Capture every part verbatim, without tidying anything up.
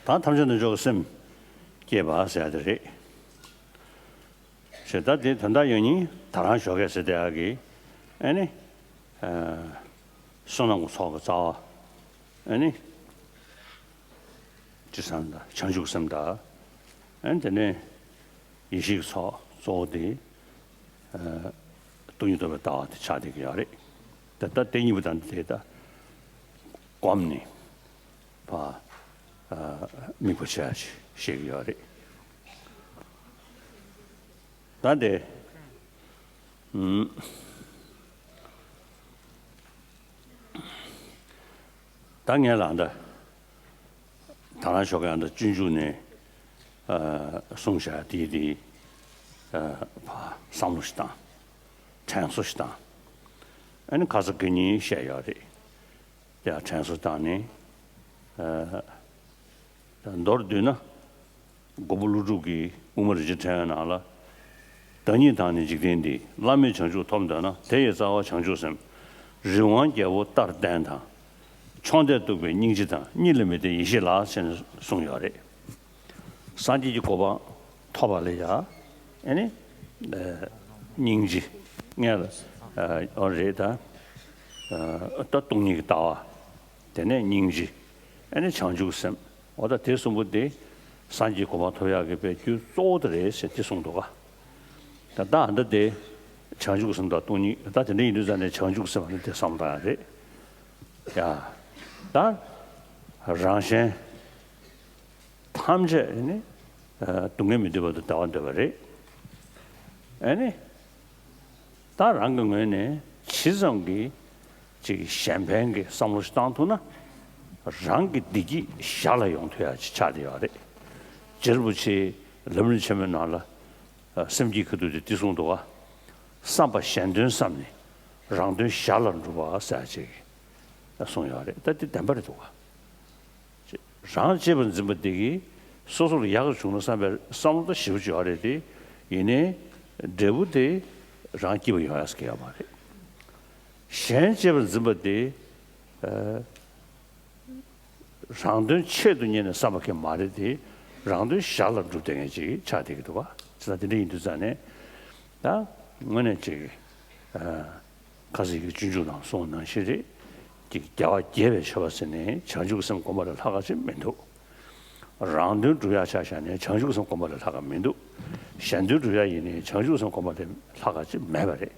དང་ཐམས་ཅད་རྣལ་འབྱོར་གྱི་སེམས་བསྐྱེད་པ་ཟེར་ཡ་དེ་རེད། ཞེས་ད་དེ་དོན་དག་ཡང་སྙིང་ད་རང་ཞོགས་ཀས་ཟེར་བསྡད་ཡག་གི་ཨེ་ནི། བསོད་ནམས་ཀྱི་ཚོགས་ཀྱི་རྩ་བ་ཨེ་ནི། དྲི་བཟང་དང་བྱང་ཆུབ་སེམས་དང་། ཨེ་ནི་དེ་ནས་ཡེ་ཤེས་ཀྱི་ཚོགས་གཙོ་བོ་དེ་སྟོང་ཉིད་རྟོགས་པའི་ལྟ་བ་དེ་ཆགས་བསྡད་ཀྱི་ཡོད་རེད། ད་ལྟ་དེ་གཉིས་པོ་དང་དེ་ད་གོམས་ནས། བ། དམིགས་པ་བྱ་ཞེས་བཤད་ཀྱི་ཡོད་རེད། ད་དེ། ཨུམ། ད་ངས་ལ་འདི། ད་རང་ཞོགས་ཀས་འདི་སྤྱོད་འཇུག་ནས། གསུངས་བཞག་དེ་དེ། བ། བསམ་བློ་ཞིག་བཏང་། དྲན་གསོ་ཞིག་བཏང་། ཨ་ནི་ཁ་ས་དགེ་བསྙེན་བཤད་ཡོད་རེད། དེ་ཡང་དྲན་གསོ་བཏང་ནས། ད་མདོར་བསྡུས་ན། མགོན་པོ་ཀླུ་སྒྲུབ་ཀྱིས་དབུ་མ་རིན་ཆེན་ཕྲེང་བའི་ནང་ལ། བདག་ཉིད་དང་ནི་འཇིག་རྟེན་འདི། བླ་མེད་བྱང་ཆུབ་ཐོབ་འདོད་ན། དེ་ཡི་རྩ་བ་བྱང་ཆུབ་སེམས། རི་དབང་རྒྱལ་པོ་ལྟར་བརྟན་དང་། མཆོག་ལྡན་གཏུགས་པའི་སྙིང་རྗེ་དང་། གཉིས་ལ་མི་ལྡན་ཡེ་ཤེས་ལགས་ཞེས་གསུངས་ཡོད་རེད། སངས་རྒྱས་ཀྱི་གོ་འཕང་ཐོབ་པ་ལ་ཡ། ཨེ་ནི། སྙིང་རྗེ། ངས་ལ། ཨོ་རེད་ད། ད་སྟོང་ཉིད་ཀྱི་ལྟ་བ། དེ་ནས་སྙིང་རྗེ། ཨེ་ནི་བྱང་ཆུབ་སེམས། འོ་ད་དེ་གསུམ་པོ་དེ། སངས་རྒྱས་གོ་འཕང་ཐོབ་ཡག་གི་དཔེ་རྒྱུ་གཙོ་བོ་དེ་རེད་ཟེར་དེ་གསུངས་འདུག་ག་ད་ལྟ་ཨ་འདི་དེ། བྱང་ཆུབ་སེམས་དང་སྟོང་ཉིད་ད་དེ་འདྲ་ཡིན་དུས་ཙང་ནས་བྱང་ཆུབ་སེམས་ཨ་ནི་དེ་བསམ་བཏང་ཡག་རེད། ཡ། ད། རང་གཞན། ཐམས་ཅད་ནི། སྡུག་བསྔལ་མི་འདོད་པ་དང་བདེ་བ་འདོད་པ་རེད། ཨ་ནི། ད་རང་གི་ངོས་ནས་ཇི་ཙམ་གྱིས་ཅིག་གཞན་ཕན་གྱི་བསམ་བློ་ཞིག་བཏང་ཐུབ་ན། རང་གི་བདེ་སྐྱིད་ཞར་ལ་ཡོང་ཐུབ་ཡག་ཅིག་ཆགས་བསྡད་ཡོད་རེད། རྗེ་རིན་པོ་ཆེའི་ལམ་རིམ་ཆེན་མོའི་ནང་ལ། སེམས་བསྐྱེད་ཁ་ཐུག་དེ་འདི་གསུངས་འདུག་ག་བསམ་པ་གཞན་དོན་བསམས་ནས། རང་དོན་ཞར་ལ་འགྲུབ་པ་ཟེར་ཅིག་གསུངས་ཡོད་རེད། ད་འདི་བདེན་པ་རེད་འདུག་ག་རང་གཅེས་པར་འཛིན་པ་འདི་གིས་སོ་སོ་ལ་ཡག་བྱུང་ན་བསམ་པའི་བསམ་བློ་ད་ཞེ་པོ་ཅིག་ཡོད་རེད་དེ། ཡིན་ནའི་འབྲས་བུ་དེ་རང་སྐྱིད་པ་ཡོང་ཡག་ཟེར་གྱི་ཡོད་མ་རེད། གཞན་གཅེས་པར་འཛིན་པ་དེ། ཨ། རང་དོན་ཆེད་དུ་གཉེར་ནས་བསམ་པ་གང་མ་རེད་དེ། རང་དོན་ཞར་ལ་སྒྲུབ་བསྡད་མཁན་ཅིག་ཆགས་བསྡད་ཀྱི་འདུག་ག་ཅི་ལྟར་དེ་འདྲ་ཡིན་དུས་ཙང་ནས། ད་དངོས་གནས་ཅིག་ཨ། ཁ་སང་གི་སྤྱོད་འཇུག་ནང་གསུངས་ནང་བཞིན་རེད། ཀྱི་རྒྱལ་བ་དགྱེས་པའི་མཆོད་པ་ཟེར་ནས་བྱང་ཆུབ་སེམས་སྒོམ་པ་ལས་ལྷག་ག་ཅིག་མི་འདུག་རང་དོན་སྒྲུབ་ཡག་ཆ་བཞག་ནས་བྱང་ཆུབ་སེམས་སྒོམ་པ་ལས་ལྷག་ག་མི་འདུག་གཞན་དོན་སྒྲུབ་ཡག་ཡིན་ནའི་བྱང་ཆུབ་སེམས་སྒོམ་པ་ལས་ལྷག་ག་ཅིག་མེད་པ་རེད།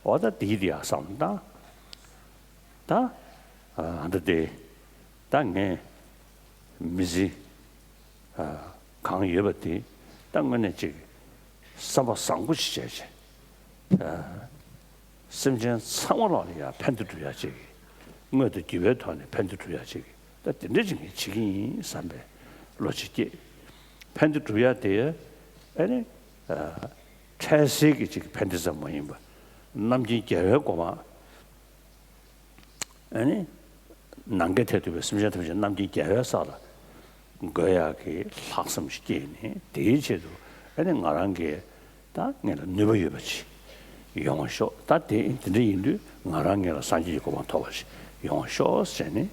འོ་ད་དེ་ཡིན་དེ་ཡག་བསམ་ད། ད། ཨ་འདི་དེ། ད་ངས་མི་ཚེ་གང་ཡོད་པ་དེ་ད་དངོས་གནས་ཅིག་བསམ་པ་བཟང་པོ་ཞིག་བྱས་བྱས། སེམས་ཅན་ཚང་མ་ལ་ཡང་ཕན་བདེ་སྒྲུབ་ཡག་ཅིག་དངོས་དང་བརྒྱུད་པའི་ཐོག་ནས་ཕན་བདེ་སྒྲུབ་ཡག་ཅིག་ད་དེ་འདྲ་ཅིག་ངས་བྱེད་ཀྱི་ཡིན་བསམ་པའི་བློ་ཅིག་སྐྱེས། ཕན་བདེ་སྒྲུབ་ཡག་དེ་ཨ་ནི་འཕྲལ་སེལ་གྱི་ཅིག་ཕན་བདེ་ཙམ་མ་ཡིན་པ། རྣམ་མཁྱེན་རྒྱལ་བའི་གོ་འཕང་། ཨ་ནི། ནམ་མཁའི་མཐས་གཏུགས་པའི་སེམས་ཅན་ཐམས་ཅད་རྣམ་མཁྱེན་རྒྱལ་བའི་ས་ལ་འགོད་ཡག་གི་ལྷག་བསམ་ཞིག་སྐྱེས་ནས་དེའི་ཆེད་དུ་ཨ་ནི་ང་རང་གིས་ད་ངེད་ལ་ནུས་པ་ཡོད་པ་ཅིག་ཡོང་བ་ཤོག་ད་དེ་དེ་འདྲ་ཡིན་དུས་ང་རང་ངེད་ལ་སངས་རྒྱས་ཀྱི་གོ་འཕང་ཐོབ་པ་ཞིག་ཡོང་བ་ཤོག་ཟེར་ནས་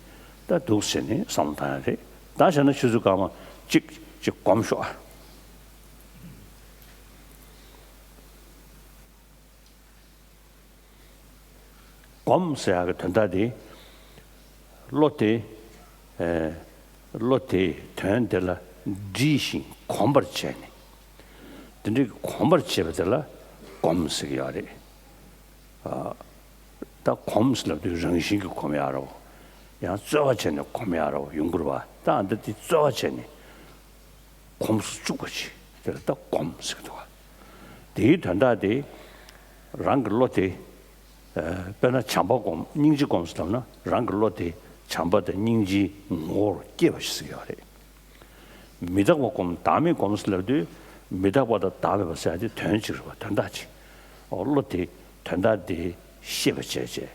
ད་འདུག་ཟེར་ནས་བསམ་བློ་བཏང་ཡག་རེད། ད་བྱས་ན་ཆུ་ཚོད་སྐར་མ་གཅིག་ཅིག་སྒོམ་ཤོག་ཨ། སྒོམ་ཟེར་ཡག་གི་དོན་དག་དེ། བློ་དེ། ཨེ། བློ་དེས་དོན་དེ་ལ་འདྲིས་ཤིང་གོམས་པར་བྱས་ནས། དེ་འདྲའི་གོམས་པར་བྱེད་པ་དེ་ལ་སྒོམ་ཟེར་གྱི་ཡོད་རེད། ཨ། ད་སྒོམ་ཟེར་ལབ་དུས་རང་བཞིན་གྱིས་གོམས་ཡག་རེད། ཡང་རྩོལ་བ་བྱས་ནས་གོམས་ཡག་རེད་ཡོང་གི་རེད་པ། ད་འདི་དེ་རྩོལ་བ་བྱས་ནས། གོམས་སུ་བཅུག་པ་ཅིག་དེ་ལ་ད་སྒོམ་ཟེར་གྱི་འདུག་ག་དེའི་དོན་དག་དེ། རང་གི་བློ་དེ། ཨ། དཔེར་ན་བྱམས་པ་སྒོམ་སྙིང་རྗེ་སྒོམ་ཟེར་ལབ་ན་རང་གི་བློ་དེ་བྱམས་པ་དང་སྙིང་རྗེའི་ངོ་བོར་སྐྱེས་པ་ཞིག་ཟེར་གྱི་ཡོད་རེད། མི་རྟག་པ་སྒོམ་བདག་མེད་སྒོམ་ཟེར་ལབ་དུས་མི་རྟག་པ་དང་བདག་མེད་པ་ཟེར་ཡག་དེ་དོན་གཅིག་རེད་པ། དོན་དག་གཅིག་འོ་བློ་དེ་དོན་དག་དེ་ཤེས་པ་བྱས་བྱས།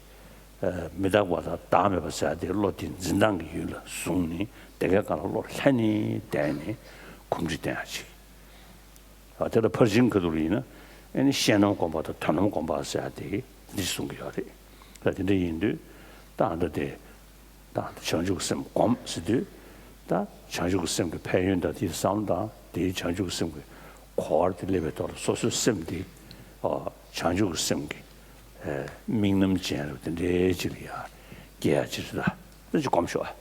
ཨ། མི་རྟག་པ་དང་བདག་མེད་པ་ཟེར་ཡག་དེ་བློ་དེ་འཛིན་སྟངས་ཀྱི་ཡུལ་ལ་བཟུང་ནས་དེ་གའི་སྒང་ལ་བློ་ལྷན་ནེ་བསྡད་ནས་གོམས་འདྲིས་བསྟེན་ཡག་ཅིག་ཨ། དེ་ལ་ཕར་ཕྱིན་ཁ་ཐུག་ལ་ཡིན་ན་ཨ་ནི་ཤེས་རྣམ་སྒོམ་པ་དང་དོན་རྣམ་སྒོམ་པ་ཟེར་ཡག་དེ་འདི་གསུང་གི་ཡོད་རེད། ད་དེ་འདྲ་ཡིན་དུས་ད་ཨ་འདྲ་དེ་ད་བྱང་ཆུབ་སེམས་སྒོམ་ཟེར་དུས་ ད་བྱང་ཆུབ་ཀྱི་སེམས་ཀྱི་ཕན་ཡོན་དང་དེའི་བསམ་བློ་དང་དེའི་བྱང་ཆུབ་ཀྱི་སེམས་ཀྱི་གོ་བ་དེ་སླེབས་པའི་ཐོག་ལ་སོ་སོའི་སེམས་དེ་ཨ་བྱང་ཆུབ་ཀྱི་སེམས་ཀྱི་ཨ་དམིགས་རྣམ་ཅན་རེད་པ། དེ་འདྲའི་ཅིག་ལ་ཡ་སྐྱེ་ཡ་ཅིག་རེད། ད་དེ་ཅིག་སྒོམ་ཤོག་ཨ།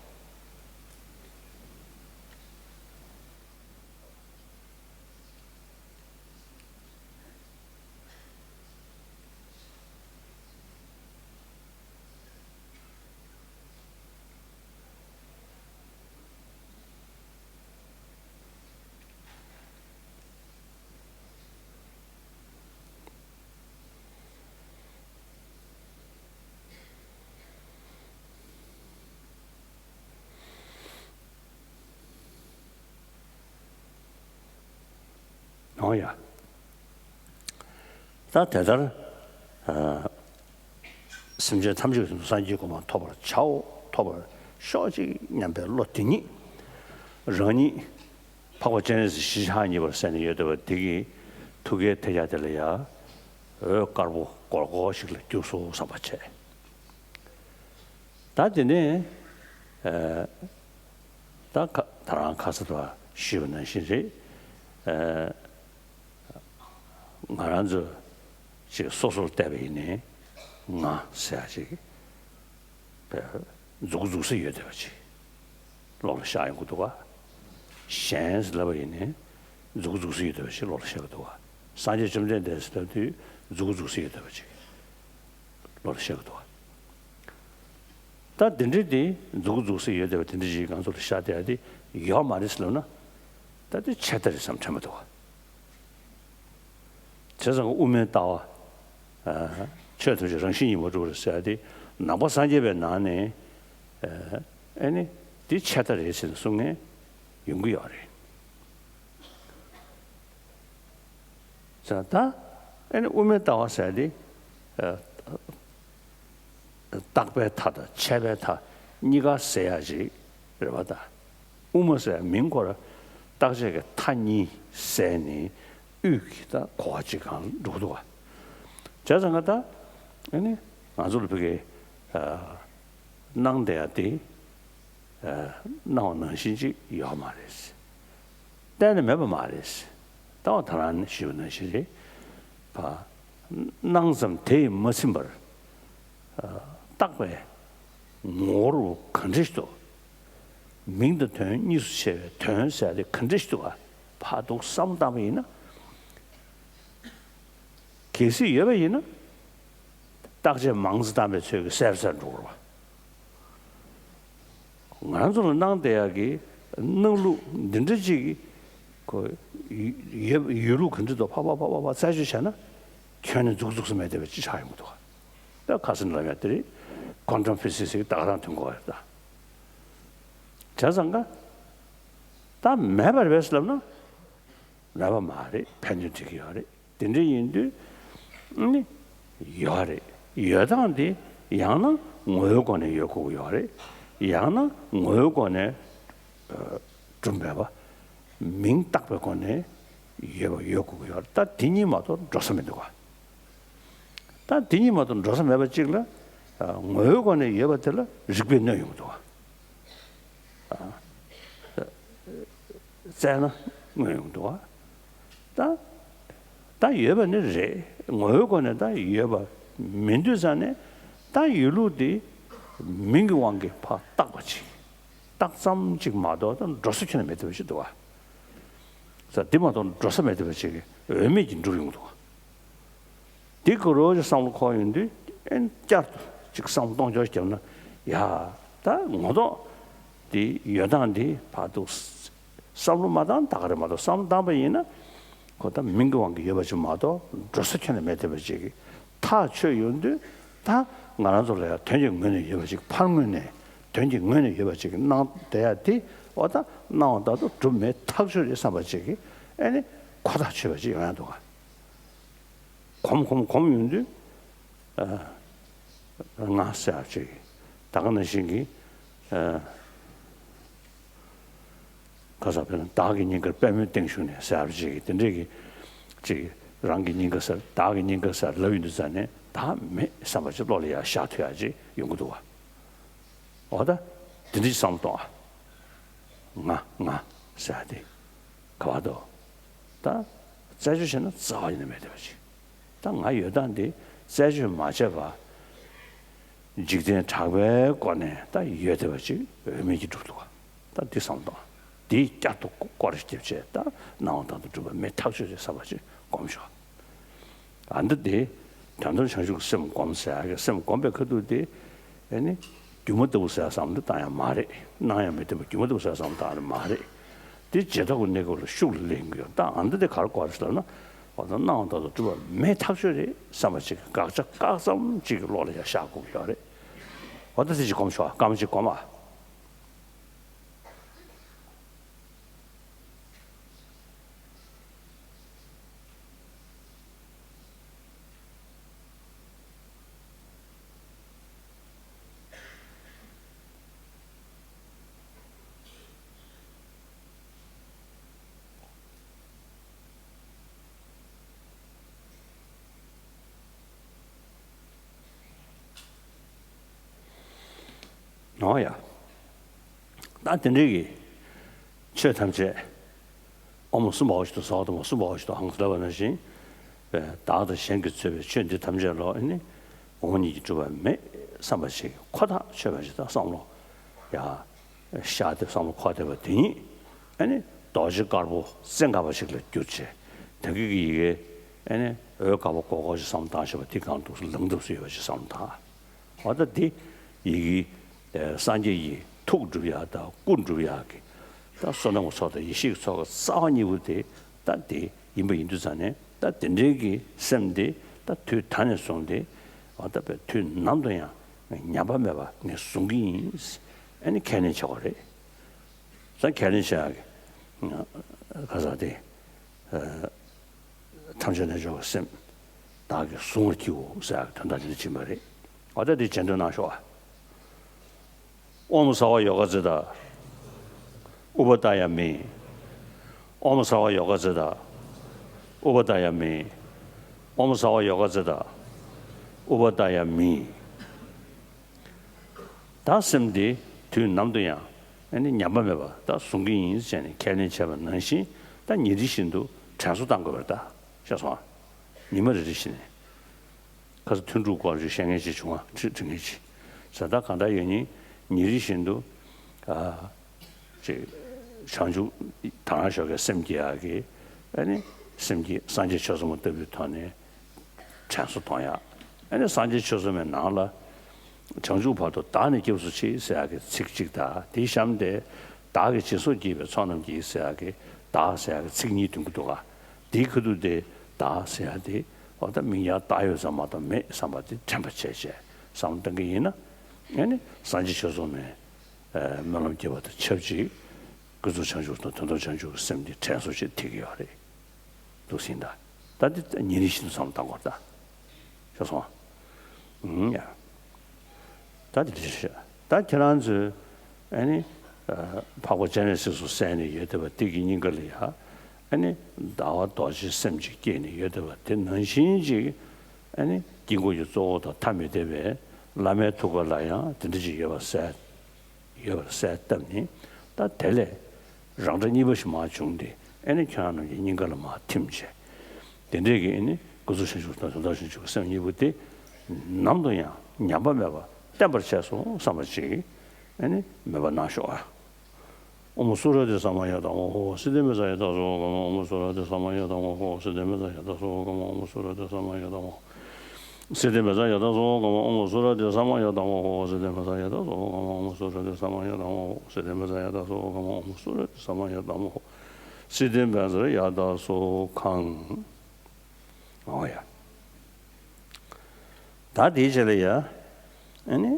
འོ་ཡ། ད་དེ་ལྟར་ཨ་སེམས་ཅན་ཐམས་ཅད་ཀྱི་དོན་དུ་སངས་རྒྱས་གོ་འཕང་ཐོབ་པར་བྱའོ། ཐོབ་པར་ཤོག་ཅིག་སྙམ་པའི་བློ་དེ་ཉིད་རང་ཉིད་འཕགས་པ་སྤྱན་རས་གཟིགས་ཞི་བྱེད་ཕྱག་གཉིས་པར་གསལ་ནས་ཡོད་བསྡད་པ་དེ་གི་ཐུགས་ཀའི་ཐལ་སྐྱག་དེ་ལ་ཡ་འོད་དཀར་པོ་སྒོར་སྒོར་ཞིག་ལ་བསྒྱུར་སོང་བསམ་པ་བྱས། ད་དེ་ནས་ཨ་ད་ཁ་ད་རང་ཁ་ས་དུ་ཞུས་པ་ནང་བཞིན་རེད། ཨ་ང་རང་ཚོ་ཅིག་སོ་སོར་བལྟས་པ་ཡིན་ནའི་ང་ཟེར་ཡ་ཅིག་མཛུག་གུ་འཛུགས་ས་ཡོད་བསྡད་པ་ཅིག་བློ་ལ་ཤར་ཡོང་གི་འདུག་ག་གཞན་ཟེར་ལབ་པ་ཡིན་ནའི་མཛུག་གུ་འཛུགས་ས་ཡོད་བསྡད་པ་ཅིག་བློ་ལ་ཤར་གི་འདུག་ག་སངས་རྒྱས་བཅོམ་ལྡན་འདས་ཟེར་ལབ་དུས་མཛུག་གུ་འཛུགས་ས་ཡོད་བསྡད་པ་ཅིག་བློ་ལ་ཤར་གི་འདུག་ག་ད་འདི་འདྲའི་དེ་མཛུག་གུ་འཛུགས་ས་ཡོད་བསྡད་པ་དེ་འདྲ་ཞིག་ང་ཚོ་ལ་ཤར་བསྡད་ཡ་དེ་ཡོད་མ་རེད་ཟེར་ལབ་ན། ད་དེ་ཆད་ལྟ་རེད་བསམ་དྲན་པ་འདུག་ག་བྱས་ཙང་དབུ་མའི་ལྟ་བ་ཨ་ཆོས་ཐམས་ཅད་རང་བཞིན་གཉིས་པར་གྲུབ་རེད་ཟེར་ཡ་དེ་ནང་པ་སངས་རྒྱས་པའི་ནང་ནས་ཨ་ཨེ་ནི་དེ་ཆད་ལྟ་རེད་ཟེར་ནས་གསུང་མཁན་ཡོང་གི་ཡོད་རེད། ཟེར་ད་ཨེ་ནི་དབུ་མའི་ལྟ་བ་ཟེར་ཡ་དེ་ཨ་རྟག་པའི་མཐའ་དང་ཆད་པའི་མཐའ་གཉིས་ཀ་ཟེར་ཡ་ཅིག་རེད་པ། ད་དབུ་མ་ཟེར་མིང་ཁོ་རང་རྟག་ཆད་ཀྱི་མཐའ་གཉིས་ཟེར་ནས་དབུས་ཀྱི་ད་གོ་བ་ཅིག་གང་འགྲོ་གི་འདུག་བ། བྱས་ཙང་ང་ད་ཨ་ནི་ང་ཚོ་ལ་ཕ་གི་ཨ་སྣང་བསྡད་ཡ་དེ་ཨ་སྣང་བ་ནང་བཞིན་ཅིག་ཡོད་མ་རེད། གཏན་ནས་མེད་པ་མ་རེད། ད་བ་ད་རང་ཞུས་པ་ནང་བཞིན་རེད་པ། སྣང་ཙམ་དེ་ཡིས་མ་ཚིམ་པར། ཨ་བཏགས་པའི་ངོ་བོ་ག་འདྲ་ཞིག་འདུག་མིང་དང་དོན་གཉིས་སུ་ཕྱེ་བའི་དོན་ཟེར་དེ་ག་འདྲ་ཞིག་འདུག་ག་ཕར་འདུག་བསམ་བཏང་བ་ཡིན་ན། གལ་སྲིད་ཡོད་པ་ཡིན་ན། རྟག་ཆད་མང་ཙམ་བཏང་བའི་ཚོད་ཀྱིས་གསལ་གསལ་འགྲོ་གི་རེད་པ། ང་རང་ཚོ་ལ་སྣང་བསྡད་ཡག་གི་སྣང་ལུགས་འདི་འདྲ་ཅིག་གི་ཁོ་ཡོད་ཡོད་ལུགས་ག་འདྲ་འདུག་ཕ་ཕ་ཕ་ཕ་ཕ་རྩད་གཅོད་བྱས་ན་ཁྱོན་ནས་མཛུག་མཛུག་སུ་མེད་བསྡད་པ་ཅིག་ཆགས་ཡོང་གི་འདུག་ད་ཁ་སང་ལབ་ཡག་དེ་རེད། ཀོན་ཊམ་ཕི་སི་སིག་ད་ག་རང་ཐོན་གོ་རེད་ད། བྱས་ཙང་ཀ་ད་མེད་པ་རེད་པས་ལབ་ན། མེད་པ་མ་རེད། ཕན་ཚུན་འགྲིག་གི་ཡོད་རེད། དེ་འདྲ་ཡིན་དུས་ནི་ཡོད་རེད། ཡོད་སྟངས་དེ་ཡང་ན་ངོ་བོའི་སྒོ་ནས་ཡོད་དགོས་ཀྱི་ཡོད་རེད། ཡང་ན་ངོ་བོའི་སྒོ་ནས་གྲུབ་མེད་པ། མིང་བཏགས་པའི་སྒོ་ནས་ཡོད་པ་ཡོད་དགོས་ཀྱི་ཡོད་རེད། ད་དེ་གཉིས་མ་གཏོགས་འགྲོ་ས་མི་འདུག་ག་ད་དེ་གཉིས་མ་གཏོགས་འགྲོ་ས་མེད་པ་གཅིག་ལ་ངོ་བོའི་སྒོ་ནས་ཡོད་པ་དེ་ལ་རིགས་པས་གནོན་ཡོང་གི་འདུག་ག་བཙལ་ན་དངོས་ཡོང་འདུག་བ། ད་ད་ཡོད་པ་ནི་རེད། ངོ་བོའི་སྒོ་ནས་ད་ཡོད་པ་མིན་དུས་ཙང་ནས་ད་ཡོད་ལུགས་དེ་མིང་གི་དབང་གིས་ཕར་བཏགས་པ་ཅིག་བཏགས་ཙམ་ཅིག་མ་གཏོགས་ད་འགྲོ་ས་ཁྱོན་ནས་མེད་བསྡད་པ་ཅིག་འདུག་བ། ས་འདི་མ་གཏོགས་འགྲོ་ས་མེད་བསྡད་པ་ཅིག་འོས་མེད་ཀྱི་འགྲུབ་ཡོང་འདུག་བ། འདི་གོ་རོ་ཅིག་བསམ་བློ་འཁོར་ཡོང་དུས་ཨེ་བསྐྱར་དུ་ཅིག་བསམ་བློ་གཏོང་ཕྱོགས་བརྒྱབ་ན་ཡ་ད་ངོ་ཐོག་འདི་ཡོད་སྟངས་འདི་ཕར་འདུག་བསམ་བློ་མ་བཏང་ད་ག་རེད་མ་གཏོགས་བསམ་བློ་བཏང་པ་ཡིན་ན་ཁོ་ད་མིང་གི་དབང་གིས་ཡོད་པ་ཅིག་མ་གཏོགས་འགྲོ་ས་ཁྱོན་ནས་མེད་བསྡད་པ་ཅིག་གི་ཐག་ཆོད་ཡོང་དུས་ད་ང་རང་ཚོ་ལ་ཡང་དོན་གྱི་ངོས་ནས་ཡོད་པ་ཅིག་ཕར་ངོས་ནས་དོན་གྱི་ངོས་ནས་ཡོད་པ་ཅིག་གི་སྣང་བསྡད་ཡ་དེ་འོ་ད་སྣང་བ་ལྟར་དུ་གྲུབ་མེད་ཐག་ཆོད་རེད་བསམ་པ་ཅིག་གི་ཨེ་ནི་ཁོ་ཐག་ཆོད་པ་ཅིག་ཡོང་ཡ་འདུག་ག་གོམ་གོམ་གོམ་ཡོང་དུས་ཨ་ང་ཟེར་བ་ཅིག་ད་ག་ནང་བཞིན་གྱི་ཨ་ཁ་ས་དཔེར་ན་བདག་གི་སྙིང་གར་པད་མོའི་སྟེང་བཞུགས་ནས་ཟེར་བ་ཅིག་དེ་འདྲས་ཀྱི་ཅིག་རང་གི་སྙིང་ག་ཟེར་བདག་གི་སྙིང་ག་ཟེར་ལབ་ཡོང་དུས་ཙང་ནས་བདག་མེད་བསམ་པ་ཅིག་བློ་ལ་ཡར་ཤར་ཐུབ་ཡ་ཅིག་ཡོང་གི་འདུག་བ། འོ་ད་དེ་འདྲས་ཅིག་བསམ་བློ་གཏོང་ཨ། ང་ང་ཟེར་ཡ་དེ་ག་བར་དུ་ད་རྩད་གཅོད་བྱས་ན་རྩ་བ་ཉིད་ནས་མེད་བསྡད་པ་ཅིག་ད་ང་ཡོད་སྟངས་དེ་རྩད་གཅོད་མ་བྱས་པར་འཇིག་རྟེན་གྲགས་པའི་སྒོ་ནས་ད་ཡོད་བསྡད་པ་ཅིག་འོས་མིན་གྱི་གྲུབ་འདུག་ད་འདི་བསམ་དང་། འདིའི་བསྐྱར་དུ་སྐོར་ར་བརྒྱབ་བྱས་ད་སྣང་བ་མཐའ་དང་སྒྲུབ་པ་མེད་ཐག་ཆོད་རེད་བསམ་པ་ཅིག་སྒོམ་ཤོག་ཨ་འདི་དེ་དོན་དམ་བྱང་ཆུབ་ཀྱི་སེམས་སྒོམ་ཟེར་ཡ་གི་སེམས་སྒོམ་པའི་ཁ་ཐུག་དེ་ཨེ་ནི་སྒྱུ་མ་ལྟ་བུ་ཟེར་བསམ་བློ་བཏང་ཡ་མ་རེད། སྣང་ཡང་མི་བསྟན་པ་སྒྱུ་མ་ལྟ་བུ་ཟེར་བསམ་བློ་བཏང་ཡ་མ་རེད། དེ་བྱེ་བྲག་གི་གནས་སྐབས་ལ་ཤུགས་ལ་ལེན་གྱི་ཡོད། ད་ཨ་འདི་དེ་ག་རེ་གོ་རེད་ཟེར་ན། འོ་ད་སྣང་བ་མཐའ་དང་སྒྲུབ་པ་མེད་ཐག་ཆོད་རེད་བསམ་པ་ཅིག་དགག་བྱ་བཀག་ཙམ་ཅིག་གི་བློ་ལ་ཡ་ཤར་དགོས་ཀྱི་ཡོད་རེད། འོ་ད་དེ་ཅིག་སྒོམ་ཤོག་སྐར་མ་ཅིག་སྒོམ་ཨ། ནོ་ཡ། ད་དེ་འདྲའི་གི་ཆོས་ཐམས་ཅད་ཨོཾ་སུམ་བྷ་ཝ་ཤ་ཏོ་ཟ་ཝ་དྷརྨ་སུམ་བྷ་ཝ་ཤ་ཏོ་ཧཾ་ཟེར་བ་ནང་བཞིན་བདག་དང་གཞན་གྱིས་གཙོས་པའི་ཆོས་འདི་ཐམས་ཅད་ལོ་ཨེ་ནི་འོང་ཉིད་ཀྱིས་གྲུབ་པ་མེད་བསམ་པ་ཞིག་ཁོ་ཐག་ཆོད་པ་ཞིག་ད་བསམ་བློ་ཡ་ཤར་ཏེ་བསམ་བློ་འཁོར་བསྡད་པ་དེ་ཉིད་ཨེ་ནི་རྡོ་རྗེ་དཀར་པོ་བཙན་དཀར་པ་ཞིག་ལ་གྱུར་ཅིག་དེ་གི་གི་ཡི་གེ་ཨེ་ནི་འོད་དཀར་པོ་གོར་གོར་ཞིག་བསམ་བློ་བཏང་བཞག་པ་དེ་གང་འདུག་སེ་ལངས་ཐུབ་སེ་ཡོད་པ་ཞིག་བསམ་བློ་བཏང་། འོ་ད་དེ་ཡི་གེ་སངས་རྒྱས་ཀྱི་ཐུགས་སྒྲུབ་ཡག་དང་སྐུ་སྒྲུབ་ཡག་གི་ད་བསོད་ནམས་ཀྱི་ཚོགས་དང་ཡེ་ཤེས་ཀྱི་ཚོགས་ཀྱི་རྩ་བ་གཉིས་པོ་དེ་ད་དེ་ཡིན་པ་ཡིན་དུས་ཙང་ནས་ད་དེ་འདྲའི་གི་སེམས་དེ་ད་དུས་ད་ནས་བཟུང་སྟེ་འོ་ད་དཔེ་དུས་ནམ་དུ་ཡང་ཉམས་པ་མེད་པ་ངས་བཟུང་གི་ཡིན། ཨ་ནི་ཁས་ལེན་བྱེད་དགོས་རེད། ད་ཁས་ལེན་བྱེད་ཡག་གི་ག་ས་དེ། ཐམས་ཅད་རྣལ་འབྱོར་པའི་སེམས་བདག་གིས་བཟུང་བར་བགྱིའོ་ཟེར་ཡག་དོན་དག་དེ་འདྲ་ཅིག་མ་རེད། འོ་ད་འདི་བྱེད་འདོད་གནང་ཤོག་ཨ། ཨོཾ་སརྦ་ཡོ་ག་ཛི་ཏ་ཨུ་པ་དཱ་ཡ་མི། ཨོཾ་སརྦ་ཡོ་ག་ཛི་ཏ་ཨུ་པ་དཱ་ཡ་མི། ཨོཾ་སརྦ་ཡོ་ག་ཛི་ཏ་ཨུ་པ་དཱ་ཡ་མི། ད་སེམས་འདི་དུས་ནམ་དུ་ཡང་ཨ་ནི་ཉམས་པ་མེད་པ་ད་བཟུང་གི་ཡིན་ཟེར་ནས་ཁས་ལེན་བྱས་པ་ནང་བཞིན་ད་ཉིན་རེ་བཞིན་དུ་དྲན་གསོ་བཏང་དགོས་པ་རེད་ད། ཤེས་སོང་ཨ། ཉི་མ་རེ་རེ་བཞིན་ནས་ཁ་སང་ཐུན་དྲུག་སྐོར་ཅིག་བཤད་མཁན་ཅིག་བྱུང་ཨ། ཁྲིད་ཁྲིད་མཁན་ཅིག་ཟེར། ད་གང་ལྟར་ཡོད་ཉིན་ཉིན་རེ་བཞིན་དུ་ཨ་ཅིག་བྱང་ཆུབ་དང་ཞོགས་ཀའི་སེམས་བསྐྱེད་ཡག་གི་ཨ་ནི་སེམས་བསྐྱེད་སངས་རྒྱས་ཆོས་ཚོགས་མ་ལྟ་བུའི་ཐོག་ནས། དྲན་གསོ་གཏོང་ཡག་ཨ་ནི་སངས་རྒྱས་ཆོས་ཚོགས་མའི་ནང་ལ། བྱང་ཆུབ་བར་དུ་བདག་ནི་སྐྱབས་སུ་མཆི་ཟེར་ཡག་གི་ཚིག་གཅིག་དང་དེའི་གཤམ་དེ། བདག་གིས་སྦྱིན་སོགས་བགྱིས་པའི་ཚོགས་རྣམས་ཀྱིས་ཟེར་ཡག་གི་བདག་ཟེར་ཡག་གི་ཚིག་གཉིས་འདོན་གྱི་འདུག་ག་དེའི་ཁ་ཐུག་དེ་བདག་ཟེར་ཡག་དེ་འོ་ད་མིང་ཡང་བདག་ཡོད་ཙམ་མ་གཏོགས་མེད་བསམ་པ་དེ་དྲན་པ་བྱས་བྱས་བསམ་བློ་གཏོང་གི་ཡིན་ན། ཨ་ནི་སངས་རྒྱས་ཆོས་ཚོགས་མའི་སྨོན་ལམ་རྒྱས་པ་དང་ཆབས་ཅིག་ཀུན་རྫོབ་བྱང་ཆུབ་དང་དོན་དམ་བྱང་ཆུབ་ཀྱི་སེམས་དེ་དྲན་གསོ་བྱེད་ཐུབ་ཀྱི་ཡོད་རེད། འདུག་ཟིན་ད། ད་འདི་ཉིན་རེ་བཞིན་དུ་བསམ་བློ་བཏང་དགོས་ད། ཤེས་སོང་ཨ། ཡ། ད་འདི་འདྲ་ཞིག་ད་ཁྱེད་རང་ཚོས་ཨ་ནི་འཕགས་པ་སྤྱན་རས་གཟིགས་སུ་གསལ་ནས་ཡོད་བསྡད་པ་འདི་གི་སྙིང་ག་ལ་ཡ། ཨ་ནི་ཟླ་བ་རྡོ་རྗེའི་སེམས་ཅིག་སྐྱེས་ནས་ཡོད་བསྡད་པ་དེ་ནང་བཞིན་ཅིག་ཨ་ནི་དཀྱིལ་འཁོར་གྱི་གཙོ་བོ་དང་ཐ་མི་དད་པའི་བླ་མའི་ཐུགས་ཀ་ལ་ཡང་དེ་འདྲ་ཅིག་ཡོད་པ་གསལ། ཡོད་པར་གསལ་བཏབ་ནས་ད་དེ་ལས་རང་སྒྲ་གཉིས་པ་ཞིག་མར་བྱུང་སྟེ་ཨེ་ནི་ཁྱོད་རང་རྣམས་ཀྱི་སྙིང་ག་ལ་མར་ཐིམ་བྱས། དེ་འདྲས་ཀྱི་ཨེ་ནི་ཀུན་རྫོབ་བྱང་ཆུབ་དང་དོན་དམ་བྱང་ཆུབ་ཀྱི་སེམས་གཉིས་པོ་དེ་ནམ་དུ་ཡང་ཉམས་པ་མེད་པར་བརྟན་པར་བྱས་སོང་བསམ་པ་ཅིག་ཨེ་ནི་མོས་པ་གནང་ཤོག་ཨ། ཨོཾ་སུ་ར་ཏི་ས་མ་ཡ་དྷ་མ་ཧོ། སིདྡྷི་མི་ཙ་ཡ་དྷ་སོ་ག་མ། ཨོཾ་སུ་ར་ཏི་ས་མ་ཡ་དྷ་མ་ཧོ། སིདྡྷི་མི་ཙ་ཡ་དྷ་སོ་ག་མ། ཨོཾ་སུ་ར་ཏི་ས་མ་ཡ་དྷ་མ་ཧོ། སིདྡྷི་མི་ཙ་ཡ་དྷ་སོ་ག་མ། ཨོཾ་སུ་ར་ཏི་ས་མ་ཡ་དྷ་མ་ཧོ། སིདྡྷི་མི་ཙ་ཡ་དྷ་སོ་ག་མ། ཨོཾ་སུ་ར་ཏི་ས་མ་ཡ་དྷ་མ་ཧོ། སིདྡྷི་མི་ཙ་ཡ་དྷ་སོ་ག་མ། ཨོཾ་སུ་ར་ཏི་ས་མ་ཡ་དྷ་མ་ཧོ། སིདྡྷི་མི་ཙ་ཡ་དྷ་སོ་གང་། ཨོ་ཡ། ད་དེའི་རྗེས་ལ་ཡ། ཨ་ནི།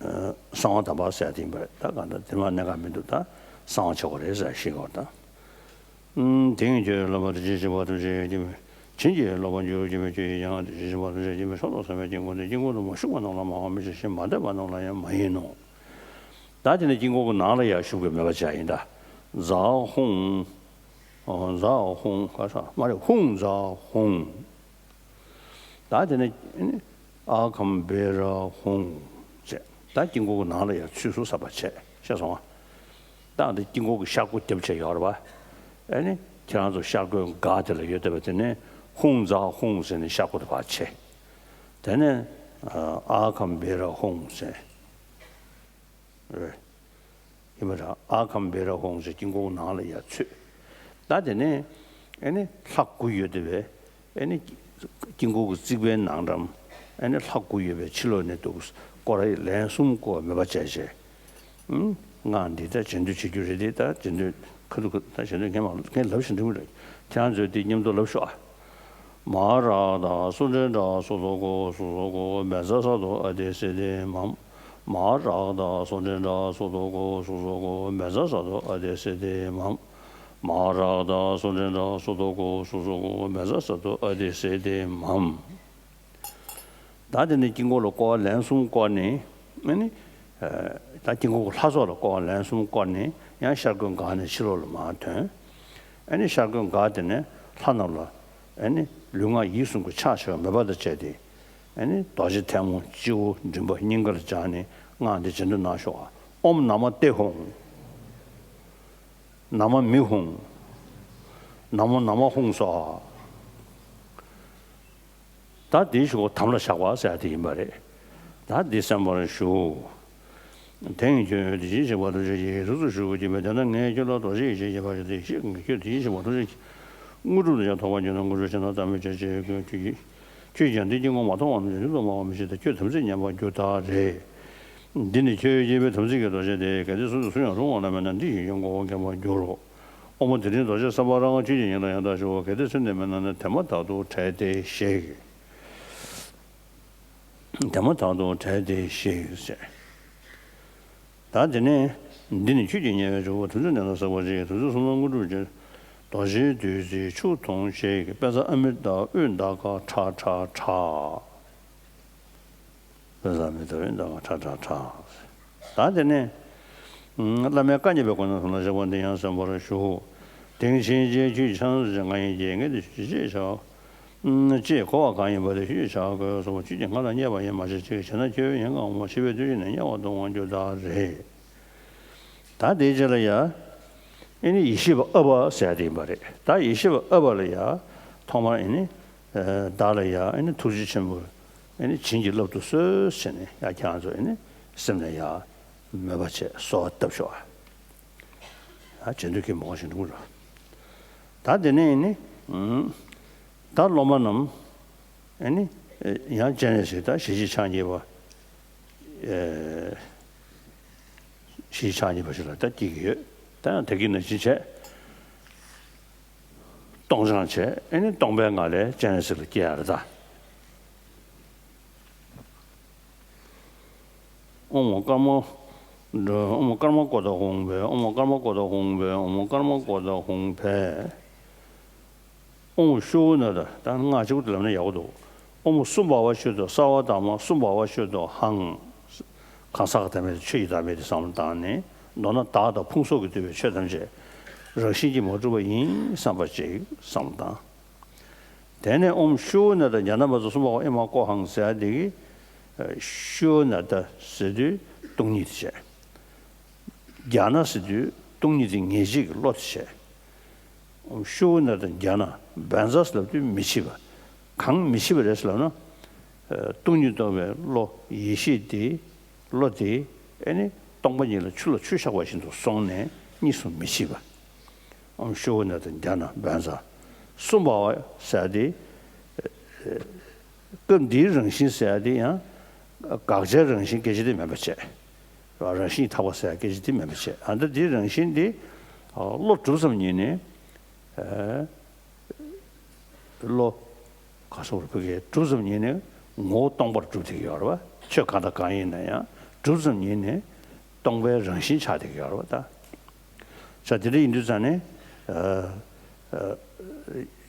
གསང་བ་དམ་པ་ཟེར་ཡ་དེ་ཡིན་པ་རེད། ད་གང་ལྟར་དེ་མ་གནད་འགག་མི་འདུག་ད་གསང་བ་ཆོག་གི་རེད་ཟེར་ཤེས་དགོས་ད། དེང་གི་ལོ་མ་དེ་ཇི་བཞིན་པ་ཐམས་ཅད་ཀྱི་མེད། བྱིན་གྱིས་རློབ་པར་འགྱུར་གྱི་མེད། ཆོས་ཀྱི་ཡང་དེ་ཇི་བཞིན་པ་ཐམས་ཅད་ཀྱི་མེད། མཆོག་ཏུ་སེམས་དཔའི་དཀྱིལ་འཁོར་འདི། དཀྱིལ་འཁོར་དུ་མ་ཞུགས་པ་རྣམས་ལ་མ་འོངས་མི་ཤེས་ཤིང་། མ་འདས་པ་རྣམས་ལ་ཡང་མ་ཡིན་ནོ། ད་དེ་ནི་དཀྱིལ་འཁོར་གྱི་ནང་ལ་ཡང་ཞུགས་པའི་མོས་པ་བྱ་ཡིན་ད། ཛཿཧཱུྃ། ཛཿཧཱུྃ་ག་ས་མ་རེད། ཧཱུྃ་ཛཿཧཱུྃ། ད་དེ་ནས་ཨ་ཁཾ་བྷེ་ར་ཧཱུྃ་བྱས། ད་དཀྱིལ་འཁོར་གྱི་ནང་ལ་ཡང་ཚུད་སོང་བསམ་པ་བྱས། ཤེས་སོང་ང་ ད་འདི་དཀྱིལ་འཁོར་གྱི་ཤར་སྒོ་རྒྱབ་བྱས་ཡོད་རེད་པ། ཨ་ནི་ཁྱེད་རང་ཚོ་ཤར་སྒོའི་སྒང་དེ་ལ་ཡོད་བསྡད་པ་དེ་ནས་ཧཱུྃ་ཛཿ་ཧཱུྃ་ཟེར་ནས་ཤར་སྒོ་དེ་ཕར་ཕྱེ། དེ་ནས་ཨ་ཨཱ་ག་བི་ར་ཧཱུྃ་ཟེར། ཨེ། ཡིན་པ་འདྲ། ཨཱ་ག་བི་ར་ཧཱུྃ་ཟེར་དཀྱིལ་འཁོར་ནང་ལ་ཡར་ཚུད། ད་དེ་ནས་ཨ་ནི་ལྷ་དགུ་ཡོད་བསྡད་པའི་ཨ་ནི་དཀྱིལ་འཁོར་གྱི་རྩིག་པའི་ནང་འགྲམ། ཨ་ནི་ལྷ་དགུ་ཡོད་པའི་ཕྱི་ལོགས་ནས་འདུག་སྐོར་ར་ལན་གསུམ་བསྐོར་བ་མོས་པ་བྱས་བྱས། ཨུམ། སྔགས་འདི་ལྟར་རྗེས་ཟློས་བྱེད་རྒྱུ་རེད་དེ། ད་རྗེས་ཟློས་ཁ་ཐུག་ད་རྗེས་ཟློས་ངས་མ་ངས་ལབ་བཞིན་འགྲིག་གི་རེད། ཁྱེད་རང་ཚོས་འདི་མཉམ་དུ་ལབ་ཤོག་ཨ། མ་རཀ་ཏ་སུ་ཏྲེ་ཏྲ་སུ་ཏོ་ཀོ་སུ་སོ་ཀོ་བཛྲ་ས་ཏོ་ཨ་ཏི་སི་ཏི་མཾ། མ་རཀ་ཏ་སུ་ཏྲེ་ཏྲ་སུ་ཏོ་ཀོ་སུ་སོ་ཀོ་བཛྲ་ས་ཏོ་ཨ་ཏི་སི་ཏི་མཾ། མ་རཀ་ཏ་སུ་ཏྲེ་ཏྲ་སུ་ཏོ་ཀོ་སུ་སོ་ཀོ་བཛྲ་ས་ཏོ་ཨ་ཏི་སི་ཏི་མཾ། ད་དེ་ནས་དཀྱིལ་འཁོར་ལ་བསྐོར་བ་ལན་གསུམ་བསྐོར་ནས། ཨ་ནི། ད་དཀྱིལ་འཁོར་གྱི་ལྷ་ཚོགས་ལ་བསྐོར་བ་ལན་གསུམ་བསྐོར་ནས་ཡང་ཤར་སྒོའི་སྒང་ནས་ཕྱི་ལོགས་ལ་མར་ཐོན། ཨ་ནི་ཤར་སྒོའི་སྒང་དེ་ནས་ལྷ་རྣམས་ལ། ཨ་ནི་ལུས་ངག་ཡིད་གསུམ་གྱི་ཕྱག་བྱ་བའི་མོས་པ་དང་བཅས་ཏེ། ཨ་ནི་རྡོ་རྗེ་ཐལ་མོ་སྤྱི་བོ་མགྲིན་པ་སྙིང་གར་སྦྱར་ནས་སྔགས་འདི་རྗེས་ཟློས་གནང་ཤོག་ཨ། ཨོཾ་ན་མ་ཏེ་ཧཱུྃ། ན་མ་མི་ཧཱུྃ། ན་མོ་ན་མ་ཧཱུྃ་སྭཱ་ཧཱ། ད་འདིའི་གཞུག་གུ་དམ་ལ་བཞག་པ་ཟེར་ཡ་དེ་ཡིན་པ་རེད། ད་འདི་གསན་པར་ཞུ། དེང་ཁྱོད་དེ་བཞིན་གཤེགས་པ་ཐམས་ཅད་ཀྱི་གཟུགས་སུ་ཞུགས་པར་བགྱིས་པ། དེ་ལྟར་ངས་ཁྱོད་ལ་རྡོ་རྗེ་ཡེ་ཤེས་ཀྱི་ཕ་རོལ་ཏུ་ཕྱིན་པ་ཞེས་བགྱི་བ་ཡི་དངོས་གྲུབ་ལ་ཡང་ཐོགས་པ་བགྱིས་ན་དངོས་གྲུབ་ཕྱིར་ན་བདག་མེད་ཁྱོད་ཅེས་བསྐུལ། ཁྱོད་ཀྱང་འདི་དཀྱིལ་འཁོར་མ་མཐོང་བར་ནམ་ཞིག་ནི་སྟོང་པ་ངོ་མི་ཤེས་ཏེ། ཁྱོད་དམ་ཚིག་ཉམས་པར་འགྱུར་ད་རེ། འདི་ནི་ཁྱོད་ཀྱིས་བགྱིས་པའི་དམ་ཚིག་གི་རྡོ་རྗེ་སྟེ། གལ་ཏེ་སུ་དང་སུ་ཡང་རུང་བ་ལ་མེད་ན། འདི་ཡིས་ཀྱང་འཁོར་བ་འགེམས་པར་འགྱུར་རོ། ཨོཾ་དྷ་རིང་རྡོ་རྗེ་སམྦྷ་རཀྵ། ཁྱོད་ཀྱི་ཡིད་ལ་ཡང་དག་ཞུའོ། གལ་ཏེ་སུ་འདི་མེད་ན་ནི། དེ་མ་ཐག་ཏུ་བྲལ་ཏེ་གཤེགས། དེ་མ་ཐག་ཏུ་བྲལ་ཏེ་གཤེགས་ཟེར། ད་དེ་ནས་འདི་ནི་ཁྱོད་ཀྱིས་ཉེ་བར་འབྱུང་བ། དམ་ཚིག་ནི་ལ་སོགས་པ་ཅན། དམ་ཚིག་གསུམ་ལ་དངོས་གྲུབ་སྦྱིན། རྡོ་རྗེའི་བདུད་རྩི་ཆུ་འཐུང་ཞིག། པཉྩ་ཨ་མྲྀ་ཏ་དབུས་ཟླ་དཀར་ཁྲག་ཁྲག་ཁྲག། པཉྩ་ཨ་མྲྀ་ཏ་དབུས་ཟླ་དཀར་ཁྲག་ཁྲག་ཁྲག། ད་དེ་ནས་བླ་མའི་བཀའ་བརྙེས་པའི་སྒོ་ནས་དམ་ལ་བཞག་པ་འདི་ཡང་གསན་པར་ཞུ། དེང་ཕྱིན་ཆད་ཁྱོད་ཀྱི་ཕྱག་ན་རྡོ་རྗེ་ང་ཡིས་བགྱིས། ངས་འདི་ཞུ་ཅེས་བྱ་བ། ཅེས་གོ་བ་གང་ཡིན་པ་དེ་ཞུས་བྱ་དགོས་གསུངས་པ། ཁྱོད་ཀྱིས་ང་ལ་བརྙས་པ་ཡིན་མ་བྱེད་ཅིག། བྱས་ན་ཁྱོད་ཡོན་གང་མ་འཆི་བའི་དུས་ནས་དམྱལ་བར་ལྟུང་བར་འགྱུར་ད་རེ། ད་དེའི་རྗེས་ལ་ཡ། ཨེ་ནི་ཡེ་ཤེས་པ་ཨ་བ་ཟེར་ཡ་དེ་ཡིན་པ་རེད། ད་ཡེ་ཤེས་པ་ཨ་བ་ལ་ཡ། ཐོག་མར་ཨེ་ནི། བདག་ལ་ཡ་ཨེ་ནི་ཐུགས་རྗེ་ཆེན་པོས་ཨེ་ནི་བྱིན་གྱིས་བརླབ་ཏུ་གསོལ་ཟེར་ནས་ཡ་ཁྱེད་རང་ཚོ་ཨེ་ནི་སེམས་ལ་ཡ་མོས་པ་བྱས་གསོལ་བ་བཏབ་ཤོག་ཨ། ཡ་རྗེས་ཟློས་ཀྱི་མོ་ཞིག་འགྲོ་གི་རེད། ད་དེ་ནས་ཨེ་ནི། ད་སློབ་མ་རྣམས་ཨེ་ནི་ཡང་སྤྱན་རས་གཟིགས་ད་ཞལ་གཅིག་ཕྱག་གཉིས་པ། ཞལ་གཅིག་ཕྱག་གཉིས་པ་ཞིག་ལ་ད་སྐྱེ་གི་ཡོད། ད་ཡང་དེ་གི་ནང་བཞིན་བྱས། སྟོང་སྦྱང་བྱས། ཨེ་ནི་སྟོང་པའི་ངང་ལས་སྤྱན་རས་གཟིགས་ལ་སྐྱེ་ཡ་རེད་ད། ཨོཾ་ཀརྨ། ཨོཾ་ཀརྨ་ཀོ་ཏ་ཧཱུྃ་ཕཊ། ཨོཾ་ཀརྨ་ཀོ་ཏ་ཧཱུྃ་ཕཊ། ཨོཾ་ཀརྨ་ཀོ་ཏ་ཧཱུྃ་ཕཊ། ཨོཾ་ཤྲཱི་ནཱ་ཐ། ད་སྔགས་གཅིག་པུ་དེ་ལབ་ན་ཡག་པོ་འདུག་ཨོཾ་སུ་བྷ་ཝ་ཤུདྡྷ་སརྦ་དྷརྨ་སུ་བྷ་ཝ་ཤུདྡྷོ་ཧཾ། གང་ཟག་གི་བདག་མེད་དང་ཆོས་ཀྱི་བདག་མེད་དེ་བསམ་བློ་བཏང་ནས། མདོར་ན་བདག་དང་ཕུང་སོགས་ཀྱིས་བསྡུས་པའི་ཆོས་ཐམས་ཅད་རང་བཞིན་གྱིས་མ་གྲུབ་པ་ཡིན་བསམ་པ་ཅིག་བསམ་བློ་བཏང་། དེ་ནས་ཨོཾ་ཤྲཱི་ནཱ་ཐ་ཛྙཱ་ན་བཛྲ་སུ་བྷ་ཝ་ཨེ་མ་ཀོ་ཧཾ་ཟེར་ཡ་དེ་གིས། ཤྲཱི་ནཱ་ཐ་ཟེར་དུས་སྟོང་ཉིད་དེ་བྱས། ཛྙཱ་ན་ཟེར་དུས་སྟོང་ཉིད་དེ་ངེས་བྱེད་ཀྱི་བློ་དེ་བྱས། ཤྲཱི་ནཱ་ཐ་ཛྙཱ་ན། བཛྲ་ཟེར་ལབ་དུས་མི་ཕྱེད་པ། གང་མི་ཕྱེད་པ་རེད་ཟེར་ལབ་ན། སྟོང་ཉིད་རྟོགས་པའི་བློ་ཡེ་ཤེས་དེ། བློ་དེ་ཨེ་ནི་སྟོང་པ་ཉིད་ལ་ཆུ་ལ་ཆུ་བཞག་པ་བཞིན་དུ་སོང་ནས་གཉིས་སུ་མི་ཕྱེད་པ། ཨོཾ་ཤྲཱི་ནཱ་ཐ་ཛྙཱ་ན་བཛྲ། སུ་བྷ་ཝ་ཟེར་ཡ་དེ། སྐབས་འདིའི་རང་བཞིན་ཟེར་ཡ་དེ་ཡང་། དགག་བྱའི་རང་བཞིན་སྐད་ཆ་དེ་མིན་པ་བྱས། རང་བཞིན་ཐག་པ་ཟེར་ཡ་སྐད་ཆ་དེ་མིན་པ་བྱས། ཨ་ད་འདིའི་རང་བཞིན་དེ། བློ་གྲུབ་ཙམ་ཉིད་ནས། བློ། ག་སོགས་རུ་བུ་གའི་གྲུབ་ཙམ་ཉིད་ནས་ངོ་བོ་སྟོང་པར་གྲུབ་བསྡད་ཀྱི་ཡོད་རེད་བ། ཆོས་གང་དང་གང་ཡིན་ན་ཡང་གྲུབ་ཙམ་ཉིད་ནས་སྟོང་པའི་རང་བཞིན་ཆགས་བསྡད་ཀྱི་ཡོད་རེད་བ་ད། ས་དེ་འདྲ་ཡིན་དུས་ཙང་ནས།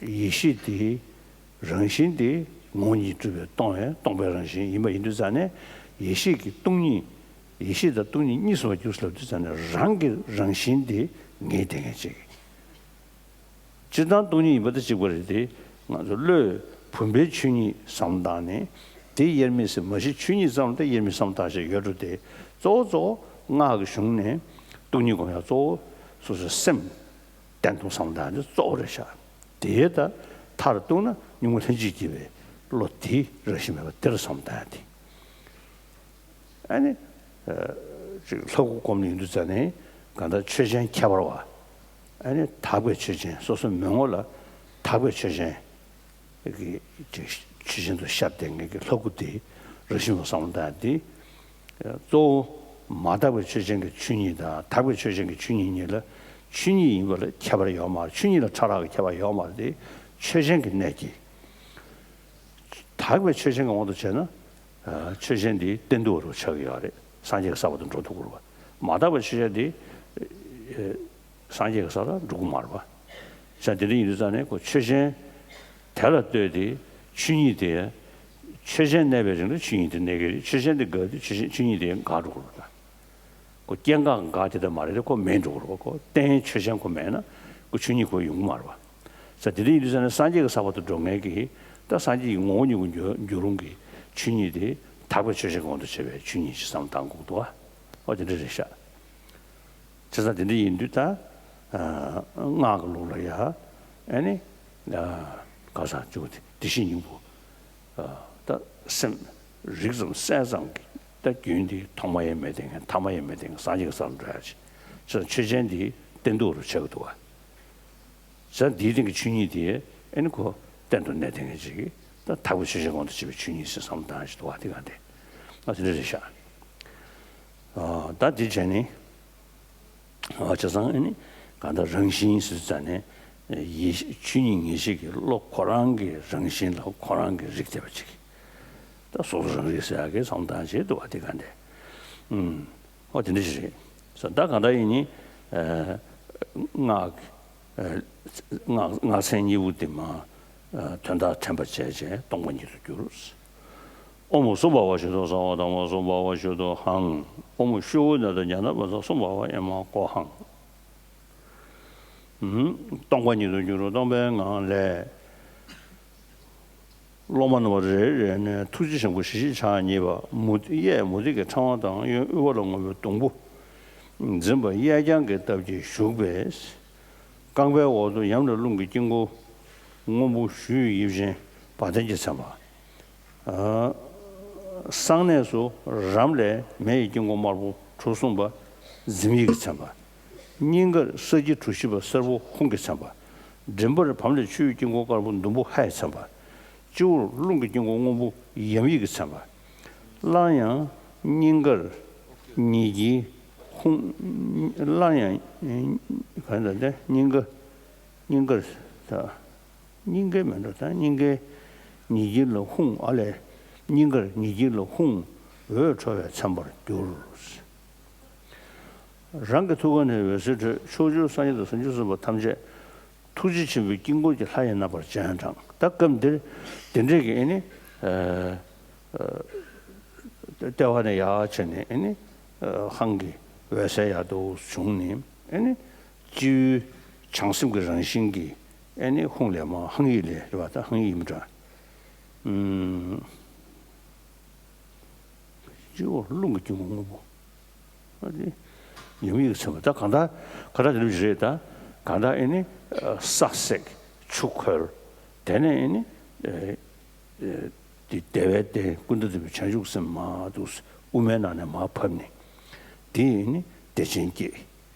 ཡེ་ཤེས་དེ་རང་བཞིན་དེ་ངོ་བོ་ཉིད་གྲུབ་པའི་སྟོང་བའི་སྟོང་པའི་རང་བཞིན་ཡིན་པ་ཡིན་དུས་ཙང་ནས་ཡེ་ཤེས་ཀྱི་སྟོང་ཉིད། ཡེ་ཤེས་དང་སྟོང་ཉིད་གཉིས་སུ་མ་གྱུར་ལབ་དུས་ཙང་ནས་རང་གི་རང་བཞིན་དེ་ངེས་བསྡད་མཁན་ཅིག་སྤྱིར་བཏང་སྟོང་ཉིད་ཡིན་པ་དང་གཅིག་པ་རེད་དེ། ང་ཚོ་བློས་བུམ་པའི་ཆོས་ཉིད་བསམ་བློ་བཏང་ནས། དེ་དབྱེར་མེད་ཟེར་མ་གཞི་ཆོས་ཉིད་ཙམ་དེ་དབྱེར་མེད་བསམ་བློ་བཏང་བྱས་ཡོད་འགྲོ་དེ། གཙོ་བོ་གཙོ་བོ་སྔགས་ཀྱི་གཞུང་ནས་ སྟོང་ཉིད་སྒོམ་ཡག་གཙོ་བོ་སོ་སོའི་སེམས་བརྟན་ཐུབ་བསམ་བློ་བཏང་ཡག་འདི་གཙོ་བོ་རེད་ཤག་དེའི་ད་མཐར་གཏུགས་ན་གཉུག་མ་ལྷན་ཅིག་སྐྱེས་པའི་བློ་དེ་རང་བཞིན་མེད་པ་དེར་བསམ་བློ་བཏང་ཡག་དེ། ཨ་ནི། ཨ། ཅིག་ལྷ་སྐུ་སྒོམ་ཡོང་དུས་ཙ་ནས་གང་ལྟར་ཆོས་ཅན་ཁྱད་པར་བ། ཨ་ནི་དག་པའི་ཆོས་ཅན་སོ་སོའི་མི་ངོ་ལ་དག་པའི་ཆོས་ཅན་གྱི་ཅིག་ཆོས་ཅན་དུ་ཤར་བསྡད་མཁན་གྱི་ལྷ་སྐུ་དེ་རང་བཞིན་དུ་བསམ་བློ་བཏང་ཡག་དེ། གཙོ་བོ་མ་དག་པའི་ཆོས་ཅན་གྱི་ཆོས་ཉིད་དང་དག་པའི་ཆོས་ཅན་གྱི་ཆོས་ཉིད་གཉིས་ལ་ཆོས་ཉིད་ཡིན་པ་ལ་ཁྱད་པར་ཡོད་མ་རེད། ཆོས་ཉིད་ལ་ཕྲ་རགས་ཀྱི་ཁྱད་པར་ཡོད་མ་རེད་དེ། ཆོས་ཅན་གྱི་གནད་ཀྱིས། དག་པའི་ཆོས་ཅན་གྱི་དབང་དུ་བྱས་ན། ཨ། ཆོས་ཅན་འདི་གཏན་དུ་བ་རུ་ཆགས་ཀྱི་ཡོད་རེད། སངས་རྒྱས་ཀྱི་ས་བར་དུ་འགྲོ་ཐུབ་ཀྱི་རེད་པ། མ་དག་པའི་ཆོས་ཅན་འདི། ཨ། སངས་རྒྱས་ཀྱི་ས་ལ་འགྲོ་གི་མ་རེད་པ། ས་འདི་འདྲ་ཡིན་དུས་ཙ་ནས་ཁོ་ཆོས་ཅན་དེ་ལ་ལྟོས་ཏེ་ཆོས་ཉིད་དེ། ཆོས་ཅན་གནས་པའི་རིང་ལ་ཆོས་ཉིད་དེ་གནས་ཀྱི་རེད། ཆོས་ཅན་དེ་འགག་དུས་ཆོས་ཅན་ཆོས་ཉིད་དེ་འགག་འགྲོ་གི་རེད་པ། ཁོ་སྐྱེ་འགག་འགག་དེ་ལྟ་མ་རེད་དེ། ཁོ་མེད་འགྲོ་གི་རེད་པ། ཁོ་རྟེན་ཆོས་ཅན་ཁོ་མེད་ན་ཁོ་ཆོས་ཉིད་ཁོ་ཡོང་གི་མ་རེད་པ། ས་དེ་འདྲ་ཡིན་དུས་ཙ་ནས་སངས་རྒྱས་ཀྱི་ས་བར་དུ་འགྲོ་མཁན་གྱི་ད་སངས་རྒྱས་ཀྱི་ངོ་བོ་ཉིད་ཀྱི་འགྱུར་འགྱུར་རུང་གི་ཆོས་ཉིད་དེ་དག་པའི་ཆོས་ཅན་གྱི་དབང་དུ་བྱས་པའི་ཆོས་ཉིད་ཅིག་བསམ་བློ་བཏང་དགོས་འདུག་པ། ཨོ་དེ་འདྲ་རེད་ཤག་བྱས་ཙང་དེ་འདྲ་ཡིན་དུས་ད། ཨ། སྔགས་ཀྱི་ལུགས་ལ་ཡ། ཨ་ནི། ཨ། ག་ས་བཅུག་དེ་བདེ་གཤེགས་སྙིང་པོ། ཨ། ད་སེམས་རིག་ཙམ་གསལ་ཙམ་གྱི་ད་རྒྱུན་དེ་ཐོག་མ་ཡང་མེད་དེ་ཐ་མ་ཡང་མེད་དེ་སངས་རྒྱས་ཀྱི་ས་ལ་འགྲོ་ཡག་ཅིག་བྱས་ཙང་ཆོས་ཅན་དེ་གཏན་དུ་བ་རུ་ཆགས་ཀྱི་འདུག་པ། བྱས་ཙང་དེའི་སྟེང་གི་ཆོས་ཉིད་དེ་ཨ་ནི་ཁོ་གཏན་དུ་གནས་བསྡད་མཁན་ཅིག་གིས་ད་དག་པའི་ཆོས་ཅན་དབང་དུ་བྱས་པའི་ཆོས་ཉིད་ཟེར་བསམ་བློ་བཏང་ཡག་ཅིག་འདུག་པ། དེ་ག་འདྲ། ཨ། དེ་འདྲ་རེད་ཤག་ཨ། ད་དེ་བྱས་ནས། ཨ། བྱས་ཙང་ཨ་ནི་གང་ལྟར་རང་བཞིན་ཟེར་ཙ་ནས་ཡེ་ཤེས་ཆོས་ཉིད་ངེས་ཤེས་ཀྱི་བློ་ཁོ་རང་གི་རང་བཞིན་ལ་ཁོ་རང་གི་རིག་བསྡད་པ་ཅིག་ད་སོ་སོ་རང་རིག་ཟེར་ཡག་གི་བསམ་བློ་བཏང་བྱས་འདུག་པ། དེ་ག་འདྲ། ཨུམ། ཨོ་དེ་འདྲ་ཞིག་རེད། ད་གང་ལྟར་ཡིན་ནི། ཨ། སྔགས། ཨ། སྔགས་སྔགས་ཚན་གཉིས་པོ་དེ་མ། ཨ། དོན་དག་དྲན་པར་བྱས་བྱས་སྟོང་པ་ཉིད་དུ་གྱུར། ཨོཾ་སྭ་བྷཱ་ཝ་ཤུདྡྷོ་སྭ་བྷཱ་ཐརྨོ་སྭ་བྷཱ་ཝ་ཤུདྡྷོ་ཧཾ། ཨོཾ་ཤྲཱི་ནཱ་ད་ཛྙཱ་ན་བཛྲ་སྭ་བྷཱ་ཝ་ཨེ་མ་ཀོ་ཧཾ། ཨུམ། སྟོང་པ་ཉིད་དུ་གྱུར་སྟོང་པའི་ངང་ལས། སློབ་མ་རྣམ་པ་རེ་རེ་ནས་ཐུགས་རྗེ་ཆེན་པོ་ཞལ་བཞི་ཕྱག་གཉིས་པ་མུ་གཡས་མུ་ཏིག་གི་ཕྲེང་བ་དང་གཡོན་དབུས་པ་ལ་མངོན་པའི་སྡོང་པོ་འཛིན་པ་གཡས་བརྐྱང་གི་སྟབས་ཀྱིས་བཞུགས་པས། རྐང་པའི་འོག་ཏུ་ཡམས་ལས་རླུང་གི་དཀྱིལ་འཁོར་སྔོན་པོ་ཞུ་ཡི་དབྱིབས་ཅན་བ་དན་གྱིས་མཚན་པ། ཨ། གསང་གནས་སུ་རམ་ལས་མེ་ཡི་དཀྱིལ་འཁོར་དམར་པོ་གྲུ་གསུམ་པ་འཛིན་ཡིག་གིས་མཚན་པ། སྙིང་གར་ས་ཀྱི་གྲུ་བཞི་པ་སེར་པོ་ཧཱུྃ་གིས་མཚན་པ། མགྲིན་པར་བམ་ལས་ཆུའི་དཀྱིལ་འཁོར་དཀར་པོ་ཟླུམ་པོ་ཧ་ཡིས་མཚན་པ། སྤྱི་བོར་རླུང་གི་དཀྱིལ་འཁོར་སྔོན་པོ་ཡམ་ཡིག་གིས་མཚན་པ། སླར་ཡང་སྙིང་གར་ཉི་དཀྱིལ་ཧཱུྃ། སླར་ཡང་། ག་རེ་ཟེར་དེ། སྙིང་ག་སྙིང་གར། ད་སྙིང་གའི་མེ་འདྲ་ད་སྙིང་གའི་ཉི་དཀྱིལ་ལ་ཧཱུྃ། ཨ་ལས། སྙིང་གར་ཉི་དཀྱིལ་ལ་ཧཱུྃ། འོད་འཕྲོ་བས་མཚན་པར་གྱུར། རང་གི་ཐུགས་ཀ་ནས་འོད་ཟེར་འཕྲོས། ཕྱོགས་བཅུའི་སངས་རྒྱས་དང་བྱང་ཆུབ་སེམས་དཔའ་ཐམས་ཅད་ཐུགས་རྗེ་ཆེན་པོའི་དཀྱིལ་འཁོར་གྱི་ལྷ་ཡི་རྣམ་པར་སྤྱན་དྲངས། ད་སྐབས་འདིར་དེ་འདྲས་ཀྱི་ཨེ་ནི། ཨ། ཨ། ལྟེ་བ་ནས་ཡར་བྱས་ནས་ཨེ་ནི། ཨ། ཧཱུྃ་གི་འོད་ཟེར་ཡར་དུ་བྱུང་ནས་ཨེ་ནི། སྤྱི་བོའི་བྱང་སེམས་ཀྱི་རང་བཞིན་གྱི་ཨེ་ནི་ཧཱུྃ་ལས་མར་ཧཱུྃ་ཡིག་ལས་རེད་པ། ད་ཧཱུྃ་ཡིག་མི་འདྲ། ཨུམ། སྤྱི་བོར་རླུང་གི་དཀྱིལ་འཁོར་སྔོན་པོ། ཨ་ནི་ཡུམ་ཡིག་ཚིམ་པ། ད་གང་ལྟར་གང་ལྟར་དེ་འདྲ་ཞིག་རེད། ད་གང་ལྟར་ཨེ་ནི་ས་བསྲེག་ཆུ་ཁོལ། དེ་ནས་ཨེ་ནི་ཨེ་ཨེ་དེ་བདེ་བའི་སྟན་ཀུན་ཏུ་བསྟན་པའི་བྱང་ཆུབ་སེམས་མར་འདུག་དབུ་མའི་ནང་ནས་མར་བབས་ནས། དེ་ཨེ་ནི་བདེ་ཆེན་སྐྱེས།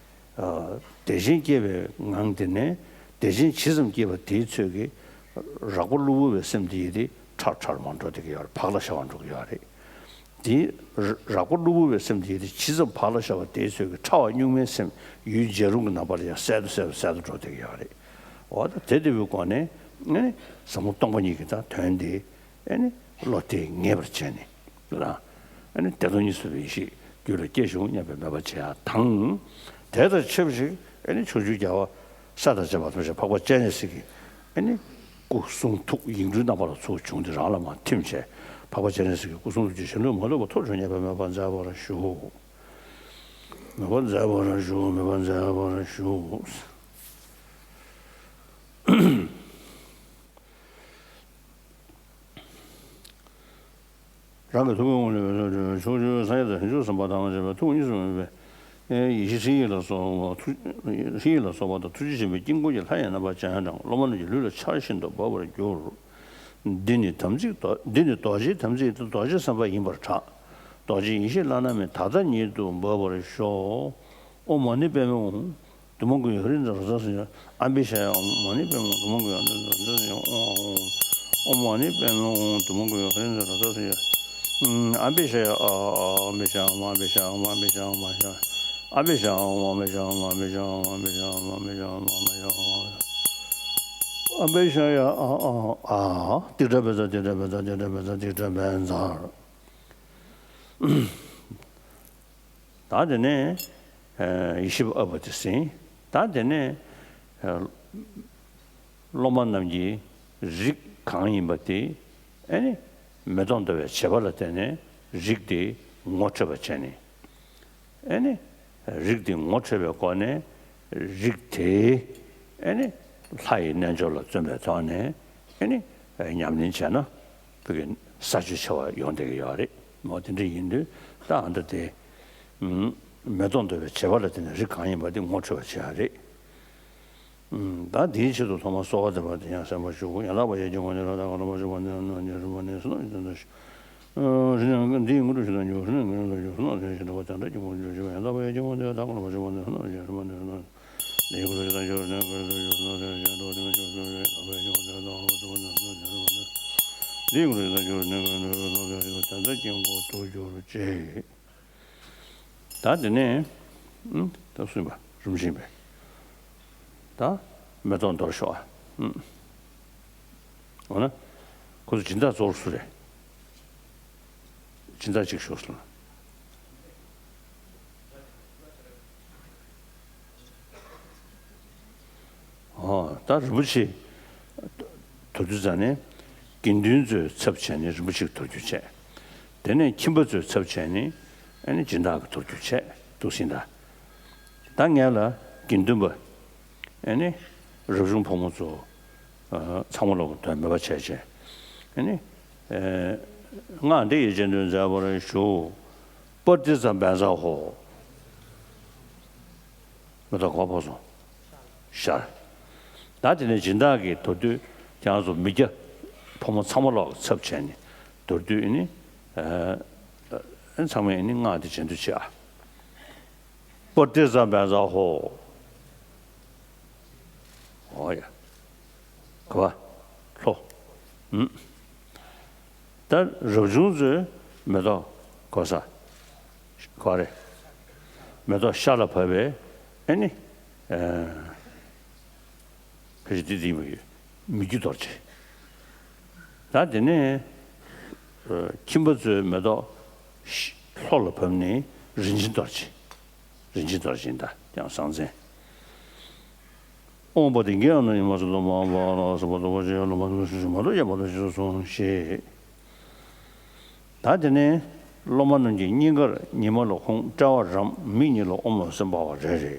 ཨ། བདེ་ཆེན་སྐྱེས་པའི་ངང་དེ་ནས་བདེ་ཆེན་ཇི་ཙམ་སྐྱེས་པ་དེའི་ཚོད་ཀྱིས་རགས་པ་གློ་བུར་བའི་སེམས་དེ་ཡི་དེ་ཕྲ་ཕྲར་མར་འགྲོ་བསྡད་ཀྱི་ཡོད་རེད། བག་ལ་ཞ་བར་འགྲོ་གི་ཡོད་རེད། དེ་རགས་པ་གློ་བུར་བའི་སེམས་དེ་ཡི་དེ་ཇི་ཙམ་བག་ལ་ཞ་བ་དེའི་ཚོད་ཀྱིས་ཕྲ་བ་གཉུག་མའི་སེམས་ཡུལ་འཇའ་རིསམོ་གི་ནམ་མཁའ་ལ་ཡང་གསལ་དུ་གསལ་དུ་གསལ་དུ་འགྲོ་བསྡད་ཀྱི་ཡོད་རེད། འོ་ད་དེ་ལྟ་བུའི་སྒོ་ནས་ནི་ཟབ་མོ་སྟོང་པ་ཉིད་ཀྱི་ད་དོན་དེ། ཨེ་ནི་བློ་དེ་ངེས་པར་བྱས་ནས་རང་། ཨེ་ནི་བདེ་སྟོང་གཉིས་སུ་མེད་པའི་ཡེ་ཤེས་རྒྱུད་ལ་སྐྱེས་བྱུང་སྙམ་པའི་མོས་པ་བྱེད་ཡ་དང་། དེ་དང་ཆབས་ཅིག་ཨེ་ནི་ཕྱོགས་བཅུའི་རྒྱལ་བ་སྲས་དང་བཅས་པ་ཐམས་ཅད་འཕགས་པ་སྤྱན་རས་གཟིགས་ཀྱི་ཨེ་ནི་སྐུ་གསུང་ཐུགས་ཡིག་འབྲུའི་རྣམ་པ་ལ་ཚུར་བྱུང་སྟེ་རང་ལ་མར་ཐིམ་བྱས། འཕགས་པ་སྤྱན་རས་གཟིགས་ཀྱི་སྐུ་གསུང་ཐུགས་ཀྱི་བྱིན་རླབས་མ་ལུས་པ་ཐོབ་བྱུང་སྙམ་པའི་མོས་པ་མཛད་པར་ཞུ། མོས་པ་མཛད་པར་ཞུ། མོས་པ་མཛད་པར་ཞུ། རང་གི་ཐུགས་ཀའི་ངོས་ལས་འོད་ཟེར་འཕྲོས། ཕྱོགས་བཅུའི་སངས་རྒྱས་དང་བྱང་ཆུབ་སེམས་དཔའ་ཐམས་ཅད་པའི་ཐུགས་གཉིས་སུ་མེད་པའི་ ཡེ་ཤེས་ཧྲཱི་ཡིག་ལ་སོགས་པ་ཐུགས་ཧྲཱི་ཡིག་ལ་སོགས་པ་དང་ཐུགས་རྗེ་ཆེན་པོའི་དཀྱིལ་འཁོར་གྱི་ལྷ་ཡི་རྣམ་པ་ཅན་དང་སློབ་མ་རྣམས་ཀྱི་ལུས་ལ་ཆར་བཞིན་དུ་འབབ་པར་འགྱུར། འདི་ནི་དམ་ཚིག་རྡོ། འདི་ནི་རྡོ་རྗེའི་དམ་ཚིག་སྟེ་རྡོ་རྗེ་སེམས་དཔའ་ཡིན་པར་གྲགས། རྡོ་རྗེ་ཡེ་ཤེས་བླ་ན་མེད་ད་ལྟ་ཉིད་དུ་འབབ་པར་ཤོག། ཨོཾ་མ་ཎི་པདྨེ་ཧཱུྃ། དྷཱུ་མ་གུ་ཧེ་ཧྲཱིཿ་ཛཿ་རཱ་ཛཿ་སིདྡྷི་ཨ་བྷི་ཥཱ་ཡ། ཨོཾ་མ་ཎི་པདྨེ་ཧཱུྃ། དྷཱུ་མ་གུ་ཧེ་ཧྲཱིཿ་ཛཿ་རཱ་ཛཿ་སིདྡྷི་ཨོཾ། ཨོཾ་མ་ཎི་པདྨེ་ཧཱུྃ། དྷཱུ་མ་གུ་ཧེ་ཧྲཱིཿ་ཛཿ་རཱ་ཛཿ་སིདྡྷི་ཨ་བྷི་ཥཱ་ཡ། ཨ་བྷི་ཥཱ་ཡ། ཨོཾ་ཨ་བྷི་ཥཱ་ཡ། ཨོཾ་ཨ་བྷི་ཥཱ་ཡ། ཨོཾ་ཨ་བྷི་ཥཱ་ཡ། ཨ་བྷི་ཥཱ་ཡ། ཨོཾ་ཨ་བྷི་ཥཱ་ཡ། ཨོཾ་ཨ་བྷི་ཥཱ་ཡ། ཨོཾ་ཨ་བྷི་ཥཱ་ཡ། ཨ་བྷི་ཥཱ་ཡ། ཨ་བྷི་ཥཱ་ཡ། ཨ་ཨ་ཨ། ཏིག་ཏྲ་བཛྲ། ཏིག་ཏྲ་བཛྲ། ཏིག་ཏྲ་བཛྲ། ཏིག་ཏྲ་བཛྲ། ད་དེ་ནས་ཡེ་ཤེས་པ་ཨ་བ་དེ་ཟིན། ད་དེ་ནས་སློབ་མ་རྣམས་ཀྱི་རིགས་གང་ཡིན་པ་དེ་ཨེ་ནི་མེ་ཏོག་འདོར་བའི་བྱེད་པ་ལ་བརྟེན་ནས་རིགས་དེ་ངོ་འཕྲོད་པར་བྱས་ནས། ཨེ་ནི་རིགས་དེ་ངོ་འཕྲོད་པའི་སྒོ་ནས་རིགས་དེ་ཨེ་ནི་ལྷ་ཡི་རྣལ་འབྱོར་ལ་བརྩོན་པའི་ཐོག་ནས་ཨེ་ནི་ཉམས་ལེན་བྱས་ན་ཕ་གི་ས་བཅུད་ཆེ་བ་ཡོང་བསྡད་ཀྱི་ཡོད་རེད་མོ། དེ་འདྲ་ཡིན་དུས་ད་ཨ་འདྲ་དེ་མེ་ཏོག་འདོར་བའི་བྱེད་པ་ལ་བརྟེན་ནས་རིགས་གང་ཡིན་པ་དེ་ངོ་འཕྲོད་པར་བྱེད་ཡ་རེད། ད་དེའི་ཆེད་དུ་ཐོག་མར་གསོལ་བ་འདེབས་པ་དེ་ཡང་གསན་པར་ཞུ། ཡང་དག་པར་ཡོད་ཀྱང་ངོ་ནས་རབ་དང་གང་ལ་མ་ཞུགས་པ་ནི་རྣམས་ཉེར་མ་ནི་སུ་ན་ཡོད་དོན་དུ་ཞུ། འདིའི་དངོས་གྲུབ་ཞུ་དང་འགྱུར་ཞུ་ན་འགྱུར་ལ་འགྱུར་ཞུ་ན་དེ་བཞིན་དུ་བ་དང་འདྲ་གྱི་དངོས་གྲུབ་ཞུ་བ། ཡང་དག་པར་ཡོད་ཀྱང་ངོ་ནས་རབ་དང་གང་ལ་མ་ཞུགས་པ་ནི་སུ་ན་ཉེར་མ་ནི་སུ་ན། འདིའི་དངོས་གྲུབ་ཞུ་དང་འགྱུར་ཞུ་ན་འགྱུར་ལ་འགྱུར་ཞུ་ན་དེ་བཞིན་དུ་བ་དང་འདྲ་གྱི་དངོས་གྲུབ་ཞུ་བ། ཡང་དག་པར་ཡོད་ཀྱང་ངོ་ནས་རབ་དང་གང་ལ་མ་ཞུགས་པ་ནི་སུ་ན་ཉེར་མ་ནི། འདིའི་དངོས་གྲུབ་ཞུ་དང་འགྱུར་ཞུ་ན་འགྱུར་ལ་འགྱུར་ཞུ་ན་དེ་ལྟར་དཀྱིལ་འཁོར་དུ་གྱུར་ཅིག། ད་དེ་ནས་ཨུམ་ད་གསུངས་པ་རིམ་བཞིན་པས། ད་མེ་ཏོག་འདོར་ཤོག་ཨ། ཨུམ། འོ་ན་ཁོ་ཚོ་སྦྱིན་བདག་གཙོ་བོ་སུ་རེད། སྦྱིན་བདག་གཅིག་ཤོག་ཟེར་ན། ཨོ་ད་རིན་པོ་ཆེ་དོར་དུས་ཙང་ནས་དགེ་འདུན་ཚོའི་ཚབ་བྱས་ནས་རིན་པོ་ཆེ་དོར་རྒྱུ་བྱས། དེ་ནས་ཁྱིམ་པ་ཚོའི་ཚབ་བྱས་ནས་ཨ་ནི་སྦྱིན་བདག་གི་དོར་རྒྱུ་བྱས་འདུག་ཟིན་ད། ད་ངས་ལ་དགེ་འདུན་པ་ཨ་ནི་རབ་བྱུང་ཕོ་མོ་ཚོ་ཚང་མ་ལོག་དོན་མེད་པ་བྱས་བྱས་ཨ་ནི་སྔགས་འདི་ཡི་རྗེས་ཟློས་མཛད་པར་ཞུ། པར་ཏི་ཙ་བཛྲ་ཧོ། མེ་ཏོག་གོ་ཕོ་སོང་། ཤར། ད་དེ་ནས་སྦྱིན་བདག་གིས་དོར་དུས་ཁྱེད་རང་ཚོ་མི་སྐྱ་ཕོ་མོ་ཚང་མ་ལོག་གི་ཚབ་བྱས་ནས་དོར་དུས་ཨ་ནི། ཨ་ཚང་མས་ཨ་ནི་སྔགས་འདི་རྗེས་ཟློས་བྱེད་ཨ། པར་ཏི་ཙ་བཛྲ་ཧོ། ཨོ་ཡ། ག་བ། ལྷོ། ཨུམ། ད་རབ་བྱུང་ཚོས་མེ་ཏོག་གོ་ས། གོ་རེ། མེ་ཏོག་ཤར་ལ་བབས་པས་ཨེ་ནི། ཨ། ཕལ་ཆེར་འདི་འདི་མི་ཡོད། མི་རྒྱུ་རྡོ་རྗེ། ད་དེ་ནས་ཨ་ཁྱིམ་པ་ཚོའི་མེ་ཏོག་ཤ་ལྷོ་ལ་བབས་ནས་རིན་ཆེན་རྡོ་རྗེ། རིན་ཆེན་རྡོ་རྗེ་ཡིན་ད་ཀྱང་གསང་མཚན། ཨོཾ་པ་ཏིང་གེ་ཨ་ན་ཉི་མ་སུ་དྷ་མ་ཧཱ་པ་ལ་ཧ་སུ་པ་ཏོ་བ་ཅི་ཡ་ལོ་མ་ཏོ་སུ་ཤི་མ་ཏོ་ཡ་མ་ཏོ་ཤི་སུ་སོང་ཞེས། ད་དེ་ནས་སློབ་མ་རྣམས་ཀྱི་སྙིང་གར་ཉི་མ་ལ་ཧཱུྃ། དཔྲལ་བར་རམ། མིག་གཉིས་ལ་ཨོཾ་ལ་སེམས་འཕར་བ་རེ་རེ།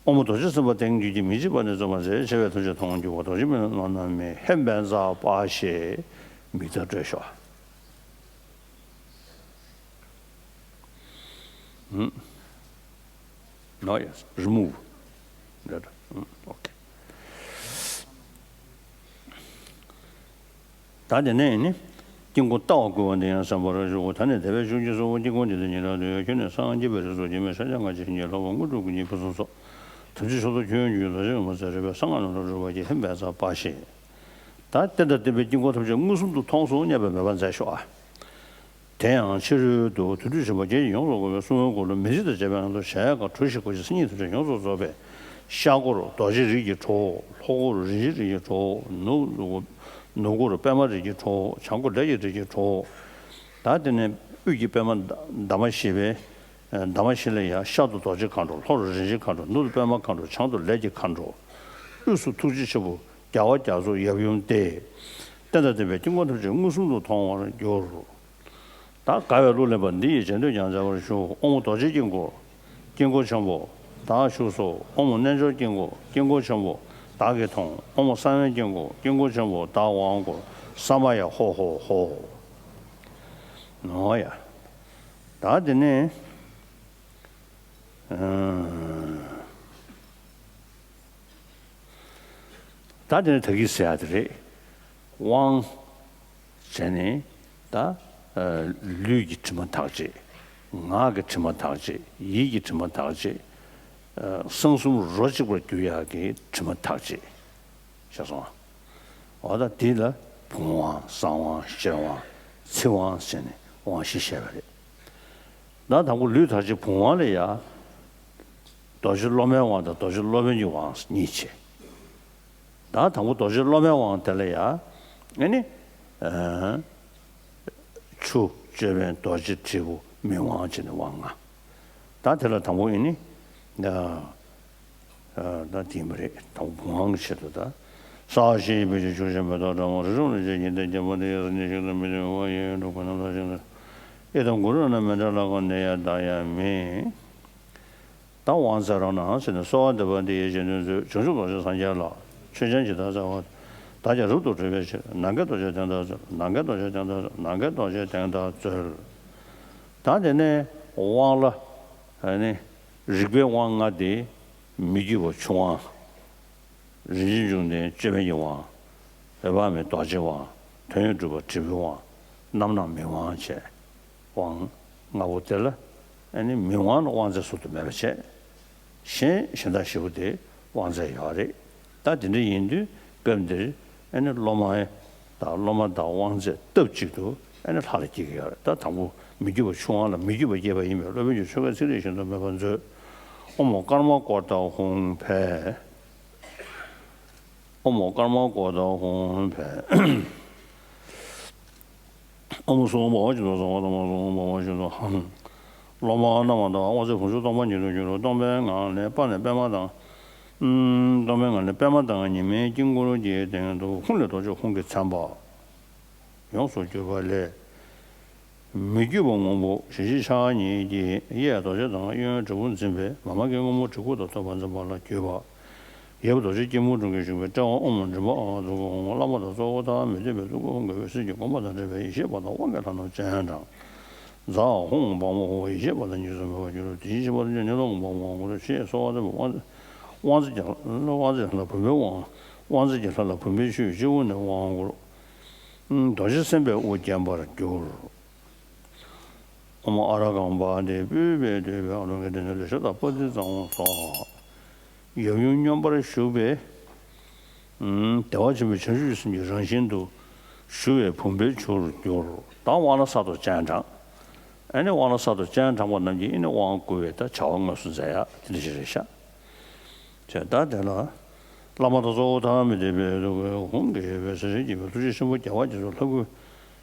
ཨོཾ་རྡོ་རྗེ་སེམས་དཔའ་ལྡན་གྱུར་ཅིག་མི་འཇིགས་པ་ནི་བརྩོན་པར་མཛད། ཆེ་བའི་ཐུགས་རྗེས་མཐོང་གྱུར་པ། རྡོ་རྗེ་མི་ལ་བླ་ན་མེད། ཧེ་བཛྲ་པ་ཞེས་མིག་ལྟ་སྤྲོད་ཤོག། ཨུམ། ནོ་ཡེ་སི་རི་མུབ། འདྲ་འདྲ། ཨུམ། ཨོ་ཁེ། ད་དེ་ནས་ནི། དཀྱིལ་འཁོར་ལྟ་བ་བསྐུལ་བ་འདི་ཡང་གསན་པར་ཞུ། ད་ནི་དེ་བས་ཆུང་ཀྱི་གཙོ་བོ་དཀྱིལ་འཁོར་འདི་དང་ཉེ་རབ་ཏུ་ཡོད། ཁྱོད་ནི་སངས་རྒྱས་པའི་རིགས་སུ་སྐྱེས་མིན། ཤཱཀྱ་ང་རྒྱལ་གྱི་ལྷ་མོ་དངོས་གྲུབ་ཀྱི་ཉི་ཕུན་སུམ་ཚོགས། དམ་ཆོས་མཆོག་ཏུ་ཁྱོད་ཡོངས་གྱུར་ཅིག་རྡོ་རྗེ་འོད་མ་ཟད་རོལ་པའི་གསང་སྔགས་ལམ་དུ་སྒྲོལ་བར་བགྱི། ཧེ་བཛྲ་པ་ཞེས། ད་དེ་དང་ལྡན་པའི་དཀྱིལ་འཁོར་ཐམས་ཅད་མངོན་སུམ་དུ་མཐོང་སོང་སྙམ་པའི་མོས་པ་མཛད་ཤོག་ཨ། དེ་ཡང་ཕྱི་རོལ་དུ་དུར་ཁྲོད་ཆེན་པོ་བརྒྱད་ཀྱིས་ཡོངས་སུ་བསྐོར་བའི་སྲུང་མའི་འཁོར་ལོ་མི་འཇིགས་དང་བཅས་པའི་ནང་དུ་གཞལ་ཡས་ཁང་གྲུ་བཞི་སྒོ་བཞི་མཚན་ཉིད་ཐམས་ཅད་ཡོངས་སུ་རྫོགས་པའི་ཤར་སྒོར་རྡོ་རྗེ་རིགས་ཀྱི་ཁྲོ་བོ། ལྷོ་སྒོར་རིན་ཆེན་རིགས་ཀྱི་ཁྲོ་བོ། ནུབ་ནུབ་སྒོར་པདྨ་རིགས་ཀྱི་ཁྲོ་བོ། བྱང་སྒོར་ལས་ཀྱི་རིགས་ཀྱི་ཁྲོ་བོ། ད་དེ་ནས་དབུས་ཀྱི་པདྨ་འདབ་མ་བཞི་པའི་འདབ་མ་བཞི་ལ་ཡང་ཤར་དུ་རྡོ་རྗེ་མཁའ་འགྲོ། ལྷོ་རུ་རིན་ཆེན་མཁའ་འགྲོ། ནུབ་ཏུ་པདྨ་མཁའ་འགྲོ། བྱང་དུ་ལས་ཀྱི་མཁའ་འགྲོ། དབུས་སུ་ཐུགས་རྗེ་ཆེན་པོ་རྒྱལ་བ་རྒྱ་མཚོ་ཡབ་ཡུམ་སྟེ། དེ་དང་ལྡན་པའི་དཀྱིལ་འཁོར་ཐམས་ཅད་མངོན་སུམ་དུ་མཐོང་བར་འགྱུར། ད་དགའ་བའི་གླུ་ལེན་པ་འདི་ཡི་རྗེས་ཟློས་ཀྱང་མཛད་པར་ཞུ། ཨོཾ་རྡོ་རྗེ་དཀྱིལ་འཁོར། དཀྱིལ་འཁོར་ཆེན་པོ། བདག་བཞུགས་སོ། ཨོཾ་རྣལ་འབྱོར་དཀྱིལ་འཁོར། དཀྱིལ་འཁོར་ཆེན་པོ་བདག་གིས་མཐོང་། ཨོཾ་གསང་བའི་དཀྱིལ་འཁོར། དཀྱིལ་འཁོར་ཆེན་པོ་བདག་དབང་བསྐུར། ས་མ་ཡ་ཧོ་ཧོ་ཧོ། ནོ་ཡ། ད་དེ་ནས་ ད་དེ་ནི་ད་གིན་ཟེར་ཡ་དེ་རེད། དབང་བྱས་ནས་ད་ལུས་ཀྱི་དྲི་མ་དག་བྱེད། ངག་གི་དྲི་མ་དག་བྱེད། ཡིད་ཀྱི་དྲི་མ་དག་བྱེད། གསང་གསུམ་རོ་གཅིག་པར་གྱུར་ཡག་གི་དྲི་མ་དག་བྱེད། ཤེས་སོང་ང་། འོ་ད་འདི་ལ་བུམ་དབང་གསང་དབང་ཤེར་དབང་ཚིག་དབང་ཟེར་ནས་དབང་བཞི་བཤད་པ་རེད། ད་དང་པོ་ལུས་དག་བྱེད་བུམ་དབང་ལ་ཡ། རྡོ་རྗེ་སློབ་མའི་དབང་དང་རྡོ་རྗེ་སློབ་དཔོན་གྱི་དབང་གཉིས་བྱེད། ད་དང་པོ་རྡོ་རྗེ་སློབ་མའི་དབང་དེ་ལ་ཡ། ཨེ་ནི། ཆུ་ཅོད་པན་རྡོ་རྗེ་དྲིལ་བུ་མི་དབང་བྱས་ནས་དབང་ལྔ། ད་དེ་ལ་དང་པོ་ཨེ་ནི། ད་དེ་མ་རེད། དང་པོ་བུམ་དབང་གི་ཆེད་དུ་ད། ས་གཞི་ཡི་བེ་ཅོན་ཆུ་ཤིང་མེ་ཏོག་སྦྲང་མ་རི་སུམ་ལ་བཅས་ཉི་ཟླ་རྒྱལ་མོ་འདི་ཡི་ས་ཉི་ཤིང་དང་མི་ལྡན་མི་མ་ཡིན་འགྲོ་ཀུན་རྣམ་དག་ཞིང་དུ། ཨི་དམ་གུ་རུ་ན་མི་འདྲ་ལ་གོ་ནི་ཡ་ད་ཡ་མི། ད་དབང་མཛད་རོགས་གནང་ཟེར་ནས་གསོལ་བ་འདེབས་པ་འདི་ཡི་རྗེས་ཟློས་མཛོད། བྱང་ཆུབ་རྡོ་རྗེ་སངས་རྒྱས་ལ། ཆོས་ཅན་ཇི་ལྟར་བྱ་བ། བདག་ཀྱང་རབ་ཏུ་གྲོལ་བའི་ཕྱིར། ནམ་མཁའི་རྡོ་རྗེ་གདན་དུ་གསོལ། ནམ་མཁའི་རྡོ་རྗེ་གདན་དུ་གསོལ། ནམ་མཁའི་རྡོ་རྗེ་གདན་དུ་གསོལ། ད་དེ་ནས་དབང་ལ། ཨ་ནི། རིག་པའི་དབང་ལྔ་དེ། མི་བསྐྱོད་པ་ཆུ་དབང་། རིན་ཆེན་འབྱུང་ལྡན་ཅོད་པན་གྱི་དབང་། འོད་དཔག་མེད་རྡོ་རྗེའི་དབང་། དོན་ཡོད་གྲུབ་པ་དྲིལ་བུའི་དབང་། རྣམ་སྣང་མི་དབང་བཅས། དབང་ལྔ་པོ་དེ་ལ། ཨ་ནི་མི་དབང་ལ་དབང་རྫས་ཟུར་དུ་མེད་པ་བྱས། གཞན་གཞན་དག་བཞི་པོ་དེ་དབང་རྫས་ཡོད་རེད། ད་དེ་འདྲ་ཡིན་དུས་སྐབས་འདིར་ཨ་ནི་སློབ་མ་དང་སློབ་མ་དང་དབང་རྫས་སྟབས་གཅིག་ཏུ་ཨ་ནི་ལྷ་ལ་སྐྱེ་གི་ཡོད་རེད། ད་དང་པོ་མི་བསྐྱོད་པ་ཆུ་དབང་ལ་མི་བསྐྱོད་པ་སྐྱེས་པ་ཡིན་པས་སློབ་དཔོན་གྱི་ཆོ་གའི་ཚིག་རིས་བཞིན་དུ་མོས་པ་མཛོད། ཨོཾ་ཀརྨ་ཀོ་ཏ་ཧཱུྃ་ཕཊ། ཨོཾ་ཀརྨ་ཀོ་ཏ་ཧཱུྃ་ཕཊ། ཨོཾ་སྭ་བྷཱ་ཝ་ཅིཏྟ་སྭ་བྷཱ་ཀརྨ་སྭ་བྷཱ་ཝ་ཅིཏྟ་ཧཱུྃ། སློབ་མ་རྣམས་དང་དབང་རྫས་བུམ་ཆུ་སྟོང་པ་ཉིད་དུ་གྱུར། སྟོང་པའི་ངང་ལས་པ་ནས་པད་མ་དང་། སྟོང་པའི་ངང་ལས་པད་མ་དང་ཉི་མའི་དཀྱིལ་འཁོར་གྱི་སྟེང་དུ་ཧཱུྃ་ལས་རྡོ་རྗེ་ཧཱུྃ་གི་མཚན་པ་ཡོངས་སུ་གྱུར་པ་ལས། མི་བསྐྱོད་པ་སྔོན་པོ་ཞལ་བཞི་ཕྱག་གཉིས་ཀྱིས་གཡས་རྡོ་རྗེ་དང་གཡོན་དྲིལ་བུ་འཛིན་པའི་མཱ་མ་ཀའི་སྔོན་པོ་གྲི་གུག་དང་ཐོད་པར་འཛིན་པ་ལ་གུས་པ། ཡབ་རྡོ་རྗེ་སྐྱིལ་མོ་ཀྲུང་གིས་བཞུགས་པའི་དཔྲལ་བ་ཨོཾ་མགྲིན་པ་ཨཱཿ་ཧཱུྃ་ཧཱུྃ། བླ་མ་དང་གཙོ་བོ་ཐ་མི་དད་པའི་ཐུགས་ཀའི་དབང་གིས་འོད་ཟེར་གྱི་དགོངས་པ་དང་འབྲེལ་བའི་ཡེ་ཤེས་པ་དང་དབང་གི་ལྷ་རྣམས་སྤྱན་དྲངས། ཛཿ་ཧཱུྃ་བ་མ་ཧཱུྃ། ཡེ་ཤེས་པ་དང་གཉིས་སུ་མེད་པར་གྱུར། དེ་བཞིན་གཤེགས་པ་རྡོ་རྗེ་ཉི་མ་ཀུན་འཕགས་མ་དབང་བསྐུར་ཞེས་གསོལ་བ་འདེབས་པ། དབང་རྫས་ཀྱི་དབང་རྫས་ལྷ་ལ་བུམ་པའི་དབང་། དབང་རྫས་ཀྱི་ལྷ་ལ་བུམ་པའི་ཆུས་སྤྱི་བོ་ནས་དབང་བསྐུར། རྡོ་རྗེ་སེམས་དཔའི་དབུ་བརྒྱན་པར་གྱུར། ཨོཾ་ཨ་ར་གཾ་པཱ་དྱེ་པུཥྤེ་ཏུཥྤེ་ཨ་ལོ་ཀེ་ཏེ་ནཻ་ལེ་ཤ་ཏ་པ་ཏི་ཙ་ཧཱུྃ་སྭཱ་ཧཱ། ཡབ་ཡུམ་མཉམ་པར་བཞུགས་པའི་བདེ་བ་ཆེན་པོའི་བྱང་ཆུབ་ཀྱི་སེམས་ཀྱི་རང་བཞིན་དུ་ཞུ་བའི་བུམ་པའི་ཆུར་གྱུར། ད་དབང་ལ་གསར་དུ་སྤྱན་དྲངས། ཨ་ནི་དབང་ལ་གསར་དུ་སྤྱན་དྲངས་པ་རྣམས་ཀྱིས་ཨ་ནི་དབང་བསྐུར་བའི་ད་བྱ་བ་དངོས་སུ་མཛད་ཡག་དེ་འདྲ་ཞིག་རེད་ཤག། བྱས་ད་དེ་ལ། བླ་མ་དང་གཙོ་བོ་ཐ་མི་དད་པའི་ཐུགས་ཀའི་དབང་གིས་འོད་ཟེར་འཕྲོ་བཅུད་ཀྱི་ཐུགས་རྗེ་ཆེན་པོ་རྒྱལ་བ་རྒྱ་མཚོའི་ལྷ་སྐུའི་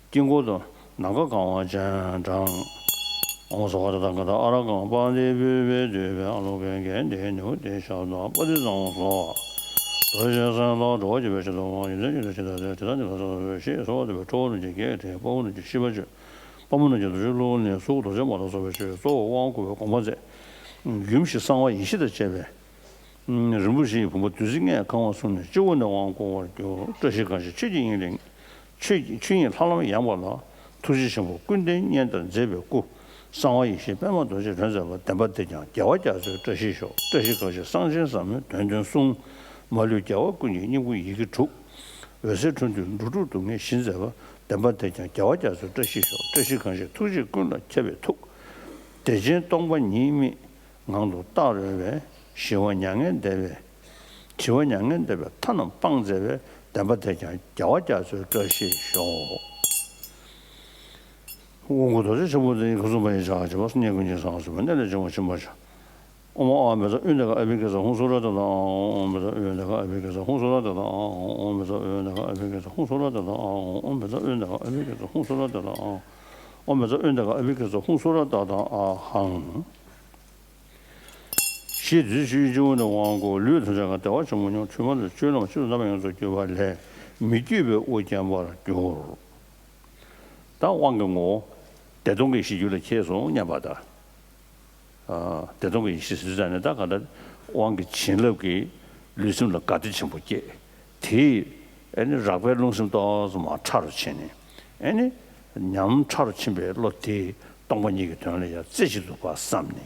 དཀྱིལ་འཁོར་དུ་ནམ་མཁའ་གང་བར་སྤྱན་དྲངས། ཨོཾ་སྭ་བྷཱ་ཏ་ཐཱ་ག་ཏ་ཨ་ར་ཧ་ཀཾ་པཱ་དྱེ་པུཥྤེ་ཏུཥྤེ་ཨ་ལོ་ཀེ་ཏེ་ནཻ་ཧཱུྃ་ཏེ་ཤ་ཏ་པ་ཏི་ཙ་ཧཱུྃ་སྭཱ་ཧཱ། རྡོ་རྗེ་སེམས་དཔའ་འགྲོ་བ་གཅིག་པའི་ཞིང་དུ་དབང་ཡོད་ཚད་ཉིད་དུ་ཞིང་དང་ལྡན་ཇི་ལྟར་ཉི་ཟླ་ལྟར་བཞད་ཞེས་གསོལ་བ་འདེབས་པས། ཁྲོ་བོ་རྣམས་ཀྱིས་བགེགས་བསྐྲད། དཔའ་བོ་རྣམས་ཀྱིས་ཤིས་པ་བརྗོད། དཔའ་མོ་རྣམས་ཀྱིས་རྡོ་རྗེའི་གླུ་ལེན། གཙོ་བོ་རྡོ་རྗེ་མ་ལ་སོགས་པའི་ཆོས་གཙོ་བོར་དབང་བསྐུར་བའི་དགོངས་པ་མཛད། ཡུམ་བཞི་གསང་བ་ཡེ་ཤེས་དང་བཅས་པའི་རིན་པོ་ཆེའི་བུམ་པ་བདུད་རྩི་ལྔས་གང་བ་བཟུང་ནས་སྤྱི་བོ་ནས་དབང་བསྐུར་བར་གྱུར། བཀྲ་ཤིས་གང་ཞིག་ཆོས་ཀྱི་དབྱིངས་ལས། ཆོས་ཀྱི་ཆོས་དབྱིངས་ལྷ་ལམ་ཡངས་པ་ལ། ཐུགས་རྗེ་ཆེན་པོ་ཀུན་ལྡན་བསྙེན་དང་མཛད་པའི་སྐུ། གསང་བ་ཡེ་ཤེས་པདྨ་རྡོ་རྗེས་ལྷུན་གསལ་བ། བདེན་པ་དེས་ཀྱང་རྒྱལ་བ་རྒྱ་མཚོའི་བཀྲ་ཤིས་ཤོག། བཀྲ་ཤིས་གང་ཞིག་གསང་ཆེན་ཟབ་མོའི་དོན་སྟོན་གསུང་། མ་ལུས་རྒྱལ་བ་ཀུན་གྱི་སྙིང་པོ་ཡི་གེ་དྲུག། འོད་ཟེར་འཕྲོ་འདུས་འགྲོ་དྲུག་སྡུག་བསྔལ་ཞི་མཛད་པ། བདེན་པ་དེས་ཀྱང་རྒྱལ་བ་རྒྱ་མཚོའི་བཀྲ་ཤིས་ཤོག། བཀྲ་ཤིས་གང་ཞིག་ཐུགས་རྗེས་ཀུན་ལ་ཁྱབ་པའི་ཐུགས། བདེ་ཆེན་སྟོང་པ་ཉིད་དམིགས། ངང་དུ་རྟག་རོལ་པས། ཞི་བ་མྱ་ངན་འདས་པའི། ཞི་བ་མྱ་ངན་འདས་པའི་མཐའ་རྣམས་སྤངས་མཛད་པའི། བདེན་པ་དེས་ཀྱང་རྒྱལ་བ་རྒྱ་མཚོའི་བཀྲ་ཤིས་ཤོག། དབང་བསྐུར་རྡོ་རྗེ་ཆེན་པོ་དེ་ཡི་ཁུ་སུམ་པ་ཡི་ཕྱག་བྱས་པ་སྙེ་ཀུན་གྱི་ཚང་སུ་མ་གནས་ལས་བྱུང་བ་ཕྱིན་པར་བྱ། ཨོཾ་ཨཱཿ་མེ་ཙ་ཨུ་དེ་ཀ་ཨ་བྷི་ཥིག་ཙ་ཧཱུྃ་སུ་ར་ཏ་ཏ་ཨཱཿ། ཨོཾ་མེ་ཙ་ཨུ་དེ་ཀ་ཨ་བྷི་ཥིག་ཙ་ཧཱུྃ་སུ་ར་ཏ་ཏ་ཨཱཿ། ཨོཾ་མེ་ཙ་ཨུ་དེ་ཀ་ཨ་བྷི་ཥིག་ཙ་ཧཱུྃ་སུ་ར་ཏ་ཏ་ཨཱཿ། ཨོཾ་མེ་ཙ་ཨུ་དེ་ཀ་ཨ་བྷི་ཥིག་ཙ་ཧཱུྃ་སུ་ར་ཏ་ཏ་ཨཱཿ། ཨོཾ་མེ་ཙ་ཨུ་དེ་ཀ་ཨ་བྷི་ཥིག་ཙ་ཧཱུྃ་སུ་ར་ཏ་ཏ་ཨ་ཧཾ། ཞེས་བདུད་རྩི་ཆུ་ཡི་སྤྱི་བོ་ནས་དབང་བསྐུར། ལུས་ཐམས་ཅད་ཀྱང་བདེ་བ་ཆེན་པོ་མྱོང་། འཁྲུལ་པ་རྣམས་བཅོམ་ལམ་ཆེད་དུ་རྣམ་པ་ཡོངས་སུ་གྱུར་པ་ལས་མི་བསྐྱོད་པའི་དབུ་བརྒྱན་པར་གྱུར། ད་དབང་གི་ངོ་བོ་བདེ་སྟོང་གི་ཡེ་ཤེས་རྒྱུད་ལ་སྐྱེས་སོང་སྙམ་པ་དང་། ཨ། བདེ་སྟོང་གི་ཡེ་ཤེས་ཟེར་ཙང་ནི་ད་ག་ད་དབང་གི་བྱིན་རླབས་ཀྱིས་ལུས་སེམས་ལ་དགའ་བདེ་ཆེན་པོ་སྐྱེས། དེས་ཨ་ནི་རགས་པའི་རླུང་སེམས་ཏོག་ཙམ་མར་ཕྲ་རུ་ཕྱིན་ནས། ཨ་ནི་ཉམས་ཕྲ་རུ་ཕྱིན་པའི་བློ་དེས་སྟོང་པ་ཉིད་ཀྱི་དོན་ལ་ཡང་རྩེ་གཅིག་ཏུ་ཕར་བསམས་ནས།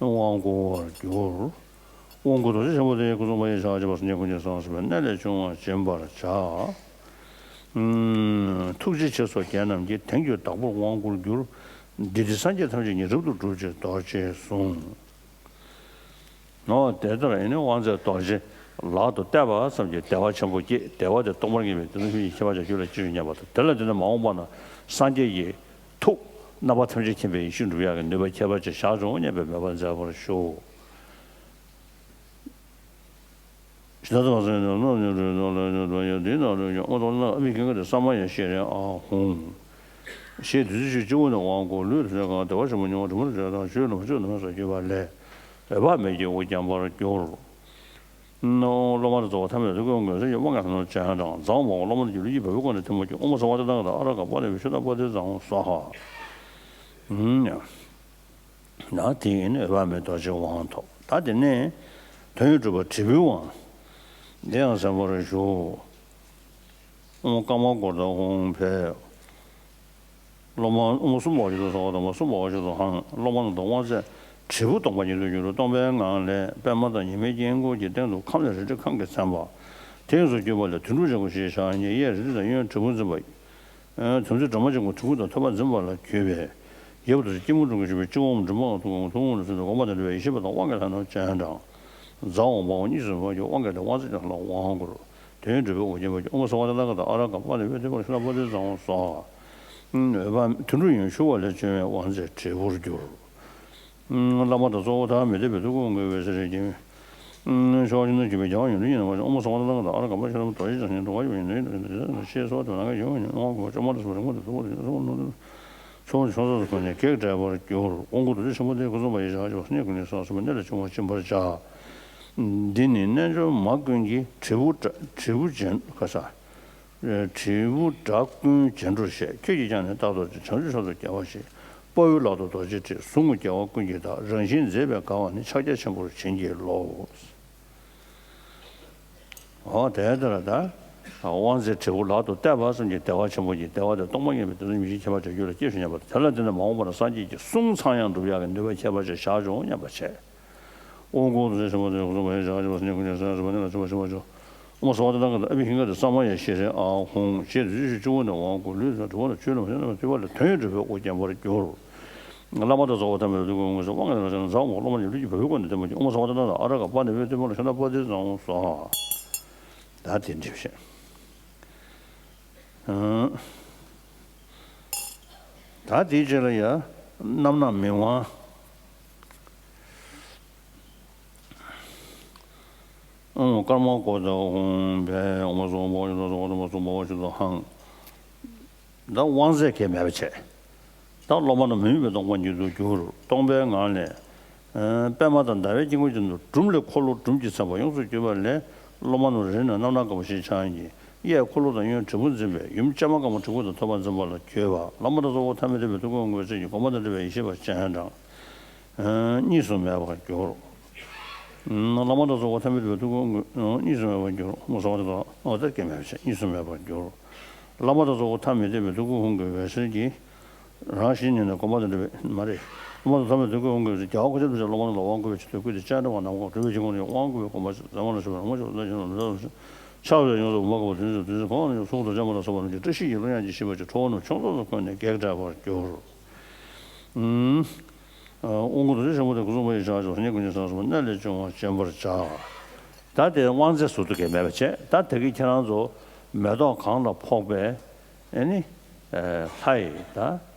དབང་བསྐུར་བར་འགྱུར། དབང་བསྐུར་རྡོ་རྗེ་ཆེན་པོ་དེ་ཡིས་སྐུ་གསུམ་པ་ཡི་ཕྱག་བགྱིས་པ་སངས་རྒྱས་ཀུན་གྱི་སངས་རྒྱས་པའི་གནས་ལས་བྱུང་བ་སྦྱིན་པར་བྱ། ཨུམ། ཐུགས་རྗེ་ཆེ་སོགས་རྒྱན་རྣམས་ཀྱིས། དེང་ཁྱོད་བདག་པོར་དབང་བསྐུར་འགྱུར། འདི་འདྲའི་སངས་རྒྱས་ཐམས་ཅད་ཉིད། རབ་ཏུ་བསྒྲུབ་ཕྱིར་རྡོ་རྗེས་གསུངས། ནོ། དེ་ལྟར་ཡིན་ནི་དབང་མཛད་རྡོ་རྗེ་ལག་ཏུ་གཏད་པ་ཙམ་གྱིས་བདེ་བ་ཆེན་པོ་སྐྱེས། བདེ་བ་དེ་སྟོང་པར་ངེས་པའི་དེ་ཚོ་ཆོས་ཉིད་ཁྱད་པར་ཅན་རྒྱུད་ལ་ཅི་རིགས་སྙམ་པ་དང་། དེ་ལ་བརྟེན་ནས་མ་འོངས་པ་ན་སངས་རྒྱས་ཀྱི་ཐུགས་རྣམ་པ་ཐམས་ཅད་མཁྱེན་པའི་ཡེ་ཤེས་འགྲུབ་ཡག་གི་ནུས་པ་ཁྱད་པར་ཅན་བཞག་འབྱུང་སྙམ་པའི་མོས་པ་མཛད་པར་ཞུ། ཇི་ལྟར་ཚངས་པའི་ནང་ན་རྣམ་སྨིན་གྲོལ་བའི་དྭངས་མ་ཡང་། དེའི་ནང་དུ་ཡང་ཨ་ཏོ་ལ་ཨ་མི་ཀུན་དགའ་དེ་ས་མ་ཡ་ཤེས་རན་ཨ་ཧུང་། ཞེས་བདུད་རྩི་ཆུས་སྤྱི་བོ་ནས་དབང་བསྐུར། ལུས་དེ་ཚེ་གང་བདེ་བ་ཆེན་པོ་མྱོང་བ་དྲི་མ་ལས་བྲལ་དང་ཆོས་ལོངས་སྤྱོད་རྣམ་པར་སངས་རྒྱས་པ་ལས་འོད་དཔག་མེད་ཀྱི་དབུ་འཁྱམས་པར་གྱུར། སློབ་མ་དང་རྫོགས་པ་ཐ་མལ་དུ་ཀུན་དགོས་ཟེར་གྱི་དབང་གིས་ཐ་ནོར་སྤྱད་དང་། ཛའ་བོ་མ་བོ་སློབ་མ་དང་གྱི་ལུས་ཀྱི་བ་སྤུའི་སྒོ་ནས་ཐིམ་པ་གྱུར། ཨོཾ་སརྦ་ཏི་ཏང་ག་ཏ་ཨ་ར་ཀ་པ་ཏི་བི་ཤུདྡྷ་པ་ཏི་ཙམ་སྭཱ་ཧཱ། ན་དེ་ཡིན་ནི་འོད་དཔག་མེད་རྡོ་རྗེའི་དབང་ཐོབ། ད་དེ་ནས་དོན་ཡོད་གྲུབ་པ་དྲིལ་བུའི་དབང་། འདི་ཡང་གསན་པར་ཞུ། ཨོཾ་ཀརྨ་ཀོ་ཏ་ཧཱུྃ་ཕཊ། སློབ་མ་ཨོཾ་སུམ་པ་ཧོ་ཤཱཀྱ་ཏུ་སྭཱ་ཧཱ། ཨོཾ་སུམ་པ་ཧོ་ཤཱཀྱ་ཏུ་ཧཱུྃ། སློབ་མ་རྣམས་དང་དབང་རྫས་དྲིལ་བུ་སྟོང་པ་ཉིད་དུ་གྱུར། སྟོང་པའི་ངང་ལས་པདྨ་དང་ཉི་མའི་དཀྱིལ་འཁོར་གྱི་སྟེང་དུ་ཁམས་ལས་རལ་གྲི་ཁང་གིས་མཚན་པ། དེ་ཡོངས་སུ་གྱུར་པ་ལས་དུད་འགྲོ་ཆེན་པོ་ཞེས་བྱ་བ་ཉིད་གཡས་རལ་གྲི་དང་གཡོན་དྲིལ་བུ་འཛིན་པ། དམ་ཚིག་སྒྲོལ་མ་ཆེན་པོ་དྲིལ་བུ་དང་ཐོད་པ་འཛིན་པ་ལ་གུས་པས། ཡབ་ཏུ་སྐྱིལ་མོ་ཀྲུང་གིས་བཞུགས་པའི་སྤྱི་བོ་མགྲིན་པའམ་ཐུགས་ཀའི་ཐུགས་དབང་དུ་སོང་སྟེ་དགོངས་པ་དང་འབྲེལ་བའི་ཡེ་ཤེས་པ་དང་དབང་གིས་ཐ་ནོར་སྤྱད་དང་། ཛའ་བོ་མ་བོ་གཉིས་སུ་མེད་པར་གྱུར། དབང་གིས་ཏེ་དབང་རྫས་ཀྱི་ལྷ་ལ་དབང་བསྐུར། དོན་ཡོད་གྲུབ་པའི་དབུ་རྒྱན་པ་ཀྱང་ཨོཾ་སརྦ་ཏི་ཏང་ག་ཏ་ཨ་ར་ཀ་པ་ཏི་བི་ཏི་བ་ཤུདྡྷ་པ་ཏི་ཙམ་སྭཱ་ཧཱ། འོད་དཔག་དུད་འགྲོ་ཡོན་ཤུགས་པ་ལས་བྱུང་བའི་དབང་རྫས་དྲིལ་བུར་གྱུར། བླ་མ་དང་རྫོགས་པ་ཐ་མལ་མི་འདོད་པའི་ཐུགས་ཀྱི་དབང་བསྐུར་བའི་ཚེ་རེ་ཀྱིན། ཤོ་ཆེན་ནས་གྱུར་པའི་རྒྱལ་བ་ཡོན་ཏན་ཡིན་ནོ། ཨོཾ་སརྦ་ཏི་ཏང་ག་ཏ་ཨ་ར་ཀ་པ་ཤུདྡྷ་པ་ཏི་རྡོ་རྗེ་འཆང་ཆེན་འགྲོ་བ་ཡི་ཡོན་ཏན་ཡིན་ནོ། ཞེས་གསོལ་བ་དེ་ནམ་མཁའི་ཡང་ཡང་ཡང་དབང་བསྐུར་བ་བཅོམ་ལྡན་འདས་ཀྱི་ཡུམ་ཡིན་ནོ། ཆོས་ཀྱི་ཕྱོགས་སུ་འཁོར་ནས་བགེགས་བསྐྲད་པར་གྱུར། དབང་བསྐུར་རྡོ་རྗེ་ཆེན་པོ་སྟེ་སྐུ་གསུམ་པ་ཡི་ཞག་བཅུ་པ་སེམས་ཉིད་ཀུན་ནས་སངས་སུམ་པའི་གནས་ལ་བྱུང་བ་སྦྱིན་པར་བྱ། འདི་ནི་རྣལ་འབྱོར་མ་ཀུན་གྱི་དྲིལ་བུ་དྲ་དྲིལ་བུ་འབྱིན་ག་ས། དྲིལ་བུ་དྲ་ཀུན་བྱིན་གྲོལ་ཞེས། ཁྱོད་ཀྱིས་ཀྱང་ནི་རྟག་ཏུ་བྱིན། བྱང་ཆུབ་མཆོག་ཏུ་དགེ་བ་བཞི། དཔའ་བོའི་ལག་ཏུ་རྡོ་རྗེ་དྲིལ། ཟུང་ངུ་རྒྱལ་བ་ཀུན་གྱི་བདག། རང་བཞིན་མཛེས་པས་དགའ་བ་ནི། ཕྱག་རྒྱ་ཆེན་པོར་བྱིན་གྱིས་རློབས། འོ་དེ་ལྟར་ད་དབང་རྫས་དྲིལ་བུ་ལག་ཏུ་གཏད་པ་ཙམ་གྱིས་བདེ་བ་ཆེན་པོ་གྱི་བདེ་བ་དེ་སྟོང་པ་ཉིད་པའི་བདེ་སྟོང་ཉིད་ཀྱི་ཁྱད་པར་དེ་རྒྱུད་ལ་སྐྱེས་སུ་སྙམ་པ་དང་། དེ་ལ་བརྟེན་ནས་མ་འོངས་པ་ན་སངས་རྒྱས་ཀྱི་གསུང་ཚངས་དབྱངས་སྒྲུབ་ཡག་གི་ནུས་པའི་ཁྱད་པར་ཅན་བཞག་འོང་སྙམ་པ་བྱས། དབང་བསྐུར་རྡོ་རྗེ་ཆེན་པོ་སྟེ་སྐུ་གསུམ་པ་ཡི་ཞག་བཅུ་པ་སེམས་ཉིད་ཀུན་ནས་སངས་སུམ་པའི་གནས་ལ་བྱུང་བ་སྦྱིན་པར་བྱ། ཨོཾ་སརྦ་ཏི་ཏང་ག་ཏ་ཨ་བྷི་ཥིང་ག་ཏེ་ས་མ་ཡ་ཤྲཱི་ཨཱཿཧཱུྃ། ཞེས་བདུད་རྩི་ཆུ་བོ་ནས་དབང་བསྐུར། ལུས་དང་གྲུབ་པ་དང་ཆོས་རྣམས་ཡོན་ཏན་མཐུས་པ་ལས་དོན་ཡོད་གྲུབ་པའི་དབུ་བརྒྱན་པར་གྱུར། བླ་མ་དང་རྫོགས་པ་ཐ་མལ་པའི་ཐུགས་ཀྱི་དབང་བསྐུར་ཞིང་། དབང་གིས་ཐ་ནོར་སྤྱད་དང་། ཛའ་བོ་མ་བོ་སློབ་མ་དང་གྱི་ལུས་ཀྱི་བ་སྤུའི་སྒོ་ནས་ཐིམ་པ་གྱུར། ཨོཾ་སརྦ་ཏི་ཏང་ག་ཏ་ཨ་ར་ཀ་པ་ཏི་བི་ཏི་བ་ཤུདྡྷ་པ་ཏི་ཙམ་སྭཱ་ཧཱ། ད་དེ་འགྲིག་བྱས། ད་དེའི་རྗེས་ལ་ཡ་རྣམ་སྣང་མིག་དབང་། ཨོཾ་ཀརྨ་ཀོ་ཏ་ཧཱུྃ་ཕཊ། ཨོཾ་སུམ་པ་ཧོ་ཤཱཀྱ་ཏུ་སྭཱ་ཧཱ། ཨོཾ་སུམ་པ་ཧོ་ཤཱཀྱ་ཏུ་ཧཱུྃ། ད་དབང་རྫས་གང་ཡང་མེད་པ་བྱས། ད་སློབ་མ་རྣམས་མི་མེད་པའི་སྟོང་པ་ཉིད་དུ་གྱུར། སྟོང་པའི་ངང་ལས་པདྨ་དང་ཟླ་བའི་དཀྱིལ་འཁོར་གྱི་ནང་དུ་སྒྲུབ་ལས་འཁོར་ལོ་སྒྲུབ་ཀྱིས་མཚན་པ་ཡོངས་སུ་གྱུར་པ་ལས། སློབ་མ་རྣམས་རིལ་ནས་རྣམ་སྣང་དཀར་པོ་ཞེས་བྱ་བ་ཡི། གཡས་འཁོར་ལོ་དང་གཡོན་དྲིལ་བུ་འཛིན་པས། ཡུམ་སྤྱན་མ་དཀར་མོ་དྲིལ་བུ་དང་ཐོད་པ་འཛིན་པ་ལ་གུས་པ། བླ་མ་དང་རྫོགས་པ་ཐ་མལ་མི་འདོད་པའི་ཐུགས་ཀྱི་དབང་བསྐུར་བའི་ཚེ་ཡི་དགོངས་པ་དང་འབྲེལ་བའི་ཡེ་ཤེས་པ་སྤྱན་དྲངས། གཉིས་སུ་མེད་པར་གྱུར། བླ་མ་དང་རྫོགས་པ་ཐ་མལ་མི་འདོད་པའི་ཐུགས་ཀྱི་དབང་བསྐུར་གཉིས་སུ་མེད་པར་གྱུར། ཨོཾ་སརྦ་ཏི་ཏང་ག་ཏ་ཨ་ར་ཀ་པ་ཏི་བི་ཏི་བ་ཤུདྡྷ་པ་ཏི་ཙམ་སྭཱ་ཧཱ། ད་སྐད་མེད་པ་བྱས། གཉིས་སུ་མེད་པར་གྱུར། བླ་མ་དང་རྫོགས་པ་ཐ་མལ་མི་འདོད་པའི་ཐུགས་ཀྱི་དབང་བསྐུར་བའི་ཚེ་གི་རང་བཞིན་ཉིད་ནས་དགོངས་པ་དང་འབྲེལ་བའི་མ་རེད། བླ་མ་དང་ཐ་མལ་མི་འདོད་པའི་ཐུགས་ཀྱི་དབང་བསྐུར་བའི་ཚེ་རྒྱལ་བ་ཀུན་ཁྱབ་ཐམས་ཅད་སློབ་མ་རྣམས་ལ་དབང་བསྐུར་བའི་ཆེད་དུ་བསྐུལ་ཏེ་སྤྱན་དྲངས་པ་ནམ་མཁའ་སྒྲོལ་བའི་དཀྱིལ་འཁོར་ནས་དབང་བསྐུར་བའི་དགོངས་པ་ཟབ་མོ་ལ་ཞུགས་པ་རིན་པོ་ཆེ་ལ་ཕྱག་འཚལ་ལོ། ཕྱག་འཚལ་ཡོངས་སུ་མ་བསྐོར་བ་དོན་གཟིགས་དོན་གཟིགས་གང་ལ་ཡང་གསུང་དང་བཅས་མ་ལ་སོགས་པ་རྣམས་ཀྱི་བཀྲ་ཤིས་ཀྱི་གླུ་དབྱངས་ཀྱིས་ཞིབ་པར་གྱུར། ཁྲོ་བོ་རྣམས་ཆོས་ཚོགས་སུ་འཁོད་ནས་བགེགས་བསྐྲད་པར་གྱུར། དབང་བསྐུར་རྡོ་རྗེ་ཆེན་པོ་སྟེ་སྐུ་གསུམ་པ་ཡི་ཞག་བཅུ་པ་སེམས་ཉིད་ཀུན་ནས་སངས་སུམ་པའི་གནས་ལ་བྱུང་བ་སྦྱིན་པར་བྱ། ད་དེ་དབང་རྫས་ཟུར་དུ་གང་ཡང་མེད་པ་བྱས། ད་དེ་གི་ཁྱེད་རང་ཚོ་མེ་ཏོག་གང་ལ་ཕོག་པའི་ཨེ་ནི་ལྷ་ཡི་ད་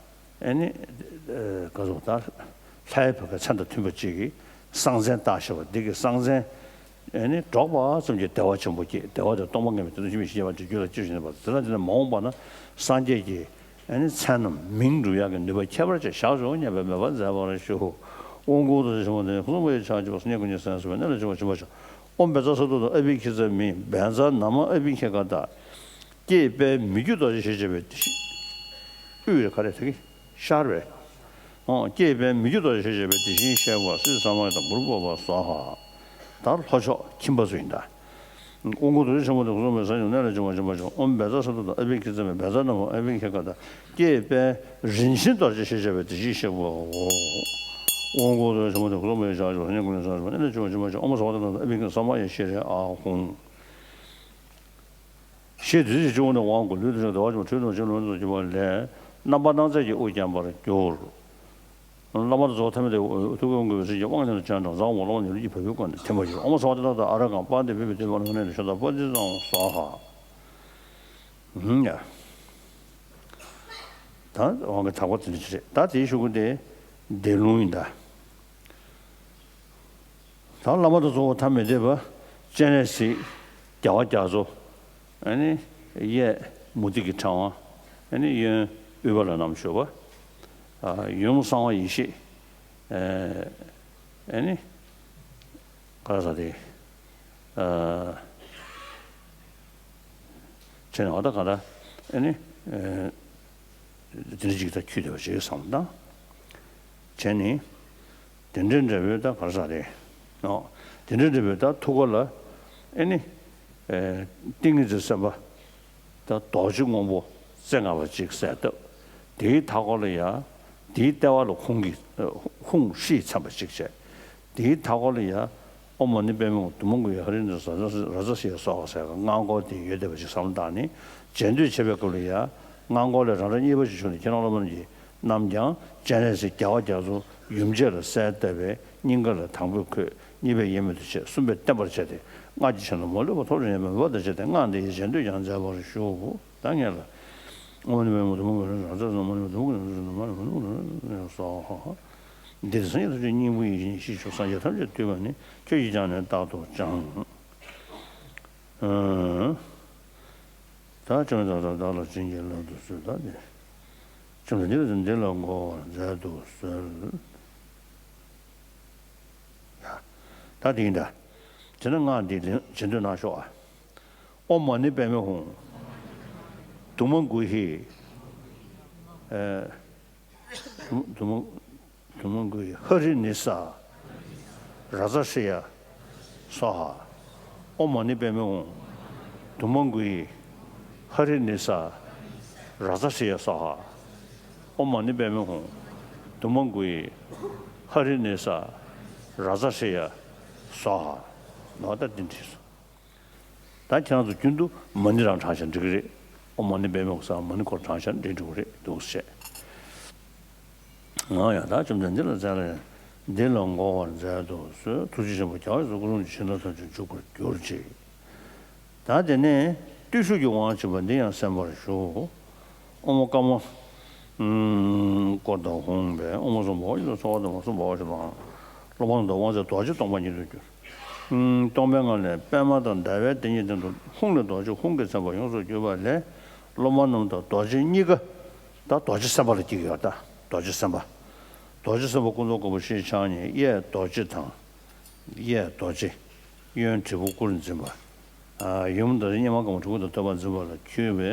ཨེ་ནི་ག་ཟེར་ད་ལྷའི་བུ་གའི་མཚན་དང་མཐུན་པ་ཅིག་གི་གསང་མཚན་བཏགས་ཤེས་པ་འདི་གི་གསང་མཚན་ཨེ་ནི་སྒྲོག་པ་ཙམ་གྱིས་བདེ་བ་ཆེན་པོ་སྐྱེས། བདེ་བ་དེ་སྟོང་པ་ངེས་པའི་བདེ་སྟོང་ཆེན་པོའི་ཞི་བ་དེ་རྒྱུད་ལ་སྐྱེས་སུ་གནས་པ་དེ་ལ་བརྟེན་ནས་མ་འོངས་པ་ན་སངས་རྒྱས་ཀྱི་ཨེ་ནི་མཚན་རྣམས་མིང་འགྲུབ་ཡག་གི་ནུས་པ་ཁྱད་པར་ཅན་བཞག་ཆོག་སྙམ་པའི་མོས་པ་མཛད་པར་ཞུ། དབང་བསྐུར་རྡོ་རྗེ་ཆེན་པོ་སྟེ་སྐུ་གསུམ་པ་ཡི་ཞག་བཅུ་པ་སེམས་ཉིད་ཀུན་ནས་སངས་སུམ་པའི་གནས་ལ་བྱུང་བ་སྦྱིན་པར་བྱ། ཨོཾ་བཛྲ་སཏྭ་དང་ཨ་བྷི་ཥིག་ཛ་མི། བཛྲ་ན་མ་ཨ་བྷི་ཥིག་ག་ཏ། ཀྱེ་དཔལ་མི་བསྐྱོད་རྡོ་རྗེ་ཞེས་བྱ་བའི་དེ་བཞིན། དབུས་རེད་ག་རེ་དེ་གི་ཤར་བས། ཨོ་ཀྱེ་དཔལ་མི་བསྐྱོད་རྡོ་རྗེ་ཞེས་བྱ་བའི་དེ་བཞིན་གཤེགས་པ་སྲིད་ས་མ་ཡ་དང་བུ་རུ་པ་པ་སྭཱ་ཧཱ། ད་ལྷོ་ཕྱོགས་ཁྱིམ་པ་ཚོ་ཡིན་ད། དབང་བསྐུར་རྡོ་རྗེ་ཆེན་པོ་སྟེ་སྐུ་གསུམ་པ་ཡི་ཞག་བཅུ་པ་སེམས་ཉིད་ཀུན་ནས་སངས་སུམ་པའི་གནས་ལ་བྱུང་བ་སྦྱིན་པར་བྱ། ཨོཾ་བཛྲ་སཏྭ་དང་ཨ་བྷི་ཥིག་ཛ་མི། བཛྲ་ན་མ་ཨ་བྷི་ཥིག་ག་ཏ། ཀྱེ་དཔལ་རིན་ཆེན་རྡོ་རྗེ་ཞེས་བྱ་བའི་དེ་བཞིན་གཤེགས་པའོ། དབང་བསྐུར་རྡོ་རྗེ་ཆེན་པོ་སྟེ་སྐུ་གསུམ་པ་ཡི་ཞག་བཅུ་པ་སེམས་ཉིད་ཀུན་ནས་སངས་སུམ་པའི་གནས་ལ་བྱུང་བ་སྦྱིན་པར་བྱ། ཨོཾ་སརྦ་ཏི་ཏང་ག་ཏ་ཨ་བྷི་ཥིག་ག་ཏ་ས་མ་ཡ་ཤྲཱི་ཨཱཿཧཱུྃ། ཞེས་བདུད་རྩི་ཆུ་བོ་ནས་དབང་བསྐུར། ལུས་དང་ཕྱོགས་བདེ་བ་ཆེན་པོ་ཁྲོ་བོའི་ནང་བཞིན་ལུས་ནང་གྱུར་པ་ལས། རྣམ་པར་སྣང་མཛད་ཀྱི་དབུ་བརྒྱན་པར་གྱུར། བླ་མ་དང་རྫོགས་ཐ་མལ་མི་འདོད་པའི་ཐུགས་ཀྱི་དབང་བསྐུར་བའི་ཚེ་གི་དབང་གིས་ཐ་ནོར་སྤྱན་དྲངས། ཛའ་བོ་མ་བོ་སློབ་མ་ནི་ལུས་ཀྱི་བ་སྤུའི་སྒོ་ནས་ཐིམ་པར་གྱུར། ཨོཾ་སརྦ་ཏི་ཏང་ག་ཏ་ཨ་ར་ཀ་པ་ཏི་བི་པི་ཏི་བ་ཤུདྡྷ་པ་ཏི་ཙམ་སྭཱ་ཧཱ། ཡ། ད་དབང་གི་དག་པ་དེ་འདྲ་ཅིག་རེད། ད་དེའི་གཞུག་གུ་དེ་བཟླས་ལུང་ཡིན་ད། ད་བླ་མ་དང་རྫོགས་པ་ཐ་མལ་མི་འདོད་པ། སྤྱན་རས་གཟིགས། རྒྱལ་བ་རྒྱ་མཚོ། ཨ་ནི་གཡས་མུ་ཏིག་གི་ཕྲེང་བ། ཨ་ནི་གཡོན་དབུས་པ་ལ་བསྣམས་བཞུགས་པ། ཡུམ་གསང་བ་ཡེ་ཤེས། ཨ་ནི་ག་རེ་ཟེར་དེ། ཨ། བྱས་ནས་འོ་ད་ག་ད་ཨ་ནི་ཨ་དེ་འདྲ་ཅིག་ད་འཁྱུད་བསྡད་པ་ཅིག་བསམ་བློ་བཏང་། བྱས་ནས་དེ་འདྲ་འདྲ་བོའི་ད་ག་རེ་ཟེར་རེད། ཨོ། དེ་འདྲ་འདྲ་བོའི་ད་ཐུགས་ཀ་ལ་ཨ་ནི་ཨ་ཏིང་ངེ་འཛིན་སེམས་དཔའ་ད་རྡོ་རྗེ་སྔོན་པོ་རྩེ་ལྔ་པ་ཅིག་གསལ་བཏབ། དེའི་མཐའ་སྐོར་ལ་ཡ་དེའི་ལྟེ་བ་ལ་ཧཱུྃ་གི་ཧཱུྃ་ཧྲཱིཿ་མཚན་པ་ཅིག་བྱས། དེའི་མཐའ་སྐོར་ལ་ཡ་ཨོཾ་མ་ཎི་པདྨེ་ཧཱུྃ། དྷཱུ་མ་གུ་ཧེ་ཧ་རི་ནི་ས་རཱ་ཛ་ཧྲཱི་ཡ་སྭཱ་ཧཱ་ཟེར་གི་སྔགས་འཁོར་དེ་ཡོད་བསྡད་པ་ཅིག་བསམ་བློ་བཏང་ནས་རྗེས་ཟློས་བྱེད་པའི་སྐབས་ལ་ཡ་སྔགས་འཁོར་ལས་རང་སྒྲ་གཉིས་པ་ཅིག་བྱུང་ནས་ཁྱེད་རང་སློབ་མ་རྣམས་ཀྱིས་རྣམས་ཀྱང་སྤྱན་རས་གཟིགས་རྒྱལ་བ་རྒྱ་མཚོ་ཡུམ་བརྒྱད་ལ་གསལ་བཏབ་པའི་སྙིང་ག་ལ་དང་པོས་འཁོད། གཉིས་པས་ཡེ་མེད་དུ་བྱས། གསུམ་པས་བརྟན་པར་བྱས་ཏེ། སྔགས་ཀྱི་ཆ་ནས་མ་ལུས་པ་ཐོབ་པར་འགྱུར་བའི་མོས་པ་དང་བཅས་ཏེ་སྔགས་འདི་ཡི་རྗེས་ཟློས་ཀྱང་མཛད་པར་ཞུ། ད་ངེད་ལ། ཨོཾ་མ་ཎི་པདྨེ་ཧཱུྃ། དྷཱུ་མ་གུ་ཧེ་ཧ་རི་ནི་ས་རཱ་ཛ་ཧྲཱི་ཡ་སྭཱ་ཧཱ། འདི་ནི་སངས་རྒྱས་ཐམས་ཅད་སྙིང་པོ་ཡིན་ཞེས་ཞུ། སངས་རྒྱས་ཐམས་ཅད་འདུས་པ་ནི། ཁྱོད་ཀྱིས་ཀྱང་ནི་རྟག་ཏུ་སྦྱང་། ཨ། ད་བཅོམ་ལྡན་འདས་བདག་ལ་བྱིན་གྱིས་བརླབ་ཏུ་གསོལ། ད་འདི། བཅོམ་ལྡན་འདས་འདི་ལ་མགོ་བོར་མཛད་དུ་གསོལ། ཡ། ད་དེ་ཡིན་ད། དེ་ནས་སྔགས་འདི་རྗེས་ཟློས་གནང་ཤོག་ཨ། ཨོཾ་མ་ཎི་པདྨེ་ཧཱུྃ། དྷཱུ་མ་གུ་ཧེ། ཨ། དྷཱུ་མ་དྷཱུ་མ་གུ་ཧེ་ཧ་རི་ནི་ས་རཱ་ཛ་ཧྲཱི་ཡ་སྭཱ་ཧཱ། ཨོཾ་མ་ཎི་པདྨེ་ཧཱུྃ། དྷཱུ་མ་གུ་ཧེ་ཧ་རི་ནི་ས་རཱ་ཛ་ཧྲཱི་ཡ་སྭཱ་ཧཱ། ཨོཾ་མ་ཎི་པདྨེ་ཧཱུྃ། དྷཱུ་མ་གུ་ཧེ་ཧ་རི་ནི་ས་རཱ་ཛ་ཧྲཱི་ཡ་སྭཱ་ཧཱ། ནོ་ད་འདི་འདྲ་སོང་། ད་ཁྱེད་རང་ཚོ་རྒྱུན་དུ་མ་ཎི་རང་བགྲངས་བྱས་འགྲིག་གི་རེད། ཨོཾ་མ་ཎི་པདྨེ་ཧཱུྃ་ཟེར་མ་ཎི་སྐོར་བགྲངས་བྱས་འགྲིག་འགྲོ་གི་རེད་འདུག་ཟེར། ཨང་ཡང་དག་བཅོམ་ལྡན་འདི་ལ་མཛད་ལ། འདི་ལ་མགོ་བོར་མཛད་དུ་གསོལ། ཐུགས་རྗེ་ཆེན་པོ་རྒྱལ་བ་ཡོངས་སུ་སྐུ་གསུམ་གྱི་ཞིང་ཁམས་ཐམས་ཅད་འཇུག་པར་གྱུར་ཅིག། ད་དེ་ནས་བརྟུལ་ཞུགས་ཀྱི་དབང་བྱེད་པ་འདི་ཡང་གསན་པར་ཞུ། ཨོཾ་ཀ་མ་ཀོ་ཏ་ཧཱུྃ་ཕཊ། ཨོཾ་སྭ་བྷཱ་ཝ་ཤཱ་ད་མ་སྭ་བྷཱ་ཝ་ཤཱ་ད། སློབ་དཔོན་དང་དབང་ཆེན་རྡོ་རྗེ་སྟོང་པ་ཉིད་དུ་གྱུར། སྟོང་པའི་ངང་ལས་པདྨ་དང་ཟླ་བའི་གདན་གཉིས་སྟེང་དུ་ཧཱུྃ་ལས་རྡོ་རྗེ་ཧཱུྃ་གི་མཚན་པ་ཡོངས་སུ་གྱུར་པ་ལས། སློབ་མ་རྣམས་དང་རྡོ་རྗེ་གཉིས་ཀ་ད་རྡོ་རྗེ་སེམས་དཔའ་ལ་སྐྱེ་གི་ཡོད་ད། རྡོ་རྗེ་སེམས་དཔའ། རྡོ་རྗེ་སེམས་དཔའ་ཀུན་རྫོབ་སྐུ་འཕོ་ཞེས་བྱ་བ་ནི་གཡས་རྡོ་རྗེ་དང་། གཡས་རྡོ་རྗེ། གཡོན་དྲིལ་བུ་དཀྲིས་འཛིན་པ། ཡུམ་རྡོ་རྗེ་སྙེ་མ་དཀར་མོ་དྲིལ་བུ་དང་ཐོད་པར་འཛིན་པ་ལ་འཁྱུད་པའི།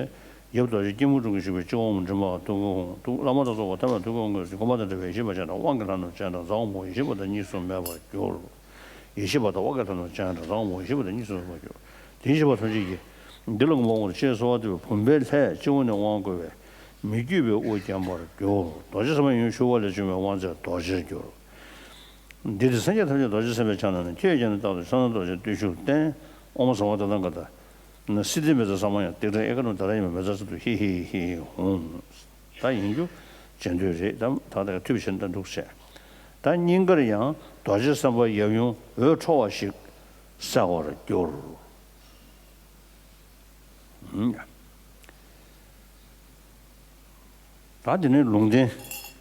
ཡབ་རྡོ་རྗེ་སྐྱིལ་མོ་ཀྲུང་གིས་བཞུགས་པའི་སྤྱི་བོ་འོག་མ་མགྲིན་པ་ཐུགས་ཀའི་ཧཱུྃ། ཐུགས་བླ་མ་དང་ཚོགས་པ་ཐར་པའི་ཐུགས་ཀའི་ཧཱུྃ་གིས་གོ་འཕང་དང་འབྲེལ་བའི་ཡེ་ཤེས་པ་སྤྱན་དྲངས། དབང་གི་ལྷ་རྣམས་སྤྱན་དྲངས། ཟ་འོག་མ་ཡེ་ཤེས་པ་དང་གཉིས་སུ་མེད་པར་གྱུར། ཡེ་ཤེས་པ་དང་དབང་གི་ལྷ་རྣམས་སྤྱན་དྲངས། ཟ་འོག་མ་ཡེ་ཤེས་པ་དང་གཉིས་སུ་མེད་པར་གྱུར། དེ་བཞིན་གཤེགས་པ་ཐམས་ཅད་ཀྱིས། འདི་ལ་མགོ་བོར་ཅེས་གསོལ་བ་འདེབས་པས། བུམ་པའི་ལྷས་སྤྱི་བོ་ནས་དབང་བསྐུར་བས། མི་བསྐྱོད་པའི་དབུ་བརྒྱན་པར་གྱུར། རྡོ་རྗེ་སེམས་དཔའ་ཡུམ་ཞུ་བ་ལས་བྱུང་བའི་དབང་རྫས་རྡོ་རྗེར་གྱུར། འདི་ནི་སངས་རྒྱས་ཐམས་ཅད་རྡོ་རྗེ་སེམས་དཔའི་ཕྱག་ན་བསྣམས། ཁྱོད་ཀྱང་ནི་རྟག་ཏུ་ཕྱག་ན་རྡོ་རྗེ་བརྟུལ་ཞུགས་བརྟན། ཨོཾ་སརྦ་ཏ་ཐཱ་ག་ཏ། སིདྡྷི་མེ་ཙཱ་ས་མ་ཡ། ཏིག་ཏྲ་ཨེ་ཀ་ནུ་ཏཱ་ར་ཡ་མ། མེ་ཙཱ་སིདྡྷུ་ཧི་ཧི་ཧི་ཧཱུྃ། ད་ཡིན་རྒྱུ་རྗེས་ཟློས་རེད། ད་ད་ལྟ་མཐུད་པ་བྱས་ན་ད་འགྲིག་བྱས། ད་སྙིང་གར་ཡང་རྡོ་རྗེ་སེམས་དཔའ་ཡབ་ཡུམ་འོད་འཕྲོ་བ་ཞིག་གསལ་བར་གྱུར། ད་དེ་ནས་ལུང་བསྟན།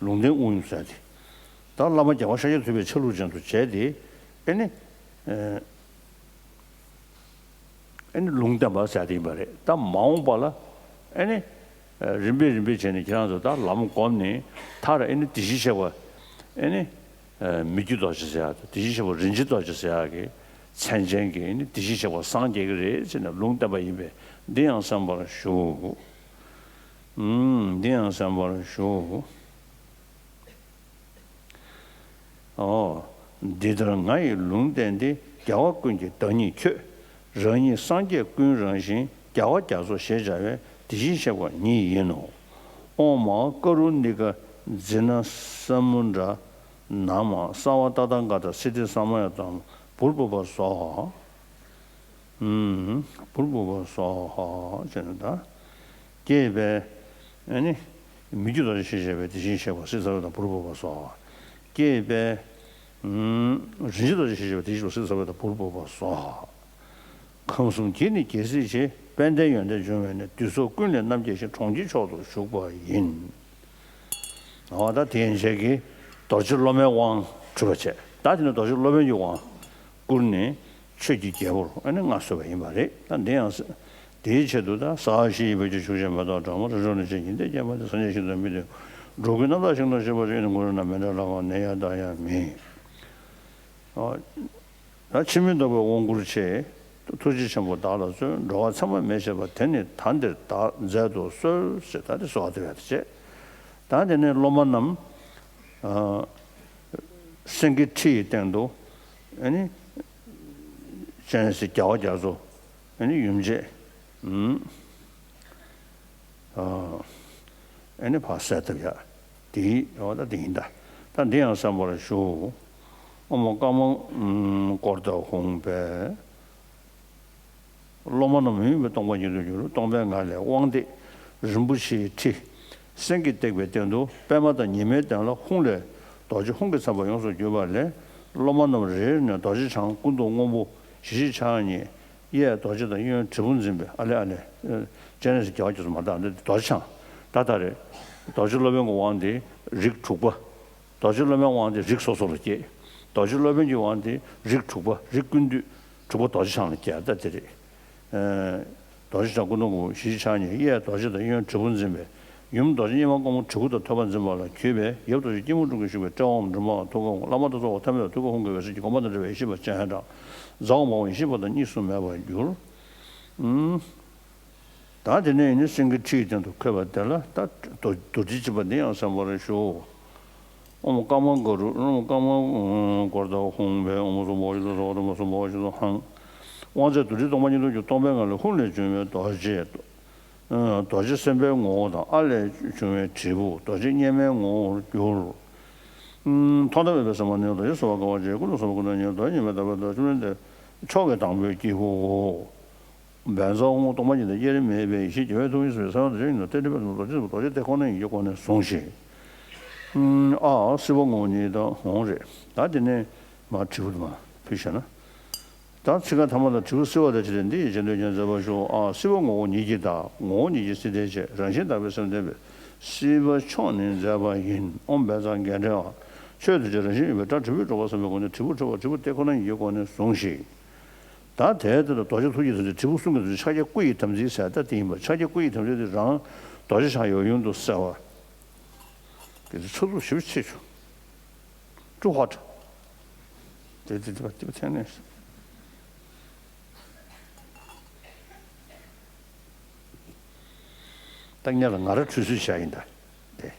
ལུང་བསྟན་དབུ་བརྙེས་ཟེར་ཏེ། ད་བླ་མ་རྒྱལ་བ་ཤཱཀྱ་ཐུབ་པའི་ཆ་ལུགས་ཅན་དུ་བྱས་ཏེ། ཨེ་ནི། ཨེ་ནི་ལུང་བསྟན་པ་ཟེར་ཏེ་ཡིན་པ་རེད། ད་མ་འོངས་པ་ལ། ཨེ་ནི། རིམ་པས་རིམ་པས་བྱས་ནས་ཁྱེད་རང་ཚོ་ད་ལམ་བསྒོམས་ནས་མཐར་ཨེ་ནི་དེ་བཞིན་གཤེགས་པ། ཨེ་ནི། མི་བསྐྱོད་རྡོ་རྗེ་ཟེར་ཡག་དང་། དེ་བཞིན་གཤེགས་པ་རིན་ཆེན་རྡོ་རྗེ་ཟེར་ཡག་གི་མཚན་ཅན་གྱི་ནི་དེ་བཞིན་གཤེགས་པ་སངས་རྒྱས་ཀྱི་རེད་ཟེར་ནས་ལུང་བསྟན་པ་ཡིན་པས། འདི་ཡང་གསན་པར་ཞུ། ཨུམ། འདི་ཡང་གསན་པར་ཞུ། ཨོ། འདི་ལྟར་ང་ཡི་ལུང་བསྟན་ཏེ། རྒྱལ་བ་ཀུན་གྱི་བདག་ཉིད་ཁྱོད། རང་ཉིད་སངས་རྒྱས་ཀུན་རང་བཞིན། རྒྱལ་བ་རྒྱ་མཚོ་ཞེས་བྱ་བའི། དེ་བཞིན་གཤེགས་པ་ཉིད་ཡིན་ནོ། ཨོཾ་མ་ཧཱ་ཀ་རུ་ཎི་ཀ་ཛི་ན་ས་མུ་དྲ་ན་མ་སརྦ་ཏ་ཐཱ་ག་ཏ་སིདྡྷི་ས་མ་ཡ་ཏཱཾ་བྷུར་བྷུ་བ་སྭཱ་ཧཱ། ཨུམ། བྷུར་བྷུ་བ་སྭཱ་ཧཱ་ཟེར་ནས་ད། བསྐྱེད་པས། ཨ་ནི། མི་བསྐྱོད་རྡོ་རྗེ་ཞེས་བྱ་བའི་དེ་བཞིན་གཤེགས་པ་སིདྡྷི་ས་མ་ཡ་ཏཱཾ་བྷུར་བྷུ་བ་སྭཱ་ཧཱ། བསྐྱེད་པས། ཨུམ། རིན་ཆེན་རྡོ་རྗེ་ཞེས་བྱ་བའི་དེ་བཞིན་གཤེགས་པ་སིདྡྷི་ས་མ་ཡ་ཏཱཾ་བྷུར་བྷུ་བ་སྭཱ་ཧཱ། ཁམས་གསུམ་གྱི་ནི་རྒྱལ་སྲིད་ཆེ། དཔལ་ལྡན་ཡོན་ཏན་འབྱུང་བས་ནི། དུས་གསུམ་ཀུན་ལས་རྣམ་རྒྱལ་ཞིང་། གྲོང་ཁྱེར་མཆོག་ཏུ་བཞུགས་པ་ཡིན། འོ་ད་དེ་ཡན་ཆད་ཀྱིས་རྡོ་རྗེ་སློབ་མའི་དབང་གྲུབ་པ་བྱས། ད་དེ་ནས་རྡོ་རྗེ་སློབ་དཔོན་གྱི་དབང་བསྐུར་ནས་ཆོས་ཀྱི་རྒྱལ་པོར་ཨ་ནི་མངའ་གསོལ་བ་ཡིན་པ་རེད། ད་འདི་ཡང་དེའི་ཆེད་དུ་ད་ཟ་ཞེས་བོད་ཀྱི་ཆུ་ཤེལ་མེ་ཏོག་སྦྲང་མ། རི་ཁྲོད་ནས་ཆེས་ཉི་ཟླའི་སྐྱེས་མ་འདི། སངས་རྒྱས་ཤིན་ཏུ་མི་བདེ། འགྲོ་ཀུན་རྣམ་དག་ཞིང་དུ་གཤེགས་པ་ཡིན། གུ་རུ་ན་མི་འབྲལ་ལྷ་ཁང་ནས་ཡར་ལྟ་ཡང་མིན། ད་འཆི་མེད་རྟོགས་པའི་དབང་བསྐུར་ཆེ། ཐུགས་རྗེ་ཆེན་པོ་བདག་ལ་གསོལ། འགྲོ་བ་ཚད་མ་མེད་ཅེས་པ། དེ་ནི་ད་འདིར་བདག་མཛད་དུ་གསོལ། ཞེས་ད་དེ་གསོལ་བ་འདེབས་ཡ་དེ་བྱས། ད་དེ་ནས་སློབ་མ་རྣམས་ཨ་སེང་གེའི་ཁྲི་ཡི་སྟེང་དུ་ཨ་ནི་སྤྱན་རས་གཟིགས་རྒྱལ་བ་རྒྱ་མཚོ་ཨ་ནི་ཡུམ་བཅས་ཨུམ། ཨ་ནི་ཕར་གསལ་བཏབ་ཡ། དེའི་འོ་ད་དེ་ཡིན་ད། ད་འདི་ཡང་གསན་པར་ཞུ། ཨོཾ་ཀ་མ་ཀོ་རྡ་ཧཱུྃ་ཕཊ། སློབ་མ་རྣམས་ཡུམ་གྱི་སྟོང་པ་ཉིད་དུ་གྱུར། སྟོང་པའི་ངང་ལས་དབང་ལྡན་རིན་པོ་ཆེའི་ཁྲི་སེང་གེས་བཏེགས་པའི་སྟེང་དུ་པདྨ་དང་ཉི་མའི་གདན་ལ་ཧཱུྃ་ལས་རྡོ་རྗེ་ཧཱུྃ་གི་ཚངས་པ་ཡོངས་སུ་གྱུར་པ་ལས། སློབ་མ་རྣམས་རེ་རེ་ནས་རྡོ་རྗེ་འཆང་སྐུ་མདོག་སྔོན་པོ་བཞི་བཞི་ཕྱག་གཉིས། གཡས་རྡོ་རྗེ་དང་གཡོན་དྲིལ་བུ་འཛིན་པའི། ཨ་ལེ་ཨ་ལེ། སྤྱན་རས་གཟིགས་རྒྱལ་བ་རྒྱ་མཚོ་མ་དག་འདི་རྡོ་རྗེ་འཆང་། ད་ལྟ་རེད། རྡོ་རྗེ་སློབ་དཔོན་གྱི་དབང་འདི་རིགས་དྲུག་པ། རྡོ་རྗེ་སློབ་མའི་དབང་འདི་རིགས་སོ་སོ་ལ་སྐྱེས། རྡོ་རྗེ་སློབ་དཔོན་གྱི་དབང་འདི་རིགས་དྲུག་པ། རིགས་ཀུན་འདུས་དྲུག་པ་རྡོ་རྗེ་འཆང་ལ་སྐྱེས། ད་དེ་རེད། རྡོ་རྗེ་འཆང་སྐུ་མདོག་སྔོན་པོ་བཞི་བཞི་ཕྱག་གཉིས། གཡས་རྡོ་རྗེ་དང་གཡོན་དྲིལ་བུ་འཛིན་པའི། ཡུམ་རྡོ་རྗེ་སྙེམས་མ་སྔོན་པོ་དྲིལ་བུ་དང་ཐོད་པ་འཛིན་པ་ལ་གུས་པས། ཡབ་རྡོ་རྗེ་སྐྱིལ་མོ་ཀྲུང་གིས་བཞུགས་པའི་ཏྲེ་ཧཱུྃ་ཌྷཱུྃ་མ་ཐུགས་ཀར་ཧཱུྃ། བླ་མ་དང་ཚོགས་པ་ཐ་མལ་པའི་ཐུགས་ཀར་ཧཱུྃ་གི་འོད་ཟེར་གྱིས། དགོངས་པ་དང་འབྲེལ་བའི་ཡེ་ཤེས་པ་སྤྱན་དྲངས། ཛཿ་ཧཱུྃ་མ་ཧཱུྃ་ཡེ་ཤེས་པ་དང་གཉིས་སུ་མེད་པར་གྱུར། ཨུམ། ད་དེ་ནས་ནི་སེང་གེའི་ཁྲིའི་སྟེང་དུ་འཁོད་པ་དེ་ལ་ད་རྡོ་རྡོ་རྗེ་བྱེད་པ་འདི་ཡང་གསན་པར་ཞུ། ཨོཾ་ཀ་མ་ག་རུ། ཨོཾ་ཀ་མ་ཀོ་རྡ་ཧཱུྃ་ཕཊ། ཨོཾ་སྭ་བྷཱ་ཝ་ཤཱ་ཏྭ། སྭ་བྷཱ་ཏྭ་མ་སྭ་བྷཱ་ཝ་ཤཱ་ཏྭ་ཧཱུྃ། དབང་མཛད་རྡོ་རྗེ་སྟོང་པ་ཉིད་དུ་གྱུར། སྟོང་པའི་ངང་ལས་ཧཱུྃ་ལས་བྱུང་བའི་རྡོ་རྗེ། རྡོ་རྗེ་སེམས་དཔའི་ངོ་བོ་དང་། ཨ་ལས་བྱུང་བའི་དྲིལ་བུ་རྡོ་རྗེ་སྙེམས་མའི་ངོ་བོར་གྱུར། ཐོག་མཐའ་མེད་པའི་སེམས་དཔའ་ནི་རྡོ་རྗེ་གསོལ་བ་དཀའ་བ་སྤྱད། ཀུན་ཏུ་བཟང་པོ་ཀུན་ཏུ་ཉེ་བའི། རྡོ་རྗེ་སྙེམས་མའི་བདག་པོ་རྡོ་རྗེ་སྙེམས་མའི་མཆོག་གི་དང་པོའི་དཀྱིལ་འཁོར་བོ། བཛྲ་ཧཱུྃ་སྟོང་པ་ཉིད་དང་དབྱེར་མེད་པའི་ཡེ་ཤེས་རྒྱལ་བའི་ཐུགས་ཉིད་སུ་ཡིན། གསང་བ་རྡོ་རྗེ་ཉིད་དང་རྟེན་འབྲེལ་པའི་ཚོགས་རྡོ་རྗེ་དེ་ཁོ་ན་ཡིན་གྱི་སྒོ་ནས་ཟུངས་ཤིག། ཨ་སྲིད་པ་ངོ་བོ་ཉིད་དང་འོང་རེད། ད་དེ་ནས་མར་དྲིལ་བུ་དུ་མ་ཕུལ་བཞག་ན། ད་ཚིག་རྐང་ཐ་མ་དང་དྲིལ་བུ་གསོལ་བ་དང་བཅས་ཏེ་འདི་ཡི་རྗེས་ཟློས་ཀྱང་མཛད་པར་ཞུ། ཨ་སྲིད་པ་ངོ་བོ་ཉིད་ཀྱི་བདག། ངོ་བོ་ཉིད་ཀྱི་སྲིད་མཐའི་ཆོས། རང་བཞིན་དག་པའི་སེམས་ལྡན་པའི། སྲིད་པ་མཆོག་ནི་མཛད་པ་ཡིན། ཨོཾ་བཛྲ་གྷཎྜཱ། ཆོས་ཐམས་ཅད་རང་བཞིན་ཡོད་པའི་སྒྲ། དྲིལ་བུས་སྒྲོག་པ་བསམ་པའི་སྒོ་ནས། དྲིལ་བུ་འཁྲོལ་བ་དྲིལ་བུ་སྟེ་ཁོ་ན་ཡིན་གྱི་སྒོ་ནས་ཟུངས་ཤིག། ད་དེ་ལྟར་རྡོ་རྗེ་ཐུགས་ཀྱི་དམ་ཚིག། དྲིལ་བུ་གསུང་གི་དམ་ཚིག། དྲིལ་བུ་གསུང་གི་དམ་ཚིག་ཟེར་ད་དེ་ཡིན་པ། ཕྱག་རྒྱ་སྐུ་ཡི་དམ་ཚིག་དེ་རང་རྡོ་རྗེ་འཆང་ཡབ་ཡུམ་དུ་གསལ་བ། དེ་ཚོ་ཚོགས་ཞིབ་ཆེ་ཆུ། ཀྲུ་ཧ་ཏྲ། དེ་དེ་དེ་དེ་ཐེངས་ནས། ད་ངས་ལ་ང་ར་ཁྲུས་གསོལ་བྱ་ཡིན་ད། དེ།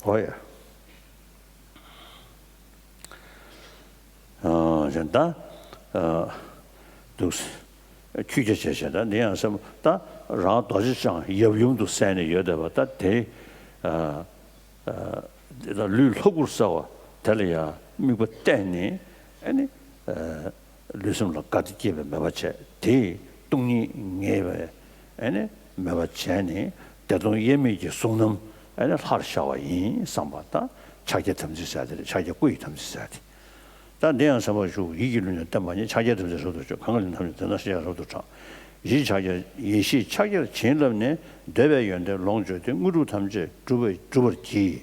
ཨོ་ཡ། ཨ་གཞན་ད་ཨ་འདུག་ཁྱུ་རྒྱ་བྱས་བྱས་ད་འདི་ཡང་སེམས་ད་རང་རྡོ་རྗེ་འཆང་ཡབ་ཡུམ་དུ་གསལ་ནས་ཡོད་བསྡད་པ་ད་དེ་ཨ་ཨ་འདི་ད་ལུས་ལྷ་སྐུར་གསལ་བ་དེ་ལ་ཡང་དམིགས་པ་གཏད་ནས་ཨ་ནི་ཨ། ལུས་སེམས་ལ་དགའ་སྟེ་སྐྱེས་པའི་མོས་པ་བྱས། དེས་སྟོང་ཉིད་ངེས་པའི་ཨེ་ནི་མོས་པ་བྱས་ནས་བདེ་སྟོང་དབྱེར་མེད་ཀྱི་གཟུང་རྣམ་ཨེ་ནི་ལྷར་ཤར་བ་ཡིན་བསམ་པ་དང་། ཕྱག་རྒྱའི་དམ་ཚིག་ཟེར་དེ་རེད། ཕྱག་རྒྱ་སྐུ་ཡི་དམ་ཚིག་ཟེར་དེ། ད་འདི་ཡང་གསན་པར་ཞུ། ཡིད་ཀྱིས་ལུས་ནི་བརྟན་པ་ཉིད། ཕྱག་རྒྱའི་དམ་ཚིག་རབ་ཏུ་སྤྱོད། གང་གི་ལུས་ཐམས་ཅད་དེ་ན་ཤར་ཡང་རབ་ཏུ་དྲངས། ཡེ་ཤེས་ཕྱག་རྒྱ་ཡེ་ཤེས་ཕྱག་རྒྱར་བྱིན་བརླབས་ནས། འདོད་པའི་ཡོན་ཏན་ལོངས་སྤྱོད་དེ། དངོས་གྲུབ་ཐམས་ཅད་འགྲུབ་པའི་འགྲུབ་པར་བགྱི།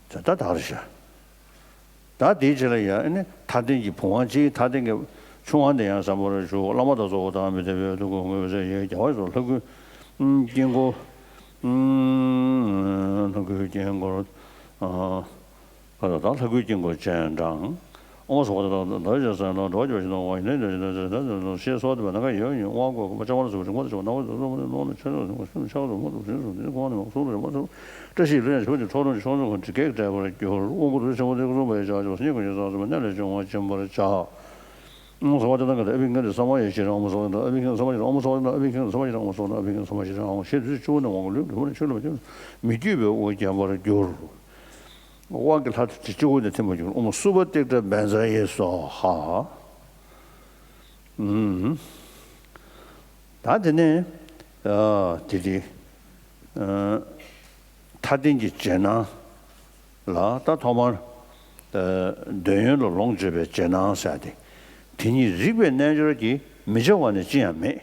ད་ད་ད་རེད་ཤག། ད་དེའི་རྗེས་ལ་ཡང་ཨེ་ནི་མཐའ་རྟེན་གྱི་བུམ་དབང་གཅིག། མཐའ་རྟེན་གྱི་ཆུ་དབང་དེ་ཡང་གསན་པར་ཞུ། བླ་མ་དང་ཚོགས་པ་དང་མི་འབྲལ་བའི་ཐུགས་ཀར་ཧཱུྃ་གི་འོད་ཟེར་ཡལ་གྱི་རྒྱལ་བ་ཡི་ལྷ་སྐུའི་དཀྱིལ་འཁོར། ལྷ་སྐུའི་དཀྱིལ་འཁོར། ཨ་ད་ལྷ་སྐུའི་དཀྱིལ་འཁོར་སྤྱན་དྲངས། ཨོཾ་སྭ་བྷཱ་ཏ་ད་ད་ཡ་ས་ན་འགྲོ་བ་བྱེད་པ་ཞིག་དང་བ་ཡིན་ན་ཞེས་སོགས་དེ་བས་ན་ཁ་ཡོད་ཉིད་དབང་བསྐུར་གོ་མ་ཆགས་པ་ལ་སོགས་པ་རིག་མ་དང་བྱ་བ་སྣང་བ་དང་སོགས་པ་ནི་ལོག་ནས་ཆོས་ལ་སེམས་ཀྱི་ཆགས་སུ་མ་གཏོགས་ཞེས་སུ་འདི་ཁོང་ནས་མ་གསུངས་པར་མ་གསུངས། བཀྲ་ཤིས་ལྷུན་གྱིས་ཕྱོགས་བཅུ་ཁྲོ་རོང་གི་ཕྱོགས་བཅུ་ཁོང་དྲི་བགེགས་བསྐྲད་པར་འགྱུར། དབང་བསྐུར་རྡོ་རྗེ་ཆེན་པོ་དེ་སྐུ་གསུམ་པ་ཡི་ཕྱག་བྱ་བ་སྙིང་ཁོང་ཆུད་ཟགས་སུ་མ་གནས་ལས་བྱུང་བ་སྦྱིན་པར་བྱ། ཨོཾ་སྭ་བྷཱ་ཏ་ན་ག་ཏེ་ཨ་བྷི་ཀ་ཏེ་ས་མ་ཡ་ཤྲཱི་ར། ཨོཾ་སྭ་བྷཱ་ཏ་ན་ཨ་བྷི་ཀ་ཏེ་ས་མ་ཡ་ཤྲཱི་ར། ཨོཾ་སྭ་བྷཱ་ཏ་ན་ཨ་བྷི་ཀ་ཏེ་ས་མ་ཡ་ཤྲཱི་ར། ཨོཾ་སྭ་བྷཱ་ཏ་ན་ཨ་བྷི་ཀ་ཏེ་ས་མ་ཡ་ཤྲཱི་ར། ཨོཾ་ཞེས་དུས་ཚོད་བཅུ་པོ་ནས་དབང་བསྐུར་ལུས་འབྲིང་པོ་ནས་ཆོས་ལ་མ་བཅོས། མི་བསྐྱོད་པའི་དབུ་བརྒྱན་པར་འགྱུར། དབང་གི་ལྷ་དེ་བཅུ་པོ་ནས་ཐིམ་པར་འགྱུར། ཨོཾ་སྭ་བྷཱ་ཏིཀ་ཏྲ་བཛྲ་ཡེ་སྭཱ་ཧཱ། ཨུམ། ད་དེ་ནས་ཨ་དེ་དེ་ཨ་མཐའ་རྟེན་གྱི་རྗེས་གནང་ལ་ད་ཐོག་མར་ཨ་འདོད་ཡོན་ལ་ལོངས་སྤྱོད་པའི་རྗེས་གནང་ཟེར་ཏེ། དེ་ཉིད་རིགས་པའི་རྣལ་འབྱོར་གྱིས་མི་བྱ་བ་ནི་ཅི་ཡང་མེད།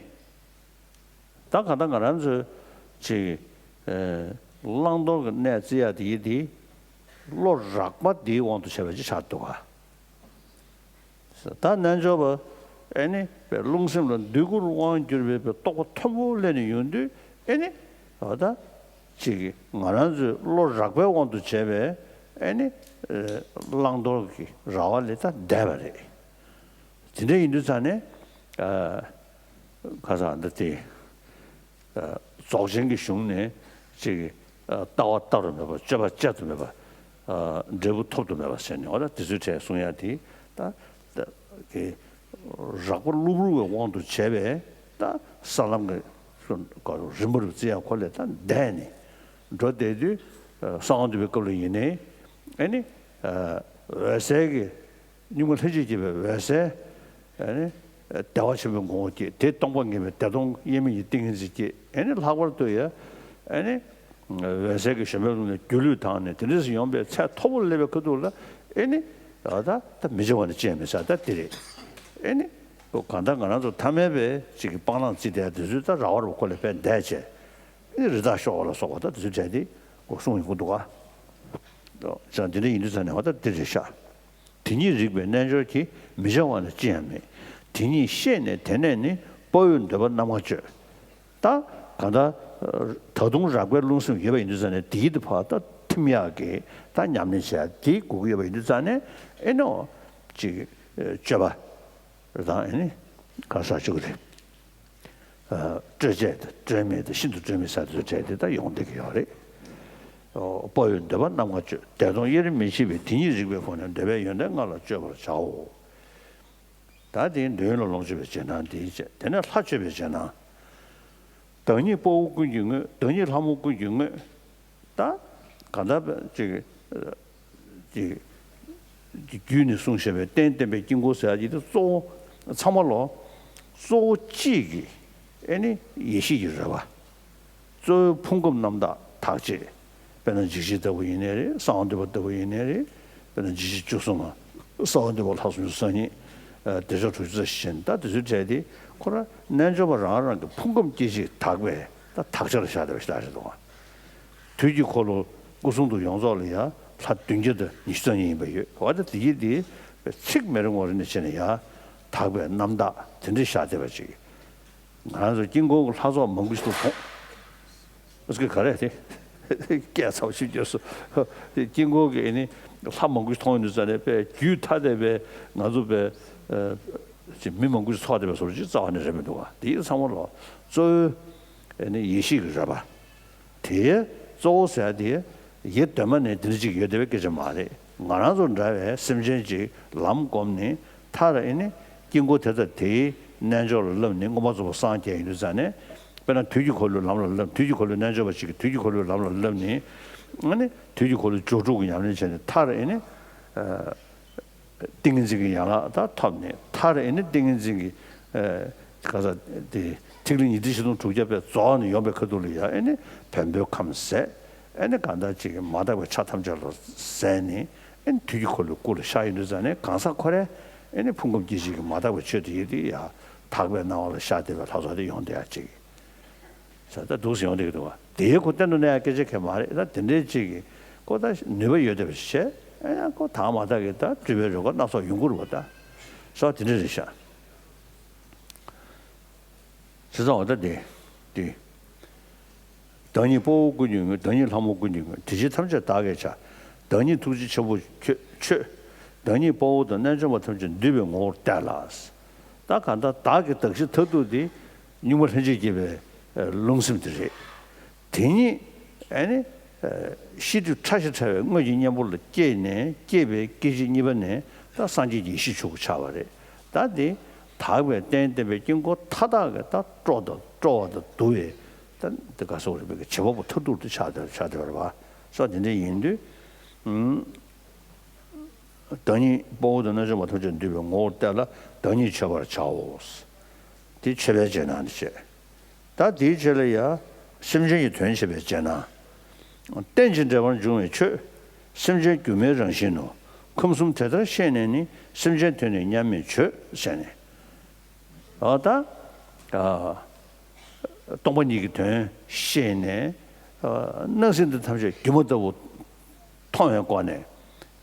ད་གང་ལྟར་ང་རང་ཚོས་ཅིག་ཨ་བླང་དོར་གྱི་གནས་བརྩི་ཡ་དེ་ཡིན་དེ་བློ་རགས་པ་དེའི་དབང་དུ་བྱས་པ་ཅིག་ཆགས་འདུག་ག། ད་རྣལ་འབྱོར་པ་ཨེ་ནི་པའི་རླུང་སེམས་ལ་འདོད་རྒུར་དབང་བསྒྱུར་བའི་པའི་རྟོགས་པ་མཐོན་པོ་སླེབས་ནས་ཡོང་དུས་ཨེ་ནི་ད་ཅིག་ང་རང་ཚོའི་བློ་རགས་པའི་དབང་དུ་བྱས་པའི་ཨེ་ནི་བླང་དོར་གྱི་ར་བ་ལས་ད་འདས་པ་རེད། དེ་འདྲ་ཡིན་དུས་ཙང་ནས་ཁ་སང་འདི་དེ། རྫོགས་ཆེན་གྱི་གཞུང་ནས་ཅིག་ལྟ་བ་ལྟ་རུ་མེད་པ། སྤྱོད་པ་སྤྱད་དུ་མེད་པ། འབྲས་བུ་ཐོབ་ཏུ་མེད་པ་ཟེར་ནས་འོ་ད་དེ་ཚོའི་གྲས་གསུང་ཡ་དེ་ད་ད་གི་རགས་པ་གློ་བུར་བའི་དབང་དུ་བྱས་པའི་ད་ས་ལམ་གྱི་རིམ་པ་རུ་བརྩི་ཡ་ཁོ་ལས་ད་འདས་ནས་འགྲོ་བསྡད་དུས་གསང་བ་འདུས་པའི་སྐབས་ལ་ཡིན་ནའི་ཨེ་ནི་འོད་གསལ་གྱི་གཉུག་མ་ལྷན་ཅིག་སྐྱེས་པའི་འོད་གསལ། ཨ་ནི་བདེ་བ་ཆེན་པོའི་ངོ་བོ་སྐྱེས། དེ་སྟོང་པ་ངེས་པའི་བདེ་སྟོང་དབྱེར་མེད་ཀྱི་ཏིང་ངེ་འཛིན་སྐྱེས། ཨ་ནི་ལྷག་པར་དུ་ཡང་ཨ་ནི་འོད་གསལ་གྱི་ཞོན་པའི་ཀློང་ནས་སྒྱུ་ལུས་དྭངས་ནས་དེ་འདྲ་ཞིག་ཡོང་པའི་ཚད་མཐོ་པོར་སླེབས་པའི་ཁ་ཐུག་ལ་ཨ་ནི་ད་ད་མི་བྱ་བ་ནི་ཅི་ཡང་མེད་ཟེར་ད་དེ་རེད། ཨ་ནི་གང་ལྟར་ང་རང་ཚོ་ཐ་མལ་པའི་ཅིག་གི་སྤང་བླང་བརྩི་བསྡད་དེ་ཚོས་ད་ར་བ་རུ་ཁོ་ལས་ཕན་བསྡད་བྱས། ཨ་ནི་རི་དྭགས་གཤོག་པ་ལ་སོགས་པ་ད་དེ་ཚོའི་གྲས་དེ་གསུངས་ཡོང་གི་འདུག་ག་ཅང་དེ་འདྲ་ཡིན་དུས་ཙང་ནས་འོ་ད་དེ་རེད་ཤག་དེ་ཉིད་རིག་པའི་རྣལ་འབྱོར་གྱིས། མི་བྱ་བ་ནི་ཅི་ཡང་མེད། དེ་ཉིད་ཤེས་ནས་དེ་ནས་ནི། དཔའ་བོས་འདོད་པ་རྣམ་ལྔ་སྤྱོད། ད་གང་ལྟར་ད་དུང་རགས་པའི་རླུང་སེམས་ཡོད་པ་ཡིན་དུས་ཙང་ནས་དེའི་དེ་ཕར་ད་ཐིམ་ཡག་གི་ད་ཉམས་ལེན་བྱེད་ཡག་དེ་དགོས་ཀྱི་ཡོད་པ་ཡིན་དུས་ཙང་ནས་ཨེ་ནོ་ཅིག་སྤྱོད་པ་དང་ཨེ་ནི་ག་ས་བཅུག་རེད། སྤྲོས་བཅས་དང་སྤྲོས་མེད་དང་ཤིན་ཏུ་སྤྲོས་མེད་ས་དེ་ཚོ་བྲལ་ཏེ་ད་ཡོང་བསྡད་ཀྱི་ཡོད་རེད། དཔའ་བོས་འདོད་པ་རྣམ་ལྔ་སྤྱོད། བདེ་སྟོང་དབྱེར་མི་ཕྱེད་པའི་དེ་ཉིད་རིག་པའི་སྒོ་ནས། འདོད་པའི་ཡོན་ཏན་ལྔ་ལ་སྤྱོད་པར་བྱའོ། ད་དེའི་འདོད་ཡོན་ལ་ལོངས་སྤྱོད་པའི་རྗེས་གནང་དེའི་རྗེས་དེ་ནས་ལྷ་མཆོད་པའི་རྗེས་གནང་། བདག་ཉིད་དཔའ་བོ་ཀུན་གྱི་དངོས། བདག་ཉིད་ལྷ་མོ་ཀུན་གྱི་དངོས། ད་གང་ལྟར་ཅིག་ཅིག་རྒྱུད་ནས་གསུངས་བཞག་པའི་རྟེན་བརྟེན་པའི་དཀྱིལ་འཁོར་ཟེར་ཡ་ཅིག་དེ་གཙོ་བོ་ཚང་མ་ལོ། གཙོ་བོ་གཅིག་གི་ཨེ་ནི་ཡེ་ཤེས་ཀྱི་རོལ་པ། གཙོ་བོའི་ཕུང་ཁམས་རྣམ་དག་དག་བྱེད། དཔེར་ན་འཇིགས་བྱེད་ལྟ་བུ་ཡིན་ནའི་རེད། གསང་བ་འདུས་པ་ལྟ་བུ་ཡིན་ནའི་རེད། དཔེར་ན་འཇིགས་བྱེད་བཅུ་གསུམ་མ། གསང་བ་འདུས་པ་ལྷ་སུམ་ཅུ་སོ་གཉིས། བདེ་མཆོག་དྲུག་ཅུ་རྩ་བཞི་ཅན་ད་དེ་ཚོའི་གྲས་དེ་ཁོ་རང་རྣལ་འབྱོར་པ་རང་རང་གི་ཕུང་ཁམས་སྐྱེ་མཆེད་དག་པས་ད་དག་བྱ་ལ་བཞག་བསྡད་པ་ཞིག་རེད་དོ། དུས་ཀྱི་འཁོར་ལོ་སྐུ་གསུང་ཐུགས་ཡོངས་རྫོགས་ལ་ཡང་ལྷ་བདུན་བརྒྱ་དང་ཉི་ཤུ་རྩ་གཉིས་ཡིན་པ་ཡོད། འོ་ད་དེ་ཡིན་དེ་ཚིག་མེད་རུང་ངོ་རེ་ནས་བྱས་ནས་ཡང་དག་པའི་རྣམ་དག་དེ་འདྲ་བཞག་བསྡད་པ་ཅིག་ང་རང་ཚོ་དཀྱིལ་འཁོར་གྱི་ལྷ་ཚོགས་མང་པོ་ཞིག་ཏུ་མཐོང་། ཨོ་ཙི་ག་རེ་དེ་སྐད་ཚ་པོ་ཞིག་བརྗོད་སོང་། དཀྱིལ་འཁོར་གྱི་ཨེ་ནི་ལྷ་མང་པོ་ཞིག་མཐོང་ཡོང་དུས་ཙ་ནས་དཔེ་རྒྱུད་ཐ་དད་པའི་ང་ཚོ་དཔེ་ཅིག་མི་མང་པོ་ཞིག་ཚོགས་བསྡད་པའི་བཟོ་འདྲ་ཅིག་རྩ་བ་ནས་རེད་མི་འདུག་ག་དེ་ཡིན་ཚང་མ་ལོ་གཙོ་བོའི་ཨེ་ནི་ཡེ་ཤེས་ཀྱི་རོལ་པ། དེའི་གཙོ་བོ་ཟེར་ཡ་དེ་ཡེ་གདོད་མ་ནས་འདི་འདྲ་ཅིག་ཡོད་བསྡད་པའི་སྐད་ཆ་མ་རེད། ང་རང་ཚོ་འདྲ་བའི་སེམས་ཅན་ཅིག་ལམ་བསྒོམས་ནས་མཐར་ཨེ་ནི་དཀྱིལ་འཁོར་དེ་དང་དེའི་རྣལ་འབྱོར་ལ་བསླབས་ནས་མངོན་པར་རྫོགས་པར་སངས་རྒྱས་ཡོང་དུས་ཙ་ནས་དཔེར་ན་དུས་ཀྱི་འཁོར་ལོའི་ལམ་ལ་བསླབས། དུས་ཀྱི་འཁོར་ལོའི་རྣལ་འབྱོར་པ་ཅིག་གིས་དུས་ཀྱི་འཁོར་ལོའི་ལམ་ལ་བསླབས་ནས་ཨ་ནི་དུས་ཀྱི་འཁོར་ལོའི་སྦྱོར་དྲུག་གི་ཉམས་ལེན་བྱས་ནས་མཐར་ཨེ་ནི། ཏིང་ངེ་འཛིན་གྱི་ཡན་ལག་དག་ཐོབ་ནས་མཐར་ཨེ་ནི་ཏིང་ངེ་འཛིན་གྱི་ཨེ་ག་ས་དེ་ཐིག་ལེ་ཉི་ཁྲི་བཞི་སྟོང་དྲུག་བརྒྱ་པའི་རྫོགས་ནས་ཡོང་པའི་ཁ་ཐུག་ལ་ཡང་ཨེ་ནི་བེམ་པོའི་ཁམས་ཟད། ཨེ་ནི་གང་ལྟར་ཅིག་གི་མ་དག་པའི་ཆ་ཐམས་ཅད་ལ་ཟད་ནས་ཨེ་ནི་དུས་ཀྱི་འཁོར་ལོའི་སྐུ་ལ་ཤར་ཡོང་དུས་ཙ་ནས་གང་ཟག་ཁོ་རའི་ཨེ་ནི་ཕུང་ཁམས་སྐྱེ་མཆེད་ཀྱི་མ་དག་པའི་ཆོས་དེ་ཡིན་དེ་ཡང་དག་པའི་སྣང་བ་ལ་ཤར་བསྡད་པའི་ལྷ་ཚོགས་དེ་ཡོང་བསྡད་ཡ་ཅིག་ས་ད་འདུག་སེ་ཡོང་བསྡད་ཀྱི་འདུག་བ། དེའི་ཁོ་གཏན་དུ་གནས་ཡ་སྐད་ཆ་གང་མ་རེད། ད་དེ་འདྲའི་ཅིག་གི་ཁོ་ད་ནུས་པ་ཡོད་བསྡད་པ་ཞིག་བྱས་ཨ་ཡང་ཁོ་དག་མ་དག་གི་ད་སྤྲུལ་པའི་རོལ་གར་སྣ་ཚོགས་ཡོང་གི་རེད་བ། ད་ས་དེ་འདྲ་རེད་ཤག་བྱས་ཙང་འོ་ད་དེ་དེ། བདག་ཉིད་དཔའ་བོ་ཀུན་གྱི་དངོས། བདག་ཉིད་ལྷ་མོ་ཀུན་གྱི་དངོས། དེ་བཞིན་ཐམས་ཅད་བདག་གིས་བྱ། བདག་ཉིད་ཐུགས་རྗེ་ཆེན་པོ་ཁྱོད་མཆོད། བདག་ཉིད་དཔའ་བོ་དང་རྣལ་འབྱོར་པ་ཐམས་ཅད་འདུས་པའི་ངོ་བོར་བལྟས་ལ། ད་གང་ལྟར་བདག་གི་གདགས་གཞི་མཐར་ཐུག་དེ་གཉུག་མ་ལྷན་ཅིག་སྐྱེས་པའི་རླུང་སེམས་དེ་རེད། དེ་ཉིད་ཨེ་ནི་ཤེས་སྒྲིབ་ཕྲ་ཞིང་ཕྲ་བའི་དངོས་ཀྱི་གཉེན་པོ་ལ་སྐྱེས་ནས་སྐྱེས་པའི་སྐྱེ་མཆེད་གཉིས་པ་ནས་ད་སངས་རྒྱས་ཀྱི་ཡེ་ཤེས་ཆོས་སྐུ་འཆར་བ་རེད། ད་དེ་དག་པའི་རྟེན་བརྟེན་པའི་དཀྱིལ་འཁོར་མཐའ་དག་གི་ད་སྤྲོ་དང་སྤྲོ་བ་དང་བསྡུ་བའི་ད་དེ་ག་སོགས་རིག་པའི་བྱེད་པ་པོ་མཐར་ཐུག་ཏུ་ཆགས་བསྡད་ཆགས་བསྡད་པ་རེད་བ། སོགས་དེ་འདྲ་ཡིན་དུས། བདག་ཉིད་དཔའ་བོ་དང་རྣལ་འབྱོར་པ་ཐམས་ཅད་འདུས་པའི་ངོ་བོར་བལྟས་ལ་བདག་ཉིད་མཆོད་པར་བྱའོ། དེ་མཆོད་པའི་རྗེས་གནང་དེ་བྱས། ད་དེའི་རྗེས་ལ་ཡང་སེམས་ཅན་གྱི་དོན་བྱེད་པའི་རྗེས་གནང་། རྟེན་ཅིང་འབྲེལ་པར་འབྱུང་བའི་ཆོས། སེམས་ཅན་སྒྱུ་མའི་རང་བཞིན་ནོ། ཁམས་གསུམ་དེ་ལྟར་ཤེས་ནས་ནི། སེམས་ཅན་དོན་ནི་མཉམ་མེད་བརྗོད་ཟེར་ནས། འོ་ད། ཨ། སྟོང་པ་ཉིད་ཀྱི་དོན་ཤེས་ནས། ཨ། སྣང་སྲིད་འདི་ཐམས་ཅད་སྒྱུ་མ་ལྟ་བུ་མཐོང་བའི་སྒོ་ནས།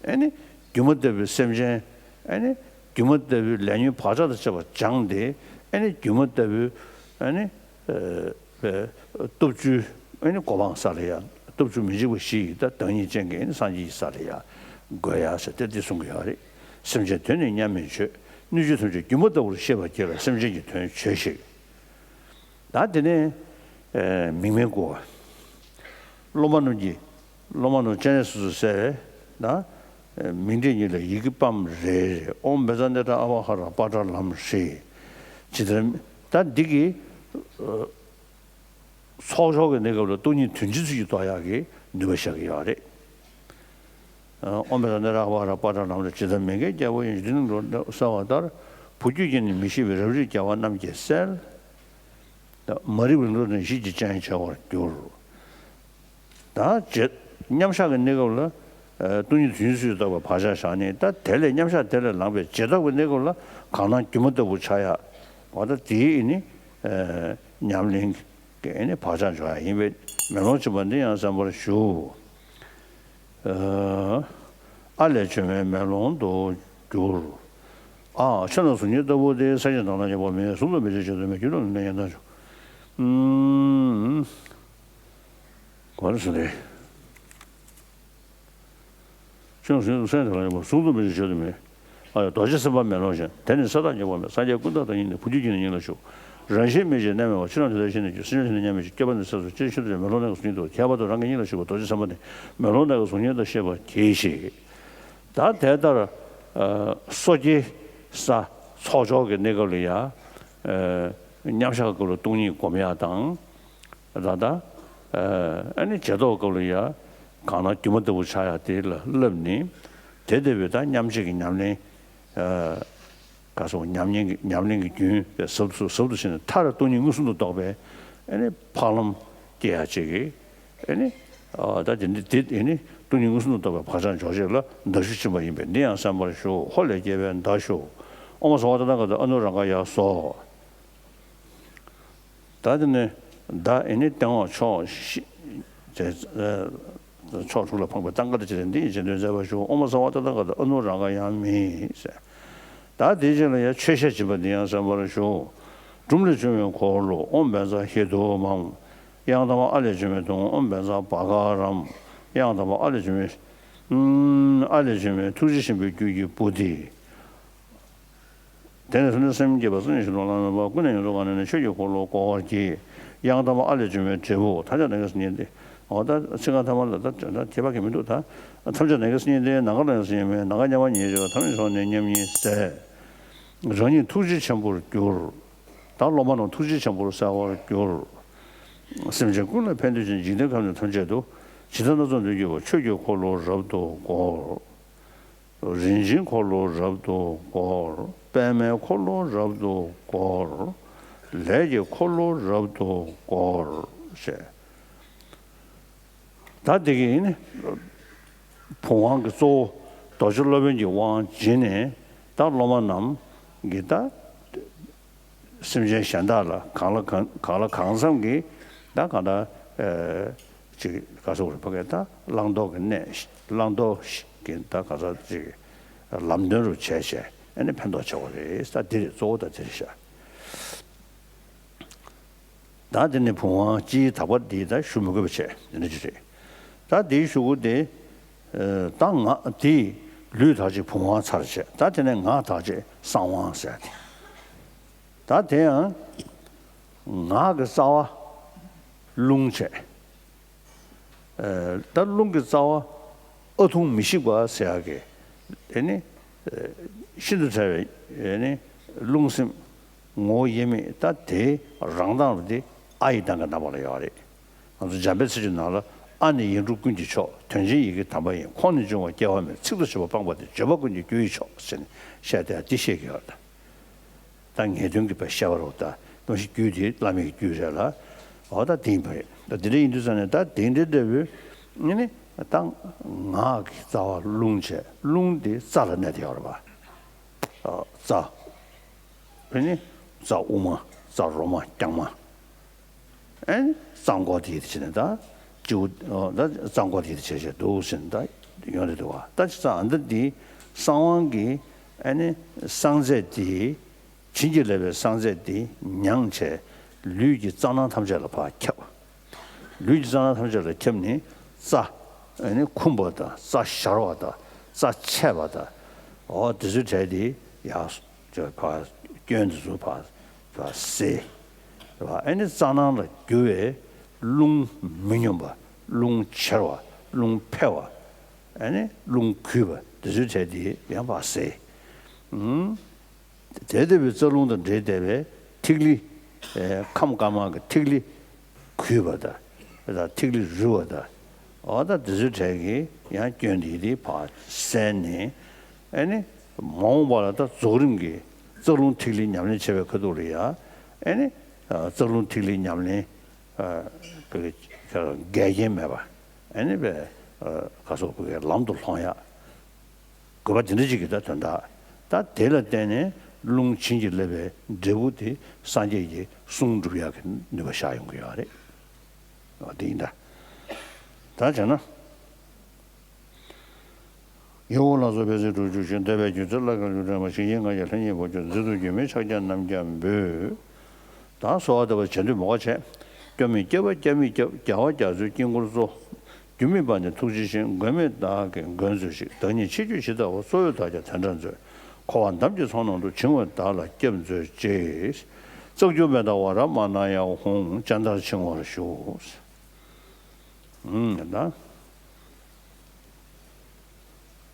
ཨེ་ནི། སྒྱུ་མ་ལྟ་བུའི་སེམས་ཅན། ཨེ་ནི། སྒྱུ་མ་ལྟ་བུའི་ལས་ཉོན་བག་ཆགས་དང་བཅས་པ་སྦྱངས་ཏེ། ཨ་ནི་སྒྱུ་མ་ལྟ་བུའི་ཨ་ནི་སྟོབས་བཅུའི་ཨ་ནི་གོ་འཕང་ས་ལ་ཡ། སྟོབས་བཅུ་མི་འཇིགས་པ་བཞི་ཡི་ད་བདག་ཉིད་ཅན་གྱི་ཨ་ནི་སངས་རྒྱས་ཀྱི་ས་ལ་ཡ་འགོད་ཡ་ཟེར་ཏེ་འདི་གསུང་གི་ཡོད་རེད། སེམས་ཅན་དོན་ནི་མཉམ་མེད་བྱོས། སྣོད་བཅུད་ཐམས་ཅད་སྒྱུ་མ་ལྟ་བུར་ཤེས་པར་གྱིས་ལ། སེམས་ཅན་གྱི་དོན་བྱོས་ཤིག་ད་དེ་ནས་མིག་སྨན་བསྐུར་བ། སློབ་མ་རྣམས་ཀྱིས། སློབ་མ་རྣམས་སྤྱན་རས་གཟིགས་སུ་གསལ་བས་ན། མིག་འབྲས་གཉིས་ལ་ཡི་གེ་སྤམ་རེ་རེ། ཨོཾ་བཛྲ་ནཻ་རཉྫ་ཨ་བྷ་ཧ་ར་པྲ་ལམ་ཧྲཱིཿ་ཇི་ལྟར། ད་འདི་གི་ཚོགས་ཆོག་གི་གནས་སྐབས་ལ་སྟོང་ཉིད་དོན་སྤྱི་ཚུལ་གྱིས་རྟོགས་ཡག་གི་ནུས་པ་བཞག་གི་ཡོད་རེད། ཨོཾ་བཛྲ་ནཻ་རཉྫ་ཨ་བྷ་ཧ་ར་པྲ་ལམ་ཧྲཱིཿ་ཇི་ལྟར་མེ་འགལ་རྒྱལ་པོ་ཡིན། འདི་ནི་ལོ་གསལ་བ་ལྟར། བུ་རྒྱུད་ཀྱིས་ནི་མི་ཤེས་པའི་རབ་རིབ་རྒྱལ་བ་རྣམས་ཀྱི་སེལ། མ་རིག་པའི་ལུས་ནི་གཞི་གྱིས་ཅན་བྱ་བར་འགྱུར། ད་རྗེས་མཉམ་བཞག་གི་གནས་སྐབས་ལ་སྟོང་ཉིད་དོན་སྤྱི་ཚུལ་རྟོགས་པའི་བག་ཆགས་བཞག་ནས། ད་དེ་ལས་མཉམ་བཞག་དེ་ལས་ལངས་པའི་རྗེས་ཐོབ་ཀྱི་གནས་སྐབས་ལ་གང་སྣང་སྒྱུ་མ་ལྟ་བུ་ཆགས་ཡ། འོ་ད་དེའི་ནི་ཉམས་ལེན་གྱི་ནི་བག་ཆགས་འཇོག་ཡ་ཡིན་པས་མེ་ལོང་བྱིན་པ་འདི་ཡང་གསན་པར་ཞུ། ཨ་ལས་བྱོན་མའི་མེ་ལོང་དུ་འགྱུར། ཨ་ཕྱི་ནང་གཟུགས་བརྙན་ལྟ་བུ་སྟེ། སེམས་ཅན་དག་ལ་ཉེས་པ་མེད། གཟུགས་ལ་མི་བྱེད་ཆོས་དང་མེད། རྒྱུ་ལ་ནི་ལན་ཡང་དག་འཇོག་གོ་ལ་སོ་ཏེ། ཕྱི་ནང་གཟུགས་བརྙན་སེམས་ཅན་དག་ལ་ཉེས་པ། གཟུགས་ལ་མི་བྱེད་ཆོས་དང་མེད། ཨ་ཡ་རྡོ་རྗེ་སེམས་དཔའ་མེ་ལོང་བཞིན། དེ་ནི་ས་བདག་ཉེས་པ་མེད། སངས་རྒྱས་ཀུན་བདག་བདག་ཉིད་ནི། བུ་རྒྱུད་ཀྱིས་ནི་སྙིང་ལ་ཞུགས། རང་བཞིན་མི་བྱེད་གནས་མེད་པ། ཕྱི་ནང་དེ་དག་ཤེས་ནས་ཀྱང་། སེམས་ཅན་དེ་ནི་མཉམ་མེད་ཅིང་། སྐྱེ་བ་འདི་ཚེ་སོགས་ཅི་ཕྱིར་འདུ་བྱེད། མེ་ལོང་ནང་གི་གཟུགས་བརྙན་དུ། ཁྱད་པར་དུ་རང་གི་སྙིང་ལ་ཞུགས་པ་རྡོ་རྗེ་སེམས་དཔའ་ནི། མེ་ལོང་ནང་གི་གཟུགས་བརྙན་དུ་ཤེས་པར་གྱིས་ཤིག་ད་དེ་ལྟར་སོ་སྐྱེའི་ས་ཚོགས་ཆོག་གི་གནས་སྐབས་ལ་ཡ། མཉམ་བཞག་སྐབས་ལ་སྟོང་ཉིད་སྒོམ་ཡ་དང་། ད་ལྟ་ཨ་ནི་རྗེས་ཐོབ་སྐབས་ལ་ཡ་གང་སྣང་སྒྱུ་མ་ལྟ་བུ་ཆགས་ཡ་དེ་ལ་བསླབས་ནས། དེ་ལྟ་བུའི་ད་མཉམ་རྗེས་ཀྱི་ཉམས་ལེན། ག་སོགས་ཉམས་ཉེན་གྱི་ཉམས་ལེན་གྱི་རྒྱུན་དེ་ཟབ་ཏུ་ཟབ་ཏུ་ཕྱིན་ནས། མཐར་སྟོང་ཉིད་མངོན་སུམ་དུ་རྟོགས་པའི་ཨ་ནི་འཕགས་ལམ་སྐྱེ་ཡ་ཅིག་གི་ཨ་ནི། ད་དེ་འདི་འདི་ཨ་ནི་སྟོང་ཉིད་མངོན་སུམ་དུ་རྟོགས་པའི་བག་ཆགས་འཇོག་བྱེད་ལ་མདའ་གཞུ་བྱིན་པ་ཡིན་པས་འདི་ཡང་གསན་པར་ཞུ། ཧོ་ལས་སྐྱེས་པའི་མདའ་གཞུ། ཨོཾ་སརྦ་ཏ་ཐཱ་ག་ཏ་ཨ་ནུ་རཱ་ག་ཡ་སྭཱ་ཧཱ། ད་དེ་ནས་མདའ་ཨེ་ནི་སྟེང་འོག་ཕྱོགས་བཞི་དེ་ཕྱོགས་དྲུག་ལ་འཕངས་པའི་སྟངས་ཀ་དང་བཅས་ཏེ་འདི་ཡི་རྗེས་ཟློས་མཛད་པར་ཞུ། ཨོཾ་སརྦ་ཏ་ཐཱ་ག་ཏ་ཨ་ནུ་རཱ་ག་ཡ་མི་ཟེར། ད་དེའི་རྗེས་ལ་ཡང་མཆོད་བཤད་བྱིན་པ་འདི་ཡང་གསན་པར་ཞུ། འབྲུམ་ལས་བྱུང་བའི་འཁོར་ལོ། ཨོཾ་བཛྲ་ཧེ་དུ་མཾ། ཡང་དག་པར་ཨ་ལས་བྱུང་བའི་དུང་། ཨོཾ་བཛྲ་བྷ་ག་རཾ། ཡང་དག་པར་ཨ་ལས་བྱུང་བའི། ཨ་ལས་བྱུང་བའི་ཐུགས་རྗེ་ཆེན་པོའི་རྒྱུད་ཀྱི་བུ་དེས། དེ་ནས་སེམས་བསྐྱེད་པ་སེམས་ཉིད་ཤིན་ཏུ་བླ་ན་མེད་པ། ཀུན་ནས་ཡོངས་སུ་བཀང་ནས་ནི། ཆོས་ཀྱི་འཁོར་ལོ་བསྐོར་བར་བགྱི། ཡང་དག་པར་ཨ་ལས་བྱུང་བའི་འབྲས་བུ། ཐམས་ཅད་ནམ་མཁའི་སེང་གེ་འདི། འོ་ད་ཚིག་རྐང་ཐ་མ་ལ་ད་ད་ཁྱད་པར་གྱི་མི་འདུག་ད་ཐམས་ཅད་ནམ་མཁའི་སེང་གེ་འདི། ནམ་མཁའ་ལ་ཡང་སེང་གེ་མེད། ནམ་མཁའ་མཉམ་པར་ཉིད་བྱེད་པ། ཐམས་ཅད་ཀྱི་ཕྱོགས་ནི་མཉམ་ཉིད་ཟེར། རང་ཉིད་ཐུགས་རྗེ་ཆེན་པོར་གྱུར། ད་སློབ་མ་རྣམས་ཐུགས་རྗེ་ཆེན་པོར་གསལ་བར་གྱུར། སེམས་ཅན་ཀུན་ལ་ཕན་འདོད་ཅིང་། འཇིག་རྟེན་ཁམས་ནི་ཐམས་ཅད་དུ། ཇི་ལྟར་སྣ་ཚོགས་འདོད་ཀྱི་བ། ཆོས་ཀྱི་འཁོར་ལོ་རབ་ཏུ་བསྐོར། རིན་ཆེན་འཁོར་ལོ་རབ་ཏུ་བསྐོར། པདྨའི་འཁོར་ལོ་རབ་ཏུ་བསྐོར། ལས་ཀྱི་འཁོར་ལོ་རབ་ཏུ་བསྐོར་ཞེས། ད་འདི་གིས་ནི་བུམ་དབང་གི་གཙོ་བོ་རྡོ་རྗེ་སློབ་དཔོན་གྱི་དབང་བྱིན་ནས། ད་སློབ་མ་རྣམས་ཀྱིས་ད་སེམས་ཅན་གཞན་དག་ལ་གང་ལ་གང་གང་ལ་གང་འཚམ་གྱིས་ད་གང་ལྟར་ཨེ་ཅིག་ག་ཟེར་དགོས་རེད། ཕ་གིར་ད་བླང་དོར་གྱི་གནས། བླང་དོར་གྱི་ད་ག་ཟེར་ཅིག་ལམ་སྟོན་རུ་བྱས་བྱས་ཨ་ནི་ཕན་ཐོགས་ཆེ་བ་རེད། ད་འདི་རེད། གཙོ་བོ་ད་འདི་རེད་ཤག་ད་དེ་ནི་བུམ་དབང་སྤྱིའི་དག་པ་འདི་ད་ཞུ་མི་དགོས་པ་བྱས། འདི་འདྲ་ཅིག་རེད། ད་འདིའི་གཞུག་གུ་དེ། ད་ངག་འདི་ལུས་དག་ཅིང་བུམ་དབང་ཚར་བྱས། ད་དེ་ནས་ངག་དག་ཅིང་གསང་དབང་ཟེར་ཏེ། ད་དེ་ཡང་ངག་གི་རྩ་བ་རླུང་བྱས། ད་རླུང་གི་རྩ་བ་ཨ་ཐུང་མི་ཤིགས་པ་ཟེར་ཡག་གི་དེ་ནི་ཤིན་ཏུ་ཕྲ་བའི་དེ་ནི་རླུང་སེམས་ངོ་བོ་དབྱེར་མེད། ད་དེའི་རང་མདངས་དེ་ཨ་ཡི་གདངས་ཀྱི་རྣམ་པ་ལ་ཡོད་རེད། ང་ཚོ་འཇམ་དཔལ་ཚིག་གི་ནང་ལ། ཨ་ནི་ཡིག་འབྲུ་ཀུན་གྱི་མཆོག་དོན་ཆེན་ཡི་གེ་དམ་པ་ཡིན། ཁོང་ནི་འབྱུང་བ་སྐྱེ་བ་མེད། ཚིག་ཏུ་བྱས་པ་སྤངས་པ་སྟེ། བརྗོད་པ་ཀུན་གྱི་རྒྱུ་ཡི་མཆོག་ཟེར་ནས་བཤད་དེ་འདི་བཤད་ཀྱི་ཡོད་ད། ད་ངེས་དོན་གྱི་བཤད་པ་རོ། ད་གནམ་གཤིས་རྒྱུད་དེ་བླ་མེད་ཀྱི་རྒྱུད་རེད་ལ། འོ་ད་དེ་ཡིན་པ་རེད། ད་དེ་འདྲ་ཡིན་དུས་ཙང་ནས་ད་དེ་འདྲའི་འདྲ་བོའི་ནི་ད་ངག་གི་རྩ་བ་རླུང་བྱས། རླུང་དེ་རྩ་ལ་གནས་ཏེ་ཡོད་རེད་པ། རྩ། ཨ་ནི་རྩ་དབུ་མ། རྩ་རོ་མ། རྐྱང་མ། ཨེ་རྩ་མགོ་དེ་ཡི་དེ་བྱས་ནས་ད་སྤྱི་བོ། ད་རྩ་མགོ་དེ་ཡི་དེ་བྱས་བྱས་འདུག་ཟེར་ནས་ད་ཡོང་དེ་འདུག་བ། ད་ཅི་ཙང་ཨ་ད་འདི་གསང་དབང་གི་ ཨ་ནི་བསང་རྫས་དེ། བྱིན་གྱིས་བརླབས་པའི་བསང་རྫས་དེ་མྱངས་བྱས། ལུས་ཀྱི་རྩ་ནང་ཐམས་ཅད་ལ་ཕར་ཁྱབ། ལུས་ཀྱི་རྩ་ནང་ཐམས་ཅད་ལ་ཁྱབ་ནས་རྩ། ཨ་ནི་འཁུམས་པ་དང་རྩ་ཞར་བ་དང་རྩ་ཆད་པ་དང་། འོ་དེ་ཚོའི་གྲས་དེ་ཡར་ཕར་སྐྱོན་དེ་ཚོ་ཕར་ཕར་སེལ། རེད་བ། ཨ་ནི་རྩ་ནང་ལ་རྒྱུ་བའི་རླུང་མི་སྙོམས་པ། རླུང་འཆར་བ། རླུང་འཕེལ་བ། ཨ་ནི་རླུང་རྒུད་པ་དེ་ཚོའི་གྲས་དེ་ཡང་ཕར་སེལ། ཨུམ། དེ་ལྟ་བུའི་རྩ་རླུང་དང་འབྲེལ་བསྡད་པའི་ཐིག་ལེ། ཨེ། ཁམས་དཀར་དམར་གྱི་ཐིག་ལེ་རྒུད་པ་དང་། ད་ཐིག་ལེ་རུལ་བ་དང་། འོ་ད་དེ་ཚོའི་གྲས་ཀྱི་ཡང་སྐྱོན་དེ་དེ་ཕར་བསལ་ནས། ཨ་ནི་མ་འོངས་པ་ལ་ད་རྫོགས་རིམ་གྱི་རྩ་རླུང་ཐིག་ལེ་ཉམས་ལེན་བྱེད་པའི་ཁ་ཐུག་ལ་ཡ། ཨ་ནི་རྩ་རླུང་ཐིག་ལེ་ཉམས་ལེན་གྱི་འགལ་རྐྱེན་མེད་པ། ཨ་ནི་བས་ག་སོགས་པའི་ལམ་དུ་ལྷོང་ཡག་དགོས་པ་དེ་འདྲ་ཅིག་གི་ད་དོན་དག་ད་དེ་ལ་བརྟེན་ནས་རླུང་བྱིན་གྱིས་བརླབས་པའི་འབྲས་བུ་དེ་སངས་རྒྱས་ཀྱི་གསུང་འགྲུབ་ཡག་གི་ནུས་པ་ཤར་ཡོང་གི་ཡོད་རེད། འོ་དེ་ཡིན་ད། ད་བྱས་ན། ཡིད་འོང་ལ་སོགས་པའི་ཚིག་དྲུག་ཅུ་བཞི། འདོད་པའི་རྒྱུ་ཚོགས་ལ་དགའ་རྒྱུ་དྲན་པ། ཞིང་ཡིན་ང་རྒྱལ་ལྷ་ཉིད་བོ་ཅོག་འཛིན་རྫོགས་སྒྱུ་མའི་ཕྱག་རྒྱ་རྣམ་བརྒྱ་འབུལ། ད་གསོལ་བ་འདེབས་པ་བྱེད་འདོད་མོས་པ་བྱས། སྐྱོབ་མེད་སྐྱོབ་པ་སྐྱབས་མེད་སྐྱབས། རྒྱལ་བ་རྒྱ་མཚོའི་དཀྱིལ་འཁོར་གཙོ། སྒྱུ་མེད་པ་ནི་ཐུགས་རྗེ་ཆེན། མགོན་མེད་བདག་གིས་མགོན་མཛོད་ཅིག་བདག་ཉིད་ཆེ་རྒྱུད་ཇི་ལྟ་བ། གཙོ་བོས་བདག་ཀྱང་དེ་འདྲར་མཛོད། འཁོར་བ་འདམ་གྱི་མཚོ་ནང་དུ། བྱིང་བའི་བདག་ལ་སྐྱབས་མཛོད་ཅིག་བཙག་འགྱུར་མེད་དང་བ་ར་མ་ན་ཡ་ཧཱུྃ། ཅན་དར་འཆིང་བར་ཞུ། ཨུམ། ད།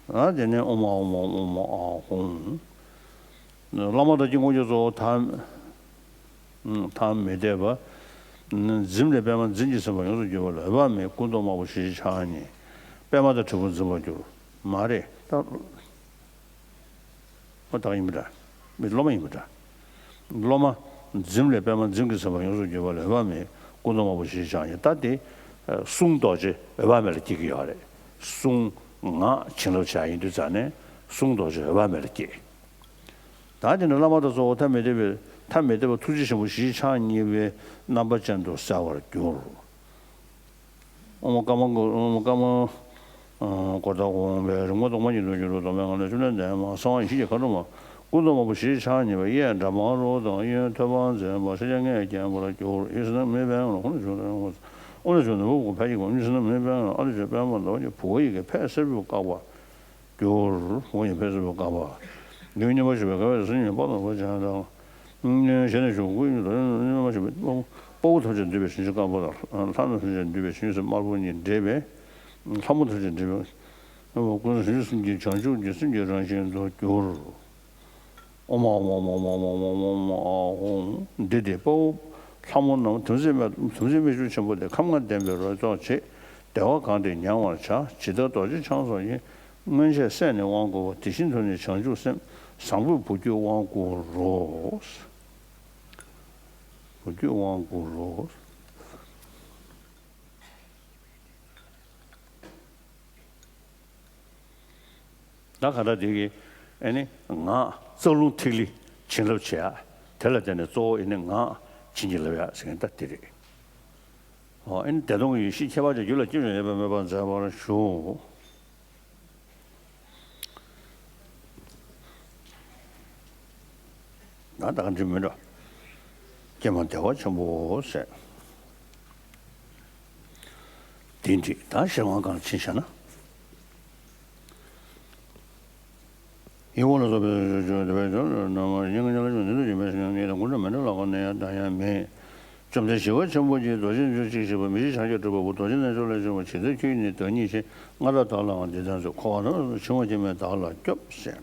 ཨ་དེ་ནས་ཨོཾ་ཨཱཿཧཱུྃ་ཨོཾ་ཨཱཿཧཱུྃ། བླ་མ་དང་དཀྱིལ་འཁོར་གྱི་གཙོ་བོ་ཐ། ཨུམ། ཐ་མི་དད་པ། འཛིན་ལས་པདྨ་འཛིན་གྱིས་ཟིན་པ་ཡོངས་སུ་གྱུར་པ་ལ་འོད་དཔག་མེད་སྐུ་མདོག་དམར་པོ་ཞལ་གཅིག་ཕྱག་གཉིས། པདྨ་དང་དྲིལ་བུ་འཛིན་པར་འགྱུར། མ་རེད་ད། ཨོ་བདག་ཡིན་པ་འདྲ། མི་སློབ་མ་ཡིན་པ་འདྲ། སློབ་མ། འཛིན་ལས་པདྨ་འཛིན་གྱིས་ཟིན་པ་ཡོངས་སུ་གྱུར་པ་ལ་འོད་དཔག་མེད་སྐུ་མདོག་དམར་པོ་ཞལ་གཅིག་ཕྱག་གཉིས། ད་དེ་གསུང་རྡོ་རྗེ་འོད་དཔག་མེད་ལ་སྐྱེ་གི་ཡོད་རེད། གསུང་ངག་བྱིན་རླབས་བྱ་ཡིན་དུས་ཙང་ནས་གསུང་རྡོ་རྗེ་འོད་དཔག་མེད་ལ་སྐྱེ། ད་དེ་ནི་བླ་མ་དང་གཙོ་བོ་ཐ་མི་དད་པའི་ཐ་མི་དད་པ་ཐུགས་རྗེ་ཆེན་པོ་ཞལ་གཅིག་ཕྱག་གཉིས་པའི་རྣམ་པ་ཅན་དུ་གསལ་བར་འགྱུར། ཨོཾ་ཀརྨ་ཀུ། ཨོཾ་ཀརྨ་ཀུ་ཏ་ཨོཾ་བྷཻ། རིག་མ་གཏོར་མ་ཉིད་དུ་གྱུར་ཏོ། མདོ་སྨད་ང་ལས་བཅོམ་ལྡན་འདས་མ། གསང་བ་ཡེ་ཤེས་ཀྱི་མཁའ་འགྲོ་མ། སྐུ་མདོག་དམར་པོ་ཞལ་གཅིག་ཕྱག་གཉིས་པ། གཡས་འདྲ་མ་རོ་དང་གཡོན་ཐོད་པ་འཛིན་པ། ཕྱག་རྒྱ་ལྔས་བརྒྱན་པར་གྱུར། ཡིད་བཞིན་ནམ་མཁའི་དཔལ་ཡོན་ལ་ཧཱུྃ་ནས་ཞུ། ཨོཾ་ནས་ཞུ་ནམ་མཁའི་དཔལ་གྱི་སྒོ། ཡིད་བཞིན་ནམ་མཁའི་དཔལ་ཡོན་ལ་ཨ་ཏི་ཤའི་པདྨ་ཟླ་བ་གཉིས། བུ་ག་ཡི་གེ་ཕས་སེར་པོས་བཀག་པར་གྱུར། འོ་ཡི་ཕས་སེར་པོས་བཀག་པ། ཡུལ་རྙིང་པ་ཞེས་པའི་དགའ་བའི་སེམས་ཉིད་པ་དང་བ་ཅན་དང་། ཞལ་ནས་ཞུ། སྐུ་ཡི་དོན་རྙིང་པ་ཞེས་པའི་དཔའ་བོ་ཐམས་ཅད་འདུས་པའི་བྱིན་གྱིས་བཀང་པ་དང་། ལྷ་ཐམས་ཅད་འདུས་པའི་བྱིན་གྱིས་དམར་པོ་གཉིས་འདྲེས་པས་ལྷ་མོ་ཐམས་ཅད་འདུས་པའི་སྐུ་གསུང་ཐུགས་ཀྱི་བྱང་ཆུབ་ཀྱི་སེམས་ཀྱི་རང་བཞིན་དུ་གྱུར། ཨོཾ་ཨཱཿཧཱུྃ་ཨོཾ་ཨཱཿཧཱུྃ་ཨོཾ་ཨཱཿཧཱུྃ། འདི་དེ་དཔའ་བོ་ལྷ་མོ་རྣམས་དམ་ཚིག་དམ་ཚིག་རྨད་བྱུང་ཆེན་པོ་དེ་ཁམས་ལྔ་ལྡན་པའི་རོ་ཙོགས་བྱེད། བདེ་བ་གང་དེས་མྱང་བར་བྱ། ཇི་ལྟར་རྡོ་རྗེ་འཆང་སོགས་ཀྱིས། མངོན་ཤེས་སད་ནས་དབང་བསྐུར་བ། དེ་བཞིན་དུ་ནི་བྱང་ཆུབ་སེམས། བཟང་པོས་བུ་ཁྱོད་དབང་བསྐུར་རོ། བུ་ཁྱོད་དབང་བསྐུར་རོ། ད་ག་ད་དེ་གི་ཨེ་ནི་ངག་རྩ་རླུང་ཐིག་ལེ་བྱིན་རླབས་བྱེད་ཡ། དེ་ལ་བརྟེན་ནས་གཙོ་བོ་ཨེ་ནི་ངག་བྱིན་གྱིས་བརླབས་ཡ་ཟེར་མཁན་ད་དེ་རེད། ཨོ་ཨེ་ནི་བདེ་སྟོང་གི་ཡེ་ཤེས་ཁྱད་པར་ཅན་རྒྱུད་ལ་སྐྱེ་བྱུང་ཡོད་པས་མོས་པ་མཛད་པར་ཞུ། ད་ད་ག་འདྲི་མི་འདྲ། ཀྱེ་མ་བདེ་བ་ཆེན་པོ་ཟེར། དེ་འདྲི་ད་ཤེར་དབང་གང་ཕྱིན་བྱ་ན། ཡིད་འོང་ལ་སོགས་པའི་ཆོས་ཆོས་དེ་བས་ཀྱང་རྣམ་པར་སྙན་ངག་ཉམས་ལ་ཉོན་དུ་འཇུག་པའི་སྙན་ངག་དང་ཀུན་འདྲ་མི་འདྲ་ལ་གོ་ནས་ཡང་འདྲ་ཡང་མེད། བཅོམ་ལྡན་ཞི་བ་ཆེན་པོ་གྱིས་རྡོ་རྗེ་འཇུག་ཅིང་གཤེགས་པ་མི་ཤིགས་བྱང་ཆུབ་སྒྲུབ་པ་པོ་རྡོ་རྗེ་རྣལ་འབྱོར་ལས་བྱུང་བ་ཇི་ལྟར་ཁྱོད་ཉིད་བདག་ཉིད་ཕྱིར། སྔར་ལྟར་བདག་ལའང་འདི་ལྟར་མཛོད། འཁོར་བ་ནང་ལ་འཆིང་བ་སྐྱེ་མེད་བདག་ལ་སྐྱོབས་ཟེར།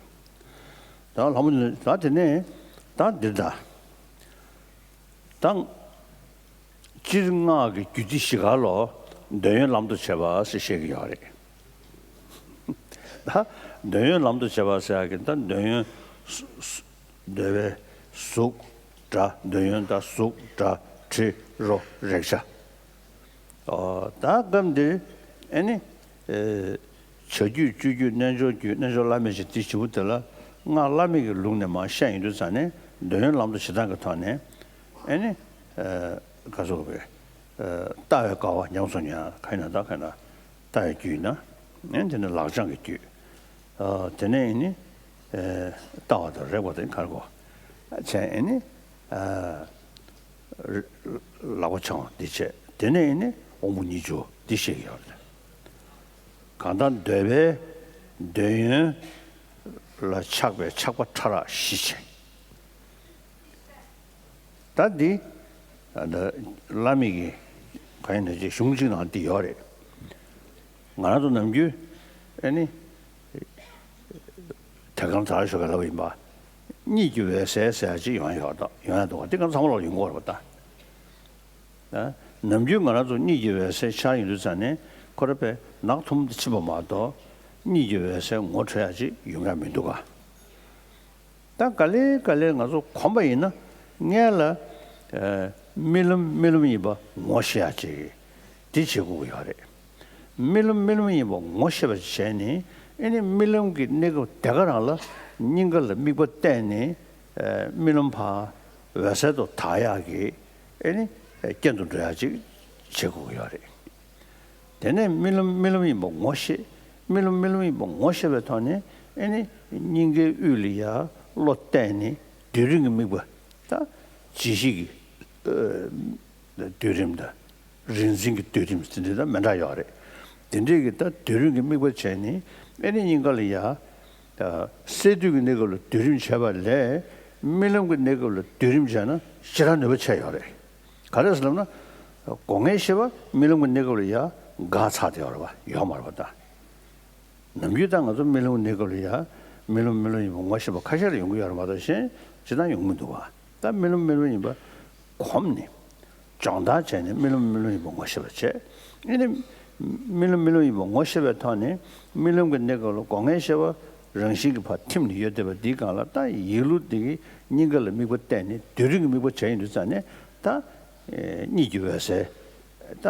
ད་ལྷ་མོ་འདི་ད་དེ་ནས་ད་འདིར་ད། ད་སྤྱིར་སྔགས་ཀྱི་རྒྱུད་སྡེ་བཞི་ཀ་ལོ་འདོད་ཡོན་ལམ་དུ་བྱེད་པ་ཟེར་བཤད་ཀྱི་ཡོད་རེད། ད་འདོད་ཡོན་ལམ་དུ་བྱེད་པ་ཟེར་ཡག་གི་ད་འདོད་ཡོན། འདོད་པའི་གཟུགས་སྒྲ། འདོད་ཡོན་ད་གཟུགས་སྒྲ་དྲི་རོ་རེག་བྱ། ཨོ་ད་སྐབས་འདིར་ཨེ་ནི། བྱ་རྒྱུད་སྤྱོད་རྒྱུད་རྣལ་འབྱོར་རྒྱུད་རྣལ་འབྱོར་བླ་མེད་ཅིག་དེ་བྱེད་པོ་དེ་ལ་སྔགས་བླ་མེད་ཀྱི་ལུགས་ནས་མར་བཤད་ཡོང་དུས་ཙང་ནས་འདོད་ཡོན་ལམ་དུ་བྱེད་སྟངས་ཀྱི་ཐོག་ནས་ཨེ་ནི། ག་ཚོད་པས། ལྟ་བའི་དགའ་བ་ཉམས་སུ་མྱོང་ཡ་ག་ཡིན་ན་ད་ག་ཡིན་ན་ལྟ་བའི་རྒྱུད་ཡིན་ན། ཨེ་དེ་ནི་ལག་བཅངས་ཀྱི་རྒྱུད། དེ་ནས་ཨེ་ནི། ལྟ་བ་དང་རེག་པ་དང་ག་རེ་གོ་བྱས་ཨེ་ནི། ལག་པ་འཆང་བ་འདི་བྱས། དེ་ནས་ཨེ་ནི་དབང་པོ་ཉིད་འགྱུར་འདི་བཤད་ཀྱི་ཡོད་རེད། གང་ལྟར་འདོད་པའི་འདོད་ཡོན་ལ་ཆགས་པའི་ཆགས་པ་ཕྲ་རགས་ཞི་བྱེད། ད་འདི་ད་བླ་མེད་ཀྱི་གང་ཡིན་ན་ཅིག་གཞུང་གཅིག་ནང་འདི་ཡོད་རེད། ང་རང་ཚོ་ནམ་རྒྱུན་ཨེ་ནི་དེ་གང་ཟག་ཞོགས་ཀ་ལབ་ཡིན་པ། གཉིད་ཀྱི་འོད་གསལ་ཟེར་ཡ་ཅིག་ཡོང་ཡ་ཡོད་ད་ཡོང་ཡ་འདུག་བ། འདི་གང་ཚང་མ་ལོག་ཡོང་གི་ཡོད་རེད་པ་ད། ནམ་རྒྱུན་ང་རང་ཚོ་གཉིད་ཀྱི་འོད་གསལ་འཆར་ཡོང་དུས་ཙང་ནས་ཁོ་རང་པས་ནག་འཐོམ་དུ་ཕྱིན་པ་མ་གཏོགས་གཉིད་ཀྱི་འོད་གསལ་ངོ་འཕྲོད་ཡ་ཅིག་ཡོང་ཡ་མི་འདུག་ག་ད་ག་ལེ་ག་ལེ་ང་ཚོ་གོམས་པ་ཡིན་ན་སྔོན་ལ་རྨི་ལམ་རྨི་ལམ་ཡིན་པ་ངོ་ཤེས་ཡ་ཅིག་འདི་བྱེད་དགོས་ཀྱི་ཡོད་རེད། རྨི་ལམ་རྨི་ལམ་ཡིན་པ་ངོ་ཤེས་པ་བྱས་ནས་ཨེ་ནི་རྨི་ལམ་གྱི་གནས་སྐབས་དེ་ག་རང་ལ་སྙིང་ག་ལ་དམིགས་པ་གཏད་ནས་རྨི་ལམ་ཕར་འོད་གསལ་དུ་དག་ཡག་གི་ཨེ་ནི་རྐྱེན་དུ་འགྲོ་ཡག་ཅིག་བྱེད་དགོས་ཀྱི་ཡོད་རེད། དེ་ནས་རྨི་ལམ་རྨི་ལམ་ཡིན་པ་ངོ་ཤེས། རྨི་ལམ་རྨི་ལམ་ཡིན་པ་ངོ་ཤེས་པའི་ཐོག་ནས་ཨེ་ནི་སྙིང་གའི་དབུས་ལ་ཡར་བློ་གཏད་ནས་སྡུད་རིམ་གྱི་དམིགས་པ། ད་ཇི་ཞིག་གི་སྡུད་རིམ་དང་། རིལ་འཛིན་གྱི་སྡུད་རིམ་དེ་འདྲ་དང་མི་འདྲ་ཡོད་རེད། དེ་འདྲའི་གི་ད་སྡུད་རིམ་གྱི་དམིགས་པ་བྱས་ནས་ཨེ་ནི་སྙིང་ག་ལ་ཡ། སད་དུས་ཀྱི་གནས་སྐབས་ལ་སྡུད་རིམ་བྱས་པ་ལས་རྨི་ལམ་གྱི་གནས་སྐབས་ལ་སྡུད་རིམ་བྱས་ན་ཞེ་དྲག་ནུས་པ་ཆེ་ཡོད་རེད། ག་རེ་ཟེར་ལབ་ན། སྒོ་ལྔའི་ཤེས་པ་རྨི་ལམ་གྱི་གནས་སྐབས་ལ་ཡ་འགག་ཚར་བསྡད་ཡོད་རེད་པ། ཡོད་མ་རེད་པ་ད། ནམ་རྒྱུན་ད་ང་ཚོ་རྨི་ལམ་གནས་སྐབས་ལ་ཡ་རྨི་ལམ་རྨི་ལམ་ཡིན་པ་ངོ་ཤེས་པ་ཁ་ཤས་ལ་ཡོང་གི་ཡོད་རེད་མ་གཏོགས་གཞན་ཇི་ལྟར་ཡོང་མི་འདུག་བ། ད་རྨི་ལམ་རྨི་ལམ་ཡིན་པ་གོམས་ནས་སྦྱོང་བརྡར་བྱས་ནས་རྨི་ལམ་རྨི་ལམ་ཡིན་པ་ངོ་ཤེས་པ་བྱས། ཨེ་ནི་རྨི་ལམ་རྨི་ལམ་ཡིན་པ་ངོ་ཤེས་པའི་ཐོག་ནས་རྨི་ལམ་གྱི་གནས་སྐབས་ལ་སྒོ་ལྔའི་ཤེས་པ་རང་བཞིན་གྱིས་ཕར་ཐིམ་ནས་ཡོད་བསྡད་པ་འདིའི་སྒང་ལ་ད་ཡིད་བློ་འདི་གི་སྙིང་ག་ལ་དམིགས་པ་གཏད་ནས་སྡུད་རིམ་གྱི་དམིགས་པ་བྱས་ཡོང་དུས་ཙང་ནས་ད་གཉིད་ཀྱི་འོད་གསལ་ད་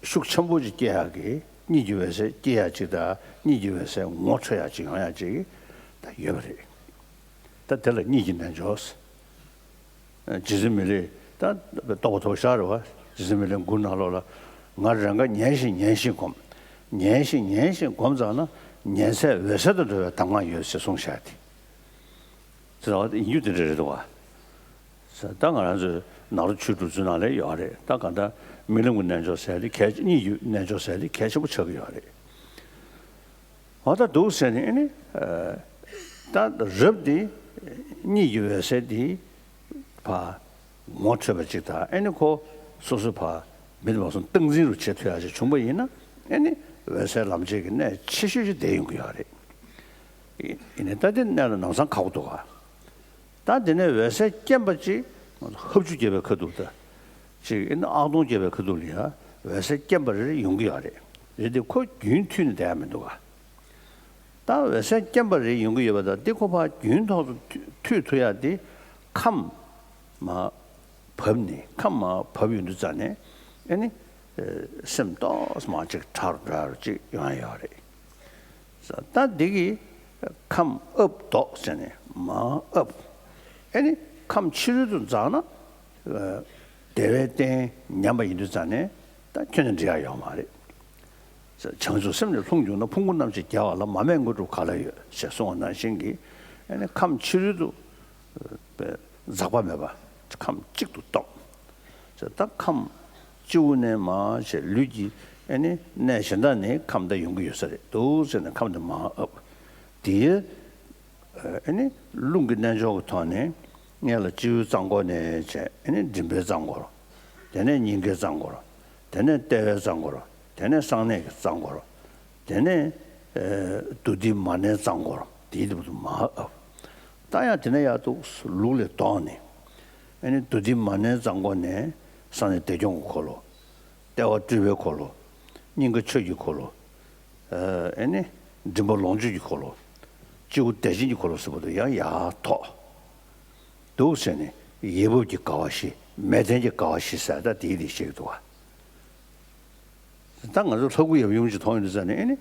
ཤུགས་ཆེན་པོ་ཅིག་སྐྱེ་ཡག་གི་གཉིད་ཀྱི་འོད་གསལ་སྐྱེ་ཡག་ཅིག་དང་གཉིད་ཀྱི་འོད་གསལ་ངོ་འཕྲོད་ཡག་ཅིག་ཡོང་ཡག་ཅིག་ད་ཡོད་པ་རེད། ད་དེ་ལ་གཉིད་ཀྱི་རྣལ་འབྱོར། རྗེ་བཙུན་མི་ལས་ད་རྟོགས་པ་ཐོབ་ཤག་རེད་བ། རྗེ་བཙུན་མི་ལས་མགུར་ནང་ལོགས་ལ། ང་རང་ག་ཉལ་ཞིང་ཉལ་ཞིང་སྒོམ། ཉལ་ཞིང་ཉལ་ཞིང་སྒོམ་ཙམ་ན་ཉལ་སའི་འོད་གསལ་དུ་འགྲོ་བའི་གདམས་ངག་ཡོད་ཟེར་གསུངས་ཤག་དེ། ཟེར་བ་ཡིན་རྒྱུ་དེ་འདྲ་རེད་འདུག་བ། ཟེར་ད་ང་རང་ཚོའི་ནཱ་རོ་ཆོས་དྲུག་ཚོའི་ནང་ལ་ཡོད་རེད། ད་གང་ལྟར་རྨི་ལམ་གྱི་རྣལ་འབྱོར་ཟེར་དེ་གལ་ཆེ། གཉིད་ཀྱི་རྣལ་འབྱོར་ཟེར་དེ་གལ་ཆེན་པོ་ཆགས་ཀྱི་ཡོད་རེད། འོ་ད་འདུག་ཟེར་ནས་ཨེ་ནི། ད་རབ་འདི་གཉིད་ཀྱི་འོད་གསལ་འདི་ཕར་ངོ་འཕྲོད་པ་ཅིག་དང་ཨེ་ནི་ཁོ་སོ་སོ་ཕར་མི་དེ་མ་སོང་སྟངས་འཛིན་རུ་བྱེད་ཐུབ་ཡག་ཅིག་བྱུང་པ་ཡིན་ན་ཨེ་ནི་འོད་གསལ་ལམ་འབྱེད་ཀྱི་གནད་ཆེ་ཤོས་ཅིག་བསྡད་ཡོང་གི་ཡོད་རེད། ཡིན་ནའི་ད་དེ་གནད་ལ་ནམ་སང་ཁག་པོ་འདུག་ག་ད་དེ་ནས་འོད་གསལ་སྐྱེན་པ་ཅིག་ཧབ་ཆུ་རྒྱབ་པའི་ཁ་ཐུག་ད་ཅིག་ཨེ་ནི་ཨག་དོང་རྒྱབ་པའི་ཁ་ཐུག་ལ་ཡ་འོད་གསལ་སྐྱེན་པ་རེ་རེ་ཡོང་གི་ཡོད་རེད། རེད་དེ་ཁོ་རྒྱུན་མཐུད་ནས་བསྡད་ཡ་མི་འདུག་ག་ད་འོད་གསལ་སྐྱེན་པ་རེ་ཡོང་གི་ཡོད་པ་དང་དེ་ཁོ་ཕར་རྒྱུན་ཐོག་ཏུ་མཐུད་ཐུབ་ཡ་དེ་ཁམས་མར་བབས་ནས་ཁམས་མར་བབས་ཡོང་དུས་ཙང་ནས་ཨེ་ནི་སེམས་ཏོག་ཙམ་ཅིག་ཕྲ་རུ་འགྲོ་ཡ་རུ་ཅིག་ཡོང་ཡ་ཡོད་རེད། ད་འདི་གི་ཁམས་ཨབ་ལྡོག་ཟེར་ནས་མར་ཨབ། ཨེ་ནི་ཁམས་ཕྱི་རོལ་དུ་འཛག་ན། བདེ་བའི་རྟེན་ཉམས་པ་ཡིན་དུས་ཙང་ནས་ད་ཁྱོན་ནས་འགྲིག་ཡ་ཡོད་མ་རེད། བྱང་ཆུབ་སེམས་ནི་ལྷུང་བྱུང་ན། ཕུང་པོ་རྣམས་ཀྱིས་བརྒྱལ་བ་ལ། མ་རྨད་དངོས་གྲུབ་ག་ལ་ཡོད་ཅེས་གསུངས་པ་ནང་བཞིན་གྱི་ཨེ་ནི་ཁམས་ཕྱི་རོལ་དུ་འཛག་པ་མེད་པ་ཁམས་གཅིག་ཏུ་སྟོང་། ད་ཁམས་སྤྱི་བོ་ནས་མར་བྱས་ལུས་ཀྱི་ཨེ་ནི་གནས་གཞན་དག་ནས་ཁམས་དེ་ཡོང་གི་ཡོད་ས་རེད་འདུག་ཟེར་ནས་ཁམས་དེ་མར་ཨབ། དེའི་ཨེ་ནི་རླུང་གི་རྣལ་འབྱོར་གྱི་ཐོག་ནས་སྔོན་ལ་སྤྱི་བོའི་རྩ་འགོ་ནས་བྱས་ཨེ་ནི་མགྲིན་པའི་རྩ་འགོར། དེ་ནས་སྙིང་གའི་རྩ་འགོར། དེ་ནས་ལྟེ་བའི་རྩ་འགོར། དེ་ནས་གསང་གནས་ཀྱི་རྩ་འགོར། དེ་ནས་ཨེ་རྡོ་རྡེའི་མ་ཎིའི་རྩ་འགོར། དེའི་སྟེང་དུ་མར་ཨབ། ད་ཡང་དེ་ནས་ཡར་འདུག་ལུགས་ལས་ལྡོག་ནས་ཨེ་ནི་རྡོ་རྡེའི་མ་ཎིའི་རྩ་འགོར་ནས་གསང་གནས་བདེ་སྐྱོང་གི་འཁོར་ལོ། ལྟེ་བ་སྤྲུལ་པའི་འཁོར་ལོ། སྙིང་ག་ཆོས་ཀྱི་འཁོར་ལོ། ཨེ་ནི་མགྲིན་པ་ལོངས་སྤྱོད་ཀྱི་འཁོར་ལོ། སྤྱི་བོ་བདེ་ཆེན་གྱི་འཁོར་ལོ་ཟེར་བ་དུ་ཡང་ཡར་ཐོག་འདུག་ཟེར་ནས་ཡས་བབས་ཀྱི་དགའ་བ་བཞི། མལ་སྟན་གྱི་དགའ་བ་བཞི་ཟེར་ད་དེའི་དེ་བཤད་ཀྱི་འདུག་བ། ད་ང་ཚོ་ལྷ་སྐུ་ཡབ་ཡུམ་ཅིག་མཐོང་ཡོང་དུས་ཙང་ནས་ཨེ་ནི་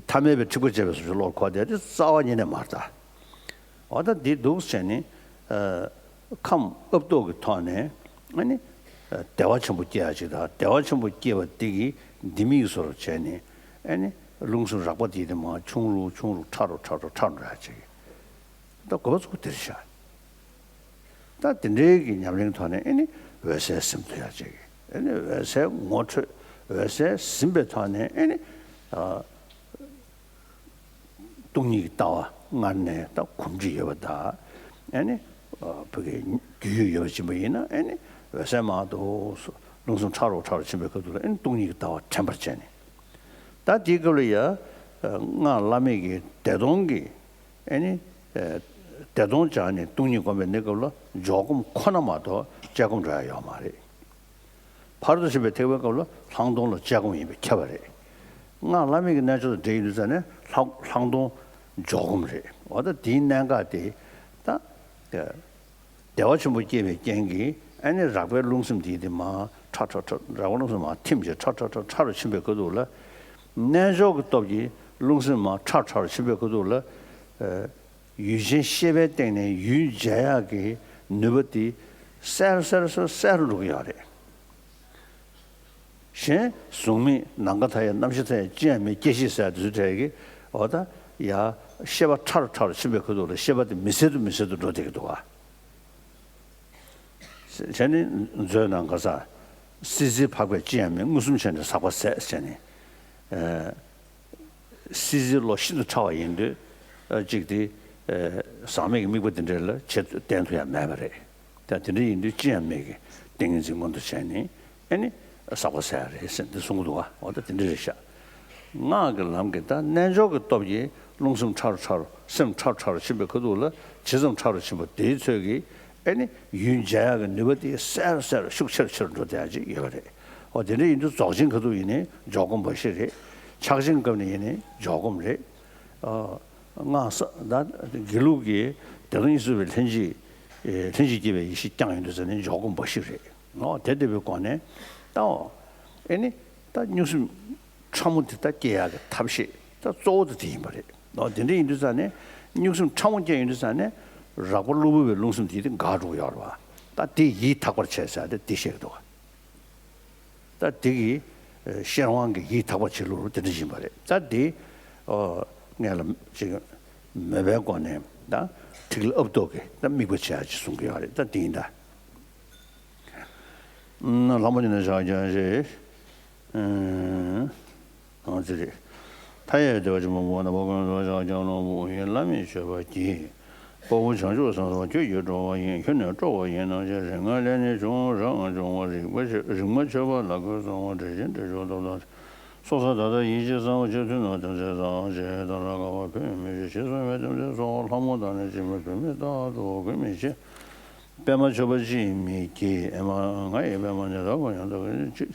ཐ་མལ་པའི་འཁྲིག་པ་བཅས་པའི་སོ་སོའི་བློར་འཁོར་བསྡད་དེ་རྩ་བ་ཉིད་ནས་མ་རེད་ད། འོ་ད་འདི་འདུག་ཟེར་ནས་ཁམས་ཨབ་ལྡོག་གི་ཐོག་ནས་ཨེ་ནི་བདེ་བ་ཆེན་པོ་སྐྱེ་ཡ་ཅིག་དང་བདེ་བ་ཆེན་པོ་སྐྱེ་བ་འདི་གིས་ལྡེ་མིག་བཟོ་འདྲ་བྱས་ནས་ཨེ་ནི་ རླུང་སེམས་རགས་པ་དེ་དེ་མར་ཆུང་རུ་ཆུང་རུ་ཕྲ་རུ་ཕྲ་རུ་ཕྲ་རུ་འགྲོ་ཡ་ཅིག་ད་དགོས་པ་ཚུགས་དེར་བཞག་ད་དེ་འདྲའི་གི་ཉམས་ལེན་ཐོག་ནས་ཨེ་ནི་འོད་གསལ་ཟིན་ཐུབ་ཡ་ཅིག་ཨེ་ནི་འོད་གསལ་ངོ་འཕྲོད་འོད་གསལ་ཟིན་པའི་ཐོག་ནས་ཨེ་ནི་ཨ། སྟོང་ཉིད་ཀྱི་ལྟ་བ་སྔར་ནས་ད་གོམས་འདྲིས་ཡོད་པ་དང་། ཨེ་ནི་ཨ་བུ་གའི་རྒྱུས་ཡོད་ཡོད་པ་ཕྱིན་པ་ཡིན་ན། ཨེ་ནི་འོད་གསལ་མང་དུ་རླུང་སེམས་ཕྲ་རུ་ཕྲ་རུ་ཕྱིན་པའི་སྐབས་དུ་ལ། ཨེ་ནི་སྟོང་ཉིད་ཀྱི་ལྟ་བ་དྲན་པར་བྱས་ནས། ད་དེའི་སྐབས་ལ་ཡ་སྔགས་བླ་མེད་ཀྱི་བདེ་སྟོང་གི་ཨེ་ནི་ཨ་བདེ་སྟོང་སྦྱངས་ནས་སྟོང་ཉིད་བསྒོམས་པའི་གནས་སྐབས་ལ་འཇོག་སྒོམ་ཁོ་ན་མ་གཏོགས་དཔྱད་སྒོམ་འགྲོ་ཡ་ཡོད་མ་རེད། ཕར་ཚུར་ཕྱིན་པའི་ཐེག་པའི་སྐབས་ལ་ལྷག་མཐོང་ལ་དཔྱད་སྒོམ་ཡིན་པས་ཁྱབ་པ་རེད། སྔགས་བླ་མེད་ཀྱི་རྣལ་འབྱོར་དང་འབྲེལ་ཡོད་དུས་ཙ་ནས་ལྷག་ལྷག་མཐོང་འཇོག་སྒོམ་རེད། འོ་ད་དེའི་གནད་འགག་དེ་ད་བདེ་བ་ཆེན་པོ་སྐྱེས་པའི་རྐྱེན་གྱིས། ཨ་ནི་རགས་པའི་རླུང་སེམས་དེ་དེ་མར་ཕྲ་ཕྲ་ཕྲ་རགས་པའི་རླུང་སེམས་མར་ཐིམ་བྱས་ཕྲ་ཕྲ་ཕྲ་ཕྲ་རུ་ཕྱིན་པའི་སྐབས་དུ་ལ། རྣལ་འབྱོར་གྱི་སྟོབས་ཀྱིས་རླུང་སེམས་མར་ཕྲ་ཕྲ་རུ་ཕྱིན་པའི་སྐབས་དུ་ལ། ཡུལ་ཅན་ཤེས་པའི་སྟེང་ནས་ཡུལ་འཇལ་ཡག་གི་ནུས་པ་དེ་གསལ་གསལ་གསལ་གསལ་རུ་འགྲོ་གི་ཡོད་རེད། གཞན་གཟུགས་མེད་ནམ་མཁའ་མཐའ་ཡས་རྣམ་ཤེས་མཐའ་ཡས་ཅི་ཡང་མེད་སྐྱེ་ཤི་ཟེར་དེ་ཚོའི་གྲས་ཀྱི་འོ་ད་ཡ་ཤེས་པ་ཕྲ་རུ་ཕྲ་རུ་ཕྱིན་པའི་ཁུལ་དུ་ལ་ཤེས་པ་དེ་མི་གསལ་དུ་མི་གསལ་དུ་འགྲོ་བསྡད་ཀྱི་འདུག་བ། བྱས་ནས་མཛོད་ནང་ག་ས་བསིལ་བསིལ་འཕགས་པས་ཅི་ཡང་མེད། མངོན་སུམ་བྱས་ནས་ཟག་པ་ཟད་བྱས་ནས། བསིལ་བསིལ་བློ་ཤིན་ཏུ་ཕྲ་བ་ཡིན་དུས། ཨ་གཅིག་དེ་ཨ་ཟག་མེད་ཀྱི་དམིགས་པ་དེ་འདྲ་ལ་བྱེད་བསྟན་ཐུབ་ཡ་མེད་པ་རེད། ད་དེ་འདྲ་ཡིན་དུས་ཅི་ཡང་མེད་ཀྱི་ཏིང་ངེ་འཛིན་མངོན་དུ་བྱས་ནས་ཨེ་ནི་ཟག་པ་ཟད་ཡ་རེད་ཟེར་འདི་གསུང་གི་འདུག་བ། འོ་ད་དེ་འདྲ་རེད་ཤག་སྔགས་ཀྱི་ལམ་གྱི་ད་རྣལ་འབྱོར་གྱི་སྟོབས་ཀྱིས་རླུང་སེམས་ཕྲ་རུ་ཕྲ་རུ་སེམས་ཕྲ་རུ་ཕྲ་རུ་ཕྱིན་པའི་ཁ་ཐུག་ལ་ཇི་ཙམ་ཕྲ་རུ་ཕྱིན་པ་དེའི་ཚོད་ཀྱིས། ཨེ་ནི་ཡུལ་འཇལ་ཡག་གི་ནུས་པ་དེ་གསལ་རུ་གསལ་རུ་ཤུགས་ཆེ་རུ་ཆེ་རུ་འགྲོ་བསྡད་ཡག་ཅིག་ཡོད་པ་རེད། འོ་དེ་འདྲ་ཡིན་དུས་རྫོགས་ཆེན་ཁ་ཐུག་ཡིན་ནའི་འཇོག་སྒོམ་འབའ་ཞིག་རེད། ཕྱག་ཆེན་སྐབས་ནས་ཡིན་ནའི་འཇོག་སྒོམ་རེད། ཨ་སྔགས་ས་ད་དགེ་ལུགས་ཀྱི་བདེ་སྟོང་གཉིས་སུ་མེད་པའི་ལྷན་ཅིག་ལྷན་ཅིག་སྐྱེས་པའི་ཡེ་ཤེས་བསྐྱངས་ཡོང་དུས་ཙ་ནས་འཇོག་སྒོམ་འབའ་ཞིག་རེད། འོ་དེ་ལྟ་བུའི་སྒོ་ནས་ད་འོ་ཨེ་ནི་ད་གཉུག་སེམས་ཕྲ་མོ་དེ་ད་སྐྱེ་ཡག་གི་ཐབས་ཤེས་ད་གཙོ་བོ་དེ་དེ་ཡིན་པ་རེད། འོ་དེ་འདྲ་ཡིན་དུས་ཙ་ནས་གཉུག་སེམས་ཕྲ་མོ་སྐྱེ་ཡོང་དུས་ཙ་ནས་རགས་པ་གློ་བུར་བའི་རླུང་སེམས་དེ་དེ་འགག་འགྲོ་གི་ཡོད་རེད་བ། ད་དེ་ཡིད་དག་པར་བྱས་ཟེར་ཏེ་དེ་བཤད་ཀྱི་འདུག་བ། ད་དེ་གི་ཨ་ཤེར་དབང་གི་ཡིད་དག་པར་བྱེད་ལུགས་དེ་འདྲ་ཡིན་པ་རེད། ད་དེ་ཨོ་ངས་ལ་ཅིག་མོས་པའི་སྒོ་ནས་ད་ཐིག་ལེ་ཨབ་རྟོག་གི་ད་དམིགས་པ་བྱེད་ཡ་ཅིག་གསུང་གི་ཡོད་རེད། ད་དེ་ཡིན་ད། ལྷ་མོ་ཉིད་ནི་ཕྱག་རྒྱ་ཞེས། ཨང་ཙི་རེད། མཐའ་ཡས་བདེ་བ་ཆེན་པོ་མང་པོ་རྣམ་པ་ཀུན་ཏུ་ཕྱག་རྒྱ་ནོར་བུ་ཡི་བླ་མེད་མཆོད་པ་གྱིས། དཔའ་བོ་བྱང་ཆུབ་སེམས་དཔའ་ཁྱོད་ཀྱིས་སྤྲོ་བ་ཡིན། ཁྱོད་ནི་སྤྲོ་བ་ཡིན་ནམ་ཞེས། རིག་སྔགས་ལས་ནི་བྱུང་རང་བྱུང་བ། རིག་པ་རིག་མ་ཆོད་པ་ལ་གོས་གསང་བ། འདྲེ་ཞིང་འདྲེ་མཆོག་སྟོབས་དང་། སོ་སོ་ད་ལྟ་ཡིད་ཆེས་གསང་བ་ཆོས་མཐུན་ནོ། དམ་ཚིག་གསང་བ་ཞེས་དང་ལ་དགའ་བ་ཕུལ་མི་བྱེད། ཞེས་གསུངས་པའི་དམ་ཚིག་སོགས་ལྷ་མོ་དང་ནི་སྦྱིན་པ་བུད་མེད་རྟག་ཏུ་གུས་མི་བྱེད། པདྨ་མཆོད་པ་ཅིས་མི་བགྱི། ཨེ་མ་ང་ཡི་པདྨ་འདི་དག་ཀུན་ཀྱང་བདག་གི་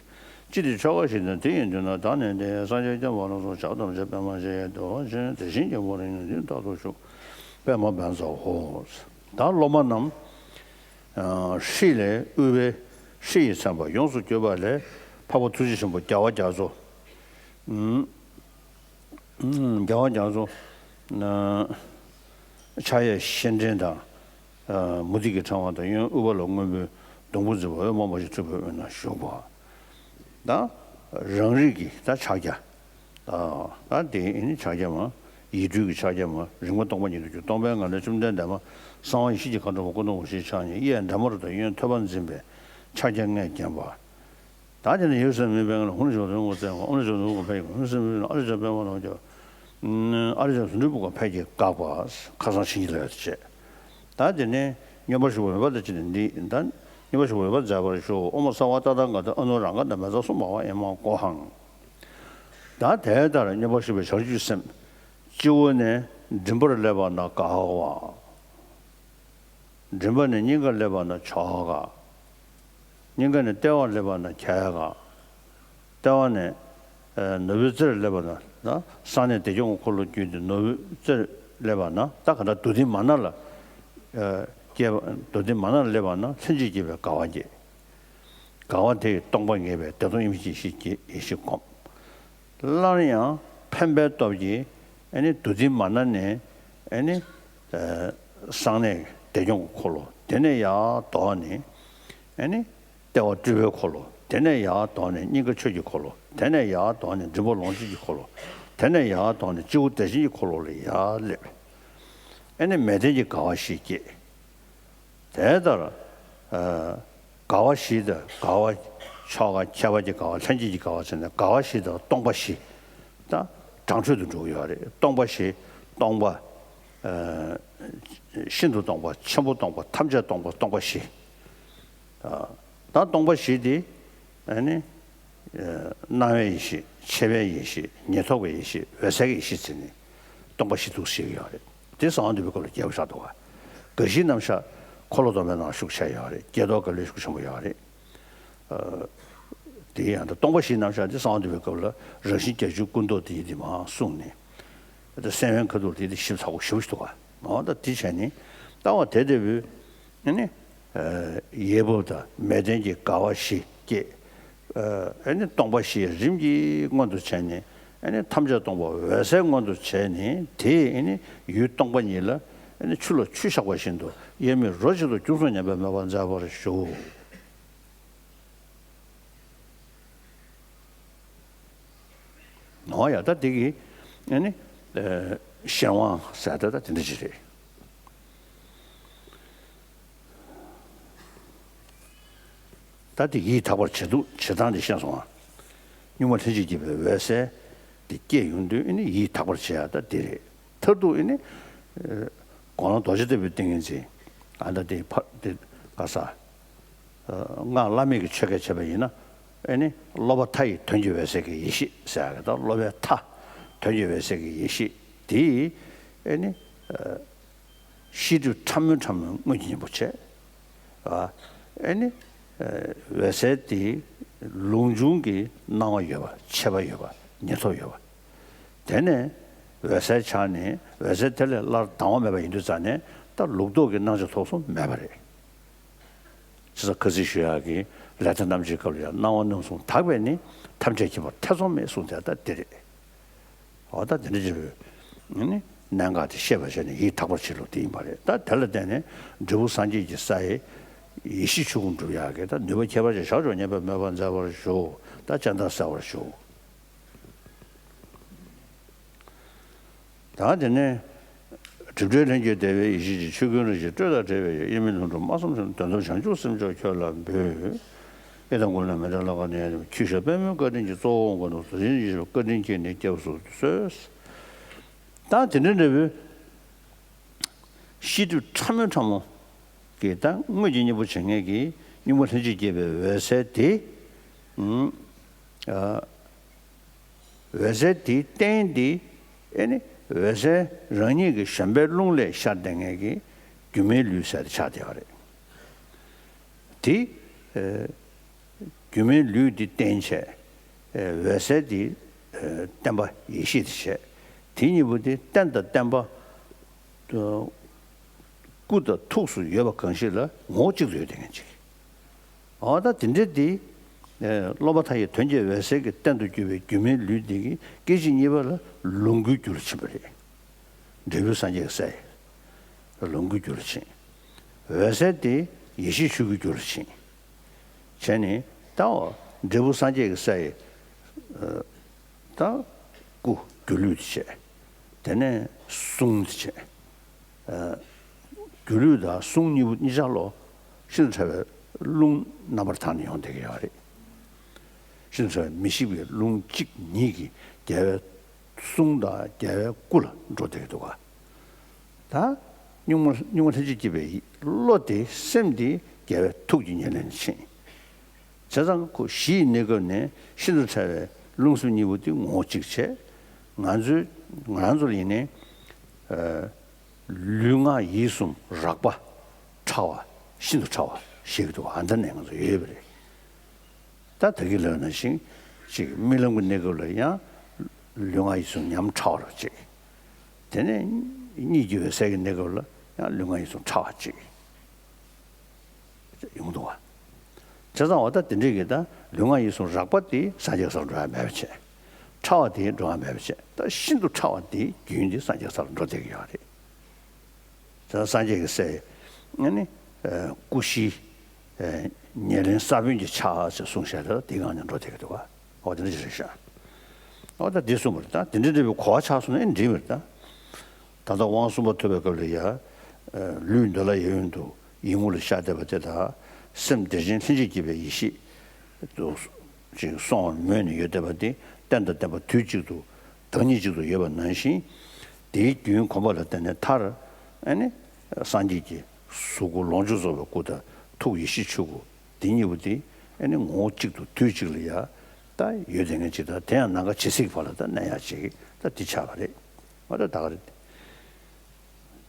ཅི་ཅི་སྟེ་ཆོ་ག་ཞིག་དང་དེ་ཡི་མདུན་ན་བདག་ནི་འདི་སངས་རྒྱས་བསྐྱངས་པ་ལ་སོགས་བྱ་ཐམས་ཅད་པདྨ་ཞེས་བསྟོད་པ་ཅན་དེ་བཞིན་གྱི་དཔའ་བོ་ཡོན་ཏན་རྟག་ཏུ་ཞུགས། པདྨ་བཛྲ་ཧོ། ད་སློབ་མ་རྣམས་ཨ་ཧྲཱིཿལས་དབུལ་བའི་ཧྲཱིཿཡི་མཚན་པ་ཡོངས་སུ་གྱུར་པ་ལས་འཕགས་པ་ཐུགས་རྗེ་ཆེན་པོ་རྒྱལ་བ་རྒྱ་མཚོ། ཨུམ། རྒྱལ་བ་རྒྱ་མཚོ། ཕྱག་གཡས་བཤེས་སྤྲིང་དང་། མུ་ཏིག་གི་ཕྲེང་བ་དང་། གཡོན་དབུ་པ་ལ་སྔོན་པོའི་སྡོང་བུ་འཛིན་པ་འོད་མང་པོ་ཞིག་སྤྲུལ་པའི་དབུས་ན་བཞུགས་པ། ད་རང་རིག་གི་ད་ཕྱག་རྒྱ། ད་དེ་ནི་ཕྱག་རྒྱ་མ། ཡིག་འབྲུ་གི་ཕྱག་རྒྱ་མ། རིག་མ་སྟོང་པ་ཉིད་དུ་གྱུར། སྟོང་པའི་ངང་ལས་བཅོམ་ལྡན་འདས་མ། གསང་བ་ཡེ་ཤེས་ཀྱི་མཁའ་འགྲོ་མ། སྐུ་གདུང་འོད་ཞེས་ཕྱག་གཉིས། གཡས་འདྲ་མར་དང་གཡོན་ཐོད་པ་འཛིན་པའི་ཕྱག་རྒྱ་ལྔས་བརྒྱན་པ། ད་དེ་ནས་ཡུམ་ཟེར་མི་པའི་ངང་ལ་ཧཱུྃ་ལས་བྱུང་ནོར་བུ་བརྩེགས་པ། ཨོཾ་ལས་བྱུང་ནོར་བུ་ཕཊ་ཀྱི་ཧཱུྃ་ཟེར་མི་ཨ་རུ་ཙ་པདྨ་ལ་སོགས། ཨ་རུ་ཙ་ཟུང་འབྲེལ་པུས་མོ་ཕཊ་ཀྱིས་བཀག་པ། ཁ་སང་ཕྱིན་ཅི་ལ་ཡོད་ཅེས། ད་དེ་ནས་མཉམ་པར་བཞག་པའི་འོད་དཔག་ཏུ་ཅི་ནས་འདི། ད་མཉམ་པར་བཞག་པའི་འོད་དཔག་མཛད་པར་ཞུ། ཨོཾ་སརྦ་ཏ་ཐཱ་ག་ཏ་ཨ་ནུ་རཀྵ་ཏ་མེ་ཙཱ་སུ་མ་ཝ་ཨེ་མ་ཀོ་ཧཾ། ད་དེ་ལྟར་མཉམ་པར་བཞག་པའི་བྱང་ཆུབ་སེམས། སྤྱི་བོ་ནས་མགྲིན་པར་སླེབས་པ་ན་དགའ་བ། མགྲིན་པ་ནས་སྙིང་གར་སླེབས་པ་ན་མཆོག་དགའ། སྙིང་ག་ནས་ལྟེ་བར་སླེབས་པ་ན་ཁྱད་དགའ། ལྟེ་བ་ནས་ཨ་ནོར་བུའི་རྩེར་སླེབས་པ་ན་ན་གསང་གནས་བདེ་སྐྱོང་གི་འཁོར་ལོ་བརྒྱུད་དེ་ནོར་བུའི་རྩེར་སླེབས་པ་ན། ད་ག་འདྲ་རྡོ་ཏིང་མ་ན་ལ་ཨ་སྐྱེས་པ། རྡོ་ཏིང་མ་ན་ལ་སླེབས་པ་ན་ལྷན་ཅིག་སྐྱེས་པའི་དགའ་བ་སྐྱེ། དགའ་བ་དེ་ཡིས་སྟོང་པ་ངེས་པའི་བདེ་སྟོང་ཡེ་ཤེས་ཀྱི་ཡེ་ཤེས་བསྒོམ། སླར་ཡང་འཕེན་པའི་སྟོབས་ཀྱིས་ཨ་ནི་རྡོ་ཏིང་མ་ན་ནས་ཨ་ནི་ཨ་གསང་གནས་བདེ་སྐྱོང་གི་འཁོར་ལོ། དེ་ནས་ཡར་ལྡོག་ནས་ཨ་ནི་ལྟེ་བ་སྤྲུལ་པའི་འཁོར་ལོ། དེ་ནས་ཡར་ལྡོག་ནས་སྙིང་ག་ཆོས་ཀྱི་འཁོར་ལོ། དེ་ནས་ཡར་ལྡོག་ནས་མགྲིན་པ་ལོངས་སྤྱོད་ཀྱི་འཁོར་ལོ། དེ་ནས་ཡར་ཐོན་ནས་སྤྱི་བོ་བདེ་ཆེན་གྱི་འཁོར་ལོ་ལ་ཡར་སླེབས། ཨེ་ནི་མལ་སྟན་གྱི་དགའ་བ་བཞི་སྐྱེས། དེ་ལྟར། ཨ། དགའ་བ་བཞི་དང་དགའ་བ། ཕྱོགས་གང་ཁྱད་པར་གྱི་དགའ་བ། ལྷན་སྐྱེས་ཀྱི་དགའ་བ་བྱས་ནས་དགའ་བ་བཞི་དང་སྟོང་པ་བཞི། ད་བྲང་འགྲོས་སུ་འགྲོ་གི་ཡོད་རེད། སྟོང་པ་བཞི། སྟོང་པ། ཨ། ཤིན་ཏུ་སྟོང་པ། ཆེན་པོ་སྟོང་པ། ཐམས་ཅད་སྟོང་པ། སྟོང་པ་བཞི། ཨ། ད་སྟོང་པ་བཞི་དེ། ཨ་ནི། ཨ། སྣང་བའི་ཡེ་ཤེས། མཆེད་པའི་ཡེ་ཤེས། ཉེར་ཐོབ་ཀྱི་ཡེ་ཤེས། འོད་གསལ་གྱི་ཡེ་ཤེས་ཟེར་ནས་སྟོང་པ་བཞི་འདུག་ཟེར་གྱི་ཡོད་རེད། དེ་གསང་བ་འདུས་པའི་སྐབས་ལ་རྒྱས་པར་བཞག་འདུག་ག། དགའ་བཞིའི་རྣམ་གཞག་འཁོར་ལོ་སྡོམ་པའི་ནང་ཤུགས་ཆེ་ཡོད་རེད། བསྐྱེད་རྫོགས་དགའ་ལུས་ཤུགས་ཆེན་པོ་ཡོད་རེད། ཨ། དེ་ཡང་ད་སྟོང་པ་བཞིའི་རྣམ་གཞག་དེ་གསང་བ་འདུས་པའི་སྐབས་ལ་རང་བཞིན་བརྒྱད་ཅུའི་སྐུ་མདོག་དེ་ཡིན་དེ་མར་གསུངས་ནས། ད་སེམས་དབེན་ཁ་ཐུག་དེ་དེ་ཞིབ་ཚགས་པོ་ཞེ་པོ་ཞིག་འདུག་ག། འོ་ད་དེ་བྱས་ནས་ལྟ་བ་དེ་ལྟ་བུའི། ཨ་ནི། ཨ། ཡས་བབས་དང་མལ་སྟན་གྱི་དགའ་བ་བཞི་སྐྱེས། ཨ། ཨ་ནི་སྟོང་པ་བཞི་རིམ་གྱིས་མངོན་དུ་བྱས་ནས། ཨ་ནི་ཐམས་ཅད་སྟོང་པ་འོད་གསལ་མངོན་དུ་བྱས་ནས། དེས་ཨ་ནི་ཡུལ་སྟོང་པ་ཉིད་ལ། ཨ་ནི་ཆུ་ལ་ཆུ་བཞག་པ་བཞིན་དུ་དབྱེར་མེད་རོ་གཅིག་ཏུ་ཁྱུང་གསུམ་ཉམས་པ་མེད་པར་མཛད་པར་ཞུ། ནོ་ཡ། ད་དེ་གི། ཨ་ནི། ཨ། གཞན་དབང་ཟེར་ད་ད་དེ་འདྲ་ཅིག་རེད། ད་དེ་ཡིད་དག་པར་བྱེད་དུ་བྱེད་སྟངས་དེ་ཤེས་སོང་ང་། གཉུག་མ་ལྷན་ཅིག་སྐྱེས་པའི་འོད་གསལ་དེ་སྐྱེས་ཡོང་དུས། ཨ་ནི་ཡིད་དག་པར་བྱེད་ཡ་ད་དེ་རེད། མཐར་ཐུག་ཨ་ནི། ཨ། དགོངས་ལམ་རྡོ་རྗེ་ལྟ་བུའི་ཏིང་ངེ་འཛིན། ཨ། ད་དེ་ཕ་དེ་ག་ས། ཨ། སྔགས་བླ་མེད་ཀྱི་ཆོ་གས་བྱས་པ་ཡིན་ན། ཨེ་ནི་སློབ་པ་མཐའ་ཡི་དོན་གྱི་འོད་གསལ་གྱི་ཡེ་ཤེས་ཟེར་ཡག་གི། ད་སློབ་པའི་མཐའ་དོན་གྱི་འོད་གསལ་གྱི་ཡེ་ཤེས་དེ། ཨེ་ནི། ཨ། ཤེས་སྒྲིབ་ཕྲ་མོའི་ཕྲ་མོ་དངོས་ཀྱི་སྙིང་པོ་བྱས། ཨ། ཨེ་ནི། ཨ། འོད་གསལ་དེ་ལུགས་འབྱུང་གི་སྣང་བ་ཡོད་པ། མཆེད་པ་ཡོད་པ། ཉེར་ཐོབ་ཡོད་པ། དེ་ནས་འོད་གསལ་ཆགས་ནས། འོད་གསལ་དེ་ལས་སླར་ལྡང་བ་མེད་པ་ཡིན་དུས་ཙང་ནས། ད་ལུགས་ལྡོག་གི་སྣང་ཆ་ཐོག་གསུམ་མེད་པ་རེད། ཅི་ཟེར། ཁ་ཚིག་ཞུ་ཡག་གི་ལས་མཐའ་རྣམ་འབྱེད་སྐབས་ལ་ཡང་། སྣང་བ་རྣམ་གསུམ་དག་པས་ནི། ཐམས་ཅད་མཁྱེན་པར་ཐེ་ཚོམ་མེད་གསུངས་དེ་ད་དེ་རེད། འོ་ད་དེ་འདྲ་ཅིག་གི་གནད་འགག་དེ་ཤེས་པར་བྱས་ནས་ཡིད་དག་པར་བྱེད་ལུགས་དེ་ཡིན་པ་རེད། ད་དེ་ལ་བརྟེན་ནས་འབྲས་བུ་སངས་རྒྱས་ཀྱི་ས་ཡི་ཡེ་ཤེས་ཆོས་སྐུ་འགྲུབ་ཡག་གི་ད་ནུས་པ་ཁྱད་པར་ཅན་ཞར་ཕྱོགས་ཉམས་པ་མེད་པར་མཛད་པར་ཞུ། ད་སྤྱན་ལྟར་གསལ་བར་ཞུ། ད་དེ་ནས། སྒྲིབ་བྲལ་ལྷན་སྐྱེས་བདེ་བའི་ཡེ་ཤེས་ཀྱི། ཆོས་ཀུན་རིན་ཆེན་སྤྲོས་དང་བྲལ་བའི་ཡུལ། དབྱེར་མེད་ལྷུན་གྲུབ་སྨྲ་བསམ་བྱུང་། དོན་དམ་བྱང་ཆུབ་སེམས་མཆོག་ཁྱོད་ལ་འབུལ། ཡི་དམ་ཀུན་ལས་མི་འབྲལ་ལྷ་ཁང་ནས། ཁྱུ་བཞག་པདྨོའི་བཀའ་དྲིན་གྱིས། གཙོ་བོ་དབང་བསྐུར་ནས། རྡོ་རྗེ་འཇིགས་བྱེད་བཀའ་དྲིན་གྱིས་ནི། སྐྱབས་སུ་གསོལ། ད་དེ་འདྲ་འདྲ་བོའི་ཤེས་སྒྲིབ་ཕྲ་མོ་ཕྲ་མོ་གི་ད་དངོས་ཀྱི་སྙིང་པོ་བྱེད་མཁན་གྱི་གཉུག་མ་ལྷན་ཅིག་སྐྱེས་པའི་འོད་གསལ་དེ། ཨ། འོད་གསལ་དེའི་རྟེན་དེ། ཨེ་ནི་འོད་གསལ་རང་ཉིད་ཀྱི་བཞོན་པའི་རླུང་ལས་ཤར་བསྡད་མཁན་གྱི་སྒྱུ་མའི་ལུས་ཟེར་དེ་ཆགས་བསྡད་པ་རེད། དེ། ཨ། སྒྱུ་མའི་ལུས་འདི་རྟེན་བྱས། ཨ། འོད་གསལ་འདི། ཨ། བརྟེན་པ་ཡེ་ཤེས་འདི་བྱས། དེ་གཉིས་པོ་དེ་རྟེན་དང་བརྟེན་པ། ཨ། སྐུ་དང་ཐུགས་སུ་ཡོད་པ་གང་ཞིག་ལ་ངོ་བོ་གཅིག་ཏུ་ཡོད་དེ་ངན་ཅིག་འོ་ད་དེ་འདྲ་འདི། ཨ། སློབ་པ་མཐའ་ཡི་དོན་གྱི་འོད་གསལ་གྱི་རྟེན་དུ་གྱུར་པའི་སྒྱུ་མའི་ལུས་འདི་གི་སྐད་ཅིག་གཉིས་པ་ལ་ལོངས་སྐུའི་རྒྱུ་ལ་ཕྱིན་པ་རེད། འབྲས་བུ་སངས་རྒྱས་ཀྱི་ས་ཡི་ལོངས་སྐུའི་རྒྱུ་ལ་ཕྱིན། འོད་གསལ་དེ་ཡེ་ཤེས་ཆོས་སྐུའི་རྒྱུ་ལ་ཕྱིན། བྱས་ནས་ད་འབྲས་བུ་སངས་རྒྱས་ཀྱི་ས་ཡི། ཨ། ད་སྐུ་སྒྱུ་ལུས་དེ་བྱས། དེ་ནས་གསུང་དེ་བྱས། ཨ། སྒྱུ་ལུས་དང་གསུང་གཉིས་པོ་གཉིས་ཆ་ལོ། ཤིན་ཏུ་ཕྲ་བའི་རླུང་རྣམ་པར་དག་ནས་ཡོང་བསྡད་ཀྱི་ཡོད་རེད། ཤིན་ཏུ་ཕྲ་བའི་མི་ཤིགས་པའི་རླུང་གཅིག་ཉིད་ཀྱིས་རྒྱལ་བའི་གསུང་དང་རྒྱལ་བའི་སྐུ་ལ་འགྲོ་བསྡད་ཀྱི་འདུག་ག་ད་གཉུག་མ་གཉུག་མ་ལྷན་ཅིག་སྐྱེས་པའི་བློ་དེ། སེམས་དེ་རྒྱལ་བའི་ཐུགས་ཀྱི་ཉེར་ལེན་ཕྱིན། བྱས་ཙང་ཁོ་གཞི་ཡི་གནས་སྐབས་ནས་ཤིན་ཏུ་ཕྲ་བའི་རླུང་སེམས་གཉིས་པོ་དེ་ངོ་བོ་གཅིག་བྱས། ང་ཚོའི་ང་རང་ཚོ་ལ་ཡིན་ནའི། ཨ། ལུས་ངག་ཡིད་གསུམ་རགས་པ་ཕྲ་བ། ཤིན་ཏུ་ཕྲ་བ་ཞིག་འདུག་ཨ། འདི་ནས་ང་ཚོ་ཡོད་པ་རེད། ད་ད་གིན་ལབ་ནང་བཞིན་ཅིག་རྨི་ལམ་གྱི་གནས་སྐབས་ལ་ཡང་ལུས་ངག་ཡིད་གསུམ་ཉམ་ཕྲ་བ་རུ་ཅིག་དེ་ནས་གཉིད་ཀྱི་འོད་གསལ་གྱི་གནས་སྐབས་ལ་ཡང་ལུས་ངག་ཡིད་གསུམ་ཕྲ་བ་ཅིག་ཡོང་འདུག་བ། བྱས་ཙང་འོ་ད་དེ་འདྲའི་གི་ད་ལུས་ངག་ཡིད་གསུམ་རགས་པ་དེ་སངས་རྒྱས་ས་ལ་འགྲོ་ཡ་མེད་པ་བྱས། ཕྲ་བ་དེ་འགྲོ་ཡ་མེད་པ་བྱས། ད་ཤིན་ཏུ་ཕྲ་བ་དེའི་རྒྱུན་དེ་སངས་རྒྱས་ས་ལ་འགྲོ་བསྡད་ཀྱི་ཡོད་རེད། ད་སངས་རྒྱས་ཀྱི་སའི་ཨ་ནི་སྐུ་བཞི་ཉེར་ལེན་ས་བོན་གྱི་ཆ་ཞེས་གསུངས་བཞག་ད་དེའི་ངང་ནས་འགྲོ་བསྡད་ཀྱི་འདུག་བ། འོ་དེ་འདྲ་ཞིག་རེད་ཤག་ཨོ་ད་འདི་གསུངས་པ་རེད། ད་དེ་འདྲ་འདྲ་བའི་གོ་བ་ཆགས་སོང་ན་ཨེ་འགྲིག་པ་རེད་ད། ད་ལྟ་དབང་གསུམ་པ་ཐོབ་པའི་སྐབས་ལ་ཡ། ལུས་འདོད་ལྷ་ཡབ་ཡུམ་དུ་ཡིད་ངོ་ལ་ཤར་བསྡད་པ་དེ་དག་སེམས་བདེ་ཆེན་ལྷན་ཅིག་སྐྱེས་པའི་ཡེ་ཤེས་དུ་ཅིག་སོང་བར་མོས་ནས་ཡོད་བསྡད་པ་དེ་རྟེན་དང་བརྟེན་པ་དུས་གཅིག་ཏུ་བདག་ཉིད་གཅིག་ཏུ་ཡོད་པ་ནང་བཞིན། དེའི་རྒྱུན་གོམས་པ་ལ་བརྟེན་ནས་མཐར་ཨ་ནི་སངས་རྒྱས་ཀྱི་གཟུགས་སྐུ་ལོངས་སྤྱོད་རྫོགས་པའི་སྐུ་དང་ཐུགས་ཡེ་ཤེས་ཆོས་སྐུ་དེ་གཉིས་པོ་དེ་ཨ་ནི་ངོ་བོ་གཅིག་ཏུ་དུས་གཅིག་ལ་ཡ་ད་ཡོད་བསྡད་མཁན་ཅིག་དང་། དེ་ཡང་ནམ་མཁའ་ཇི་སྲིད་བར་ལ་ད་གནས་ཡག་ཅིག་ད་འདི་ཆགས་པ་རེད། ཨ་ད་ད་ག་རེད།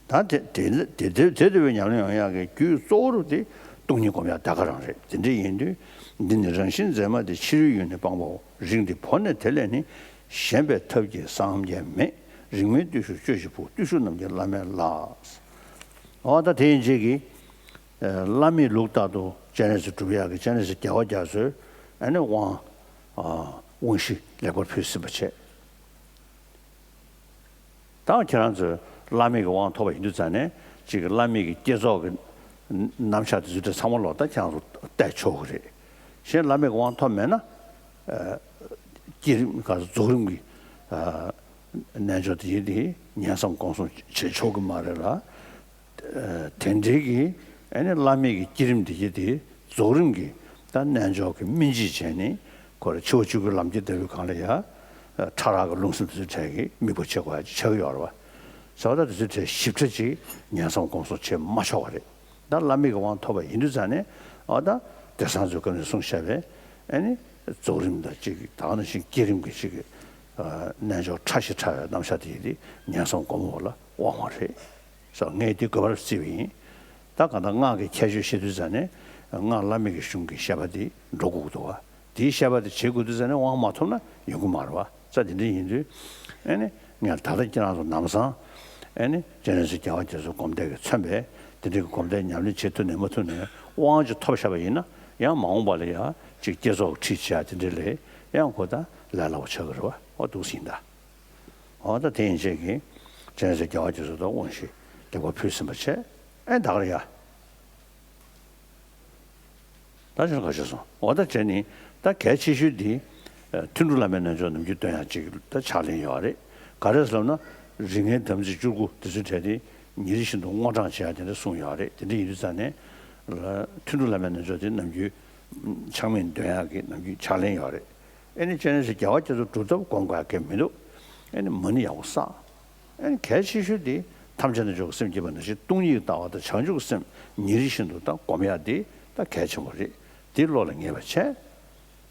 ད་དེ་དེ་དེ་དེ་དེ་དེ་བས་ཉམས་ལེན་ཡོང་ཡག་གི་རྒྱུ་གཙོ་བོ་རུ་དེ་སྟོང་ཉིད་སྒོམ་ཡག་ད་ག་རང་རེད། དེ་འདྲ་ཡིན་དུས། འདི་ནི་རང་བཞིན་མཛད་མ་སྟེ། ཕྱི་རོལ་ཡུལ་ནི་སྤངས་པའོ། རིགས་འདི་བོར་ནས་དེ་ལས་ནི། གཞན་པའི་ཐབས་ཀྱིས་སངས་རྒྱས་མེད། རིགས་མིན་བརྟུལ་ཞུགས་སྤྱོད་བཞིན་ཕུང་། བརྟུལ་ཞུགས་རྣམས་ཀྱིས་བླ་མེད་ལ། འོ་ད་དེ་ཡིན་རྗེས་ཀྱི་བླ་མེད་ལུགས་ལྟར་དུ་སྤྱན་རས་གཟིགས་སྒྲུབ་ཡག་གི་སྤྱན་རས་གཟིགས་རྒྱལ་བ་རྒྱ་མཚོས་ཨ་ནི་དབང་དབང་བཞི་ལེགས་པར་ཕུལ་ཟིན་པ་བྱས། ད་ཁྱེད་རང་ཚོས་བླ་མེད་ཀྱི་དབང་ཐོབ་པ་ཡིན་དུས་ཙང་ནས་ཅིག་བླ་མེད་ཀྱི་བསྐྱེད་རྫོགས་ཀྱི་རྣམ་གཞག་དེ་ཚོ་དེ་ཚང་མ་ལོག་ད་ཁྱེད་རང་ཚོ་བལྟས་ཆོག་གི་རེད། གཞན་བླ་མེད་ཀྱི་དབང་ཐོབ་མེད་ན་བསྐྱེད་རིམ་ག་རྫོགས་རིམ་གྱི་རྣལ་འབྱོར་དེ་ཡིན་དེ་ཉན་བསམ་སྒོམ་གསུམ་བྱེད་ཆོག་གི་མ་རེད་ལ། དེ་འདྲའི་གི་ཨ་ནི་བླ་མེད་ཀྱི་བསྐྱེད་རིམ་དེ་གྱི་དེ་རྫོགས་རིམ་གྱི་ད་རྣལ་འབྱོར་གྱི་སྨིན་བྱེད་བྱས་ནས་ཁོ་ར་འཆི་བ་ཆོས་སྐུའི་ལམ་གྱི་ལྟ་བུའི་སྒང་ལ་ཡ་ཕྲ་རགས་ཀྱི་རླུང་སེམས་དེ་ཚོའི་གྲས་ཀྱི་དམིགས་པ་བྱེད་དགོས་ཡ་ཅིག་ཆགས་ཀྱི་ཡོད་རེད་བ། ཟེར་བ་ད་དེ་ཚོའི་གྲས་ཞིབ་ཕྲ་ཅིག་ཉན་བསམ་སྒོམ་གསུམ་བྱེད་མ་ཆོག་པ་རེད། ད་བླ་མེད་ཀྱི་དབང་ཐོབ་པ་ཡིན་དུས་ཙང་ནས་ཨ་ད་དེང་སང་ཚོའི་སྐབས་ནས་གསུངས་བཞག་པའི་ཨ་ནི་རྫོགས་རིམ་དང་གཅིག་ད་ག་ནང་བཞིན་བསྐྱེད་རིམ་གྱི་གཅིག་གི་རྣལ་འབྱོར་ཕྲ་ཞིང་ཕྲ་བའི་རྣམ་གཞག་དེ་ཡི་དེ་ཉན་བསམ་སྒོམ་པ་ལ་དབང་བ་རེད། སོ་ངས་འདི་དགོས་པར་བརྩིས་པ་ཡིན། ད་གང་ལྟར་སྔགས་ཀྱི་ཁྱད་ཆོས་བཤད་དུས་ཙ་ནས་སྔགས་བླ་མེད་ཀྱི་གཞུང་གི་བཤད་པ་འདི་འགྲོ་དགོས་ཀྱི་འདུག་བ། དེའི་བཤད་པ་དེ་བྱེད་དགོས་དུས་ཙ་ནས་དབང་མ་ཐོབ་ན་ཡོང་གི་མ་རེད་བ། ས་དེ་འདྲ་ཡིན་དུས་ཨེ་ནི་ངས་ད་ལྟ་ཁྱེད་རང་ཚོ་ནམ་སང་ཨེ་ནི་སྤྱན་རས་གཟིགས་རྒྱལ་བ་རྒྱ་མཚོའི་སྒོམ་བཟླས་ཀྱིས་མཚོན་པའི་དེ་འདྲའི་གི་སྒོམ་བཟླས་ཉམས་ལེན་བྱེད་ཐུབ་ནས་མ་ཐུབ་ནས་དབང་ཅིག་ཐོབ་བཞག་པ་ཡིན་ན་ཡང་མ་འོངས་པ་ལ་ཡང་ཅིག་བསྐྱེད་རྫོགས་ཁྲིད་བྱེད་ཡ་དེ་འདྲ་ལས་ཡང་ཁོ་ད་ལས་སླ་བོ་ཆགས་ཀྱི་རེད་བ། ཨོ་འདུག་སེ་ཡིན་ད། འོ་ད་དེ་ཡན་ཆད་ཀྱིས་སྤྱན་རས་གཟིགས་རྒྱལ་བ་རྒྱ་མཚོ་དང་དབང་བཞི་ལེགས་པར་ཕུལ་ཟིན་པ་བྱས། ཨེ་ད་ག་རེ་ཡ། ད་ཅི་ག་བྱས་སོང་། འོ་ད་བྱས་ནི་ད་གལ་ཆེ་ཤོས་འདི་ཐུན་དྲུག་བླ་མའི་རྣལ་འབྱོར་ནམ་རྒྱུན་འདོན་ཡ་ཅིག་ད་ཕྱག་ལེན་ཡོད་རེད། ག་རེ་ཟེར་ལབ་ན་རིགས་ངན་དམ་ཚིག་བཅུ་དགུ་དེ་ཚོའི་གྲས་དེ་ཉིན་རེ་བཞིན་དུ་དངོས་དྲངས་བྱེད་ཡ་དེ་འདྲ་གསུངས་ཡོད་རེད། དེ་འདྲ་ཡིན་དུས་ཙང་ནས་ཐུན་དྲུག་བླ་མའི་རྣལ་འབྱོར་དེ་ནམ་རྒྱུན་ཆག་མེད་འདོན་ཡ་གི་ནམ་རྒྱུན་ཕྱག་ལེན་ཡོད་རེད། ཨེ་ནི་སྤྱན་རས་གཟིགས་རྒྱལ་བ་རྒྱ་མཚོ་སྒྲུབ་ཐབས་སྒོམ་དགོས་ཀྱི་མི་འདུག་ཨེ་ནི་མ་ཎི་ཡག་པོ་བསགས། ཨེ་ནི་གལ་ཆེ་ཤོས་དེ་ཐམས་ཅད་རྣམས་ཆོས་ཀྱི་སེམས་བསྐྱེད་པ་ནང་བཞིན་སྟོང་ཉིད་ཀྱི་ལྟ་བ་དང་བྱང་ཆུབ་ཀྱི་སེམས་ཉིན་རེ་བཞིན་དུ་ད་སྒོམ་ཡག་དེ་ད་གལ་ཆེན་པོ་རེད། དེ་བློ་ལ་ངེས་པ་བྱས།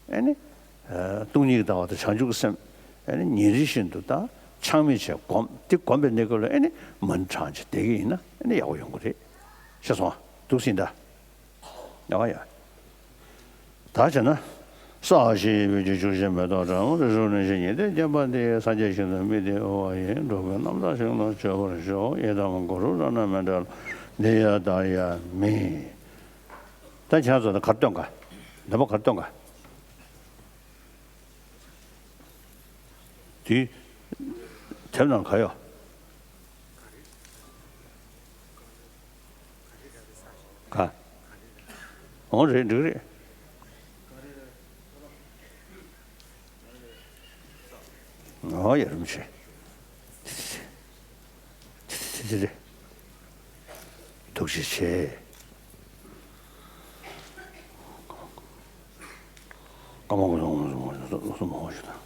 ཨེ་ནི་སྟོང་ཉིད་ཀྱི་ལྟ་བ་དང་བྱང་ཆུབ་ཀྱི་སེམས་ཨེ་ནི་ཉིན་རེ་བཞིན་དུ་ད་ཆག་མེད་བྱས་སྒོམ། དེ་སྒོམ་པའི་གནས་སྐབས་ལ་ཨེ་ནི་མ་ཎི་བགྲངས་བྱས་བསྡད་ཀྱི་ཡིན་ན་ཨེ་ནི་ཡག་པོ་ཡོང་གི་རེད། ཤེས་སོང་ཨ། འདུག་སེ་ཡིན་ད། ཡ་ཡ། ད་བྱས་ན། ས་གཞི་བོད་ཀྱི་ཆུ་ཞིང་མེ་ཏོག་བཀྲ། རི་སུལ་གླིང་བཞི་ཉི་ཟླའི་བརྒྱན་པ་འདི། སངས་རྒྱས་ཞིང་དུ་དམིགས་ཏེ་དབུལ་བ་ཡིས། འགྲོ་ཀུན་རྣམ་དག་ཞིང་དུ་སྤྱོད་པར་ཤོག་ཡི་དམ་གུ་རུ་རཏྣ་མཎྜལ། འདི་ཡང་བདག་ཡང་མིན། ད་ཁྱེད་ཚོ་ད་གར་སྟོན་ག་ནད་པ་གར་སྟོན་ག་དུས། དེབ་ནང་ག་ཡོད། ག་འོང་རེད་འགྲིག་རེད། འོ་ཡ་རིམ་ཆེ། ཐུགས་རྗེ་ཆེ། ཀ་མ་གུ་སུ་མ་ཧོ་ཞུ་དང་།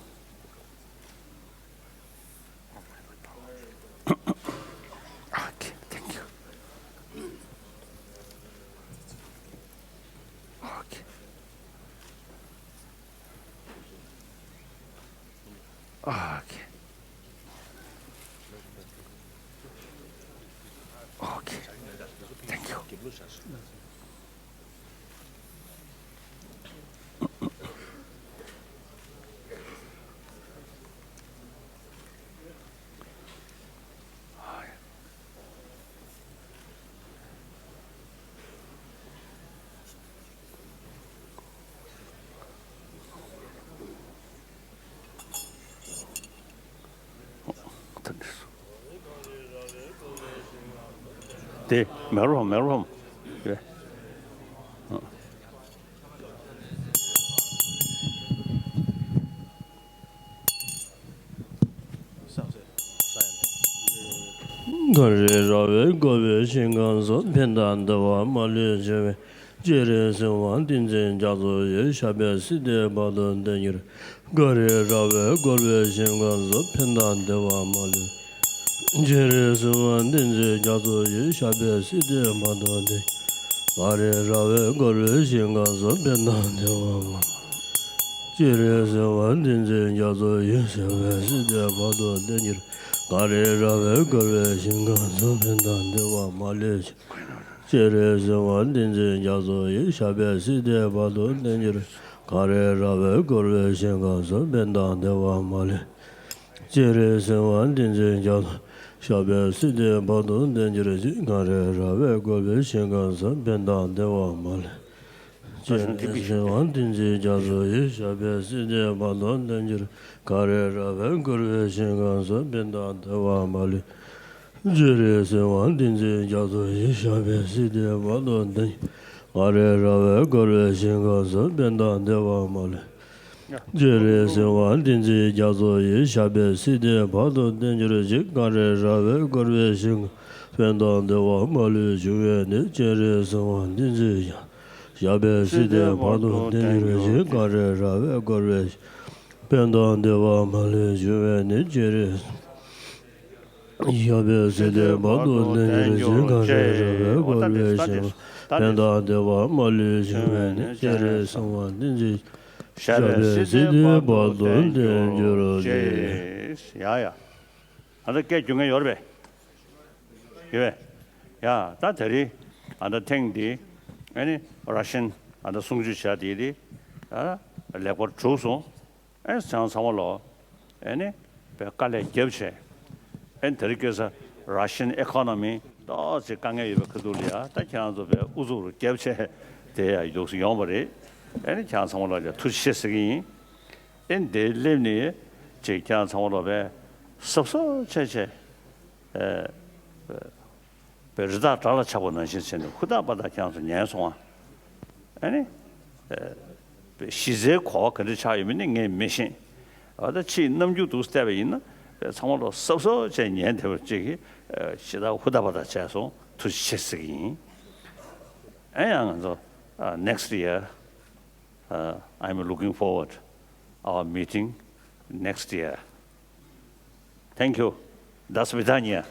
Okay, thank you. Okay. Okay. Okay. Thank you. དེ་མེ་རོ་མེ་རོ་རེད། ཨ། ཀ་རེ་ར་བས་བསྐོར་བའི་ཞིང་ཁམས་སུ། ཕན་དང་བདེ་བ་མ་ལུས་འབྱུང་བའི། སྤྱན་རས་གཟིགས་དབང་ཏིང་འཛིན་རྒྱ་མཚོ་ཡི། ཞབས་པད་སྲིད་མཐའི་བར་དུ་བརྟན་གྱུར། ཀ་རེ་ར་བས་བསྐོར་བའི་ཞིང་ཁམས་སུ། ཕན་དང་བདེ་བ་མ་ལུས། སྤྱན་རས་གཟིགས་དབང་ཏིང་འཛིན་རྒྱ་མཚོ་ཡི། ཞབས་པད་སྲིད་མཐའི་བར་དུ་བརྟན། ཀ་རེ་ར་བས་བསྐོར་བའི་ཞིང་ཁམས་སུ། ཕན་དང་བདེ་བ་མ། སྤྱན་རས་གཟིགས་དབང་ཏིང་འཛིན་རྒྱ་མཚོ་ཡི། ཞབས་པད་སྲིད་མཐའི་བར་དུ་བརྟན་གྱུར། ཀ་རེ་ར་བས་བསྐོར་བའི་ཞིང་ཁམས་སུ། ཕན་དང་བདེ་བ་མ་ལུས། སྤྱན་རས་གཟིགས་དབང་ཏིང་འཛིན་རྒྱ་མཚོ་ཡི། ཞབས་པད་སྲིད་མཐའི་བར་དུ་བརྟན་གྱུར། ཀ་རེ་ར་བས་བསྐོར་བའི་ཞིང་ཁམས་སུ། ཕན་དང་བདེ་བ་མ་ལུས། སྤྱན་རས་གཟིགས་དབང་ཏིང་འཛིན་རྒྱ་མཚོ། ཞབས་པད་སྲིད་མཐའི་བར་དུ་བརྟན་གྱུར་ཅིག། ཀ་རེ་ར་བས་བསྐོར་བའི་ཞིང་ཁམས་སུ། ཕན་དང་བདེ་བ་མ་ལུས། སྤྱན་རས་གཟིགས་དབང་ཏིང་འཛིན་རྒྱ་མཚོ་ཡི། ཞབས་པད་སྲིད་མཐའི་བར་དུ་བརྟན་གྱུར། ཀ་རེ་ར་བས་བསྐོར་བའི་ཞིང་ཁམས་སུ། ཕན་དང་བདེ་བ་མ་ལུས། སྤྱན་རས་གཟིགས་དབང་ཏིང་འཛིན་རྒྱ་མཚོ་ཡི། ཞབས་པད་སྲིད་མཐའི་བར་དུ་བརྟན། ཀ་རེ་ར་བས་བསྐོར་བའི་ཞིང་ཁམས་སུ། ཕན་དང་བདེ་བ་མ་ལུས། སྤྱན་རས་གཟིགས་དབང་ཏིང་འཛིན་རྒྱ་མཚོ་ཡི། ཞབས་པད་སྲིད་མཐའི་བར་དུ་བརྟན་གྱུར་ཅིག། ཀ་རེ་ར་བས་བསྐོར་བའི་ཞིང་ཁམས་སུ། ཕན་དང་བདེ་བ་མ་ལུས་འབྱུང་བའི་གནས། སྤྱན་རས་གཟིགས་དབང་ཏིང་འཛིན་རྒྱ། ཞབས་པད་སྲིད་མཐའི་བར་དུ་བརྟན་གྱུར་ཅིག། ཀ་རེ་ར་བས་བསྐོར་བའི་ཞིང་ཁམས་སུ། ཕན་དང་བདེ་བ་མ་ལུས་འབྱུང་བའི་གནས། སྤྱན་རས། ཞབས་པད་སྲིད་མཐའི་བར་དུ་བརྟན་གྱུར་ཅིག། ཀ་རེ་ར་བས་བསྐོར་བའི་ཞིང་ཁམས་སུ། ཕན་དང་བདེ་བ་མ་ལུས་འབྱུང་བའི་གནས། སྤྱན་རས་གཟིགས་དབང་ཏིང་འཛིན། ཞབས་པད་སྲིད་མཐའི་བར་དུ་བརྟན་གྱུར་ཅིག། ཡ་ཡ། ཨ་ད་སྐད་རྒྱུན་ང་ཡོད་རེད་པས། ཡོད་པས། ཡ་ད་དེ་རིང་ཨ་ད་ཐེངས་འདི་ཨ་ནི་ར་ཤན་ཨ་ད་གསུང་ཆོས་བྱ་དེ་དེ་ཨ་ལེགས་པར་གྲུབ་སོང་། ཨེ་ཚང་ཚང་མ་ལོ། ཨེ་ནི་བའི་དཀའ་ལས་རྒྱབ་བྱས། ཨེ་དེ་རིང་ཁ་སང་ར་ཤན་ཨེ་ཁོ་ནོ་མི་ཏོག་ཙམ་དཀའ་ངལ་ཡོད་པའི་ཁ་ཐུག་ལ་ཡ་ད་ཁྱེད་རང་ཚོ་བའི་ཨུ་ཚུགས་རུ་རྒྱབ་བྱས་དེ་ཡ་ཡོང་ཡོང་བ་རེད། ཨེ་ནི་ཁྱེད་རང་ཚང་མ་ལོ་ཡ་ཐུགས་རྗེ་ཆེ་ཟེར་གི་ཡིན། ཨེ་འདིར་སླེབས་ནས་ཅིག་ཁྱེད་རང་ཚང་མ་ལོ་བའི་སོབ་སོབ་བྱས་བྱས། ཨེ། པའི་རི་དྭགས་བྲག་ལ་ཆགས་པ་ནང་བཞིན་བྱས་ནས་ཧུར་ཐག་པ་ཐག་ཁྱེད་རང་ཚོ་ཉན་སོང་ཨ། ཨ་ནི། ཨ། པའི་གཞི་རྩའི་གོ་བ་ག་འདྲ་ཆགས་ཡོད་མེད་ནི་ངས་མི་ཤེས། ཨ་ད་ཕྱིའི་རྣམ་འགྱུར་དུ་བལྟས་པ་ཡིན་ན་པའི་ཚང་མ་ལོ་སོབ་སོབ་བྱས་ཉན་བསྡད་པ་ཅིག་གིས་ཨ་ཞེ་དྲག་ཧུར་ཐག་པ་ཐག་བྱས་སོང་། ཐུགས་རྗེ་ཆེ་ཟེར་གི་ཡིན། ཨ་ཡང་ང་ཚོ་ཨ་next year, uh, I'm looking forward our meeting next year. Thank you. До свидания.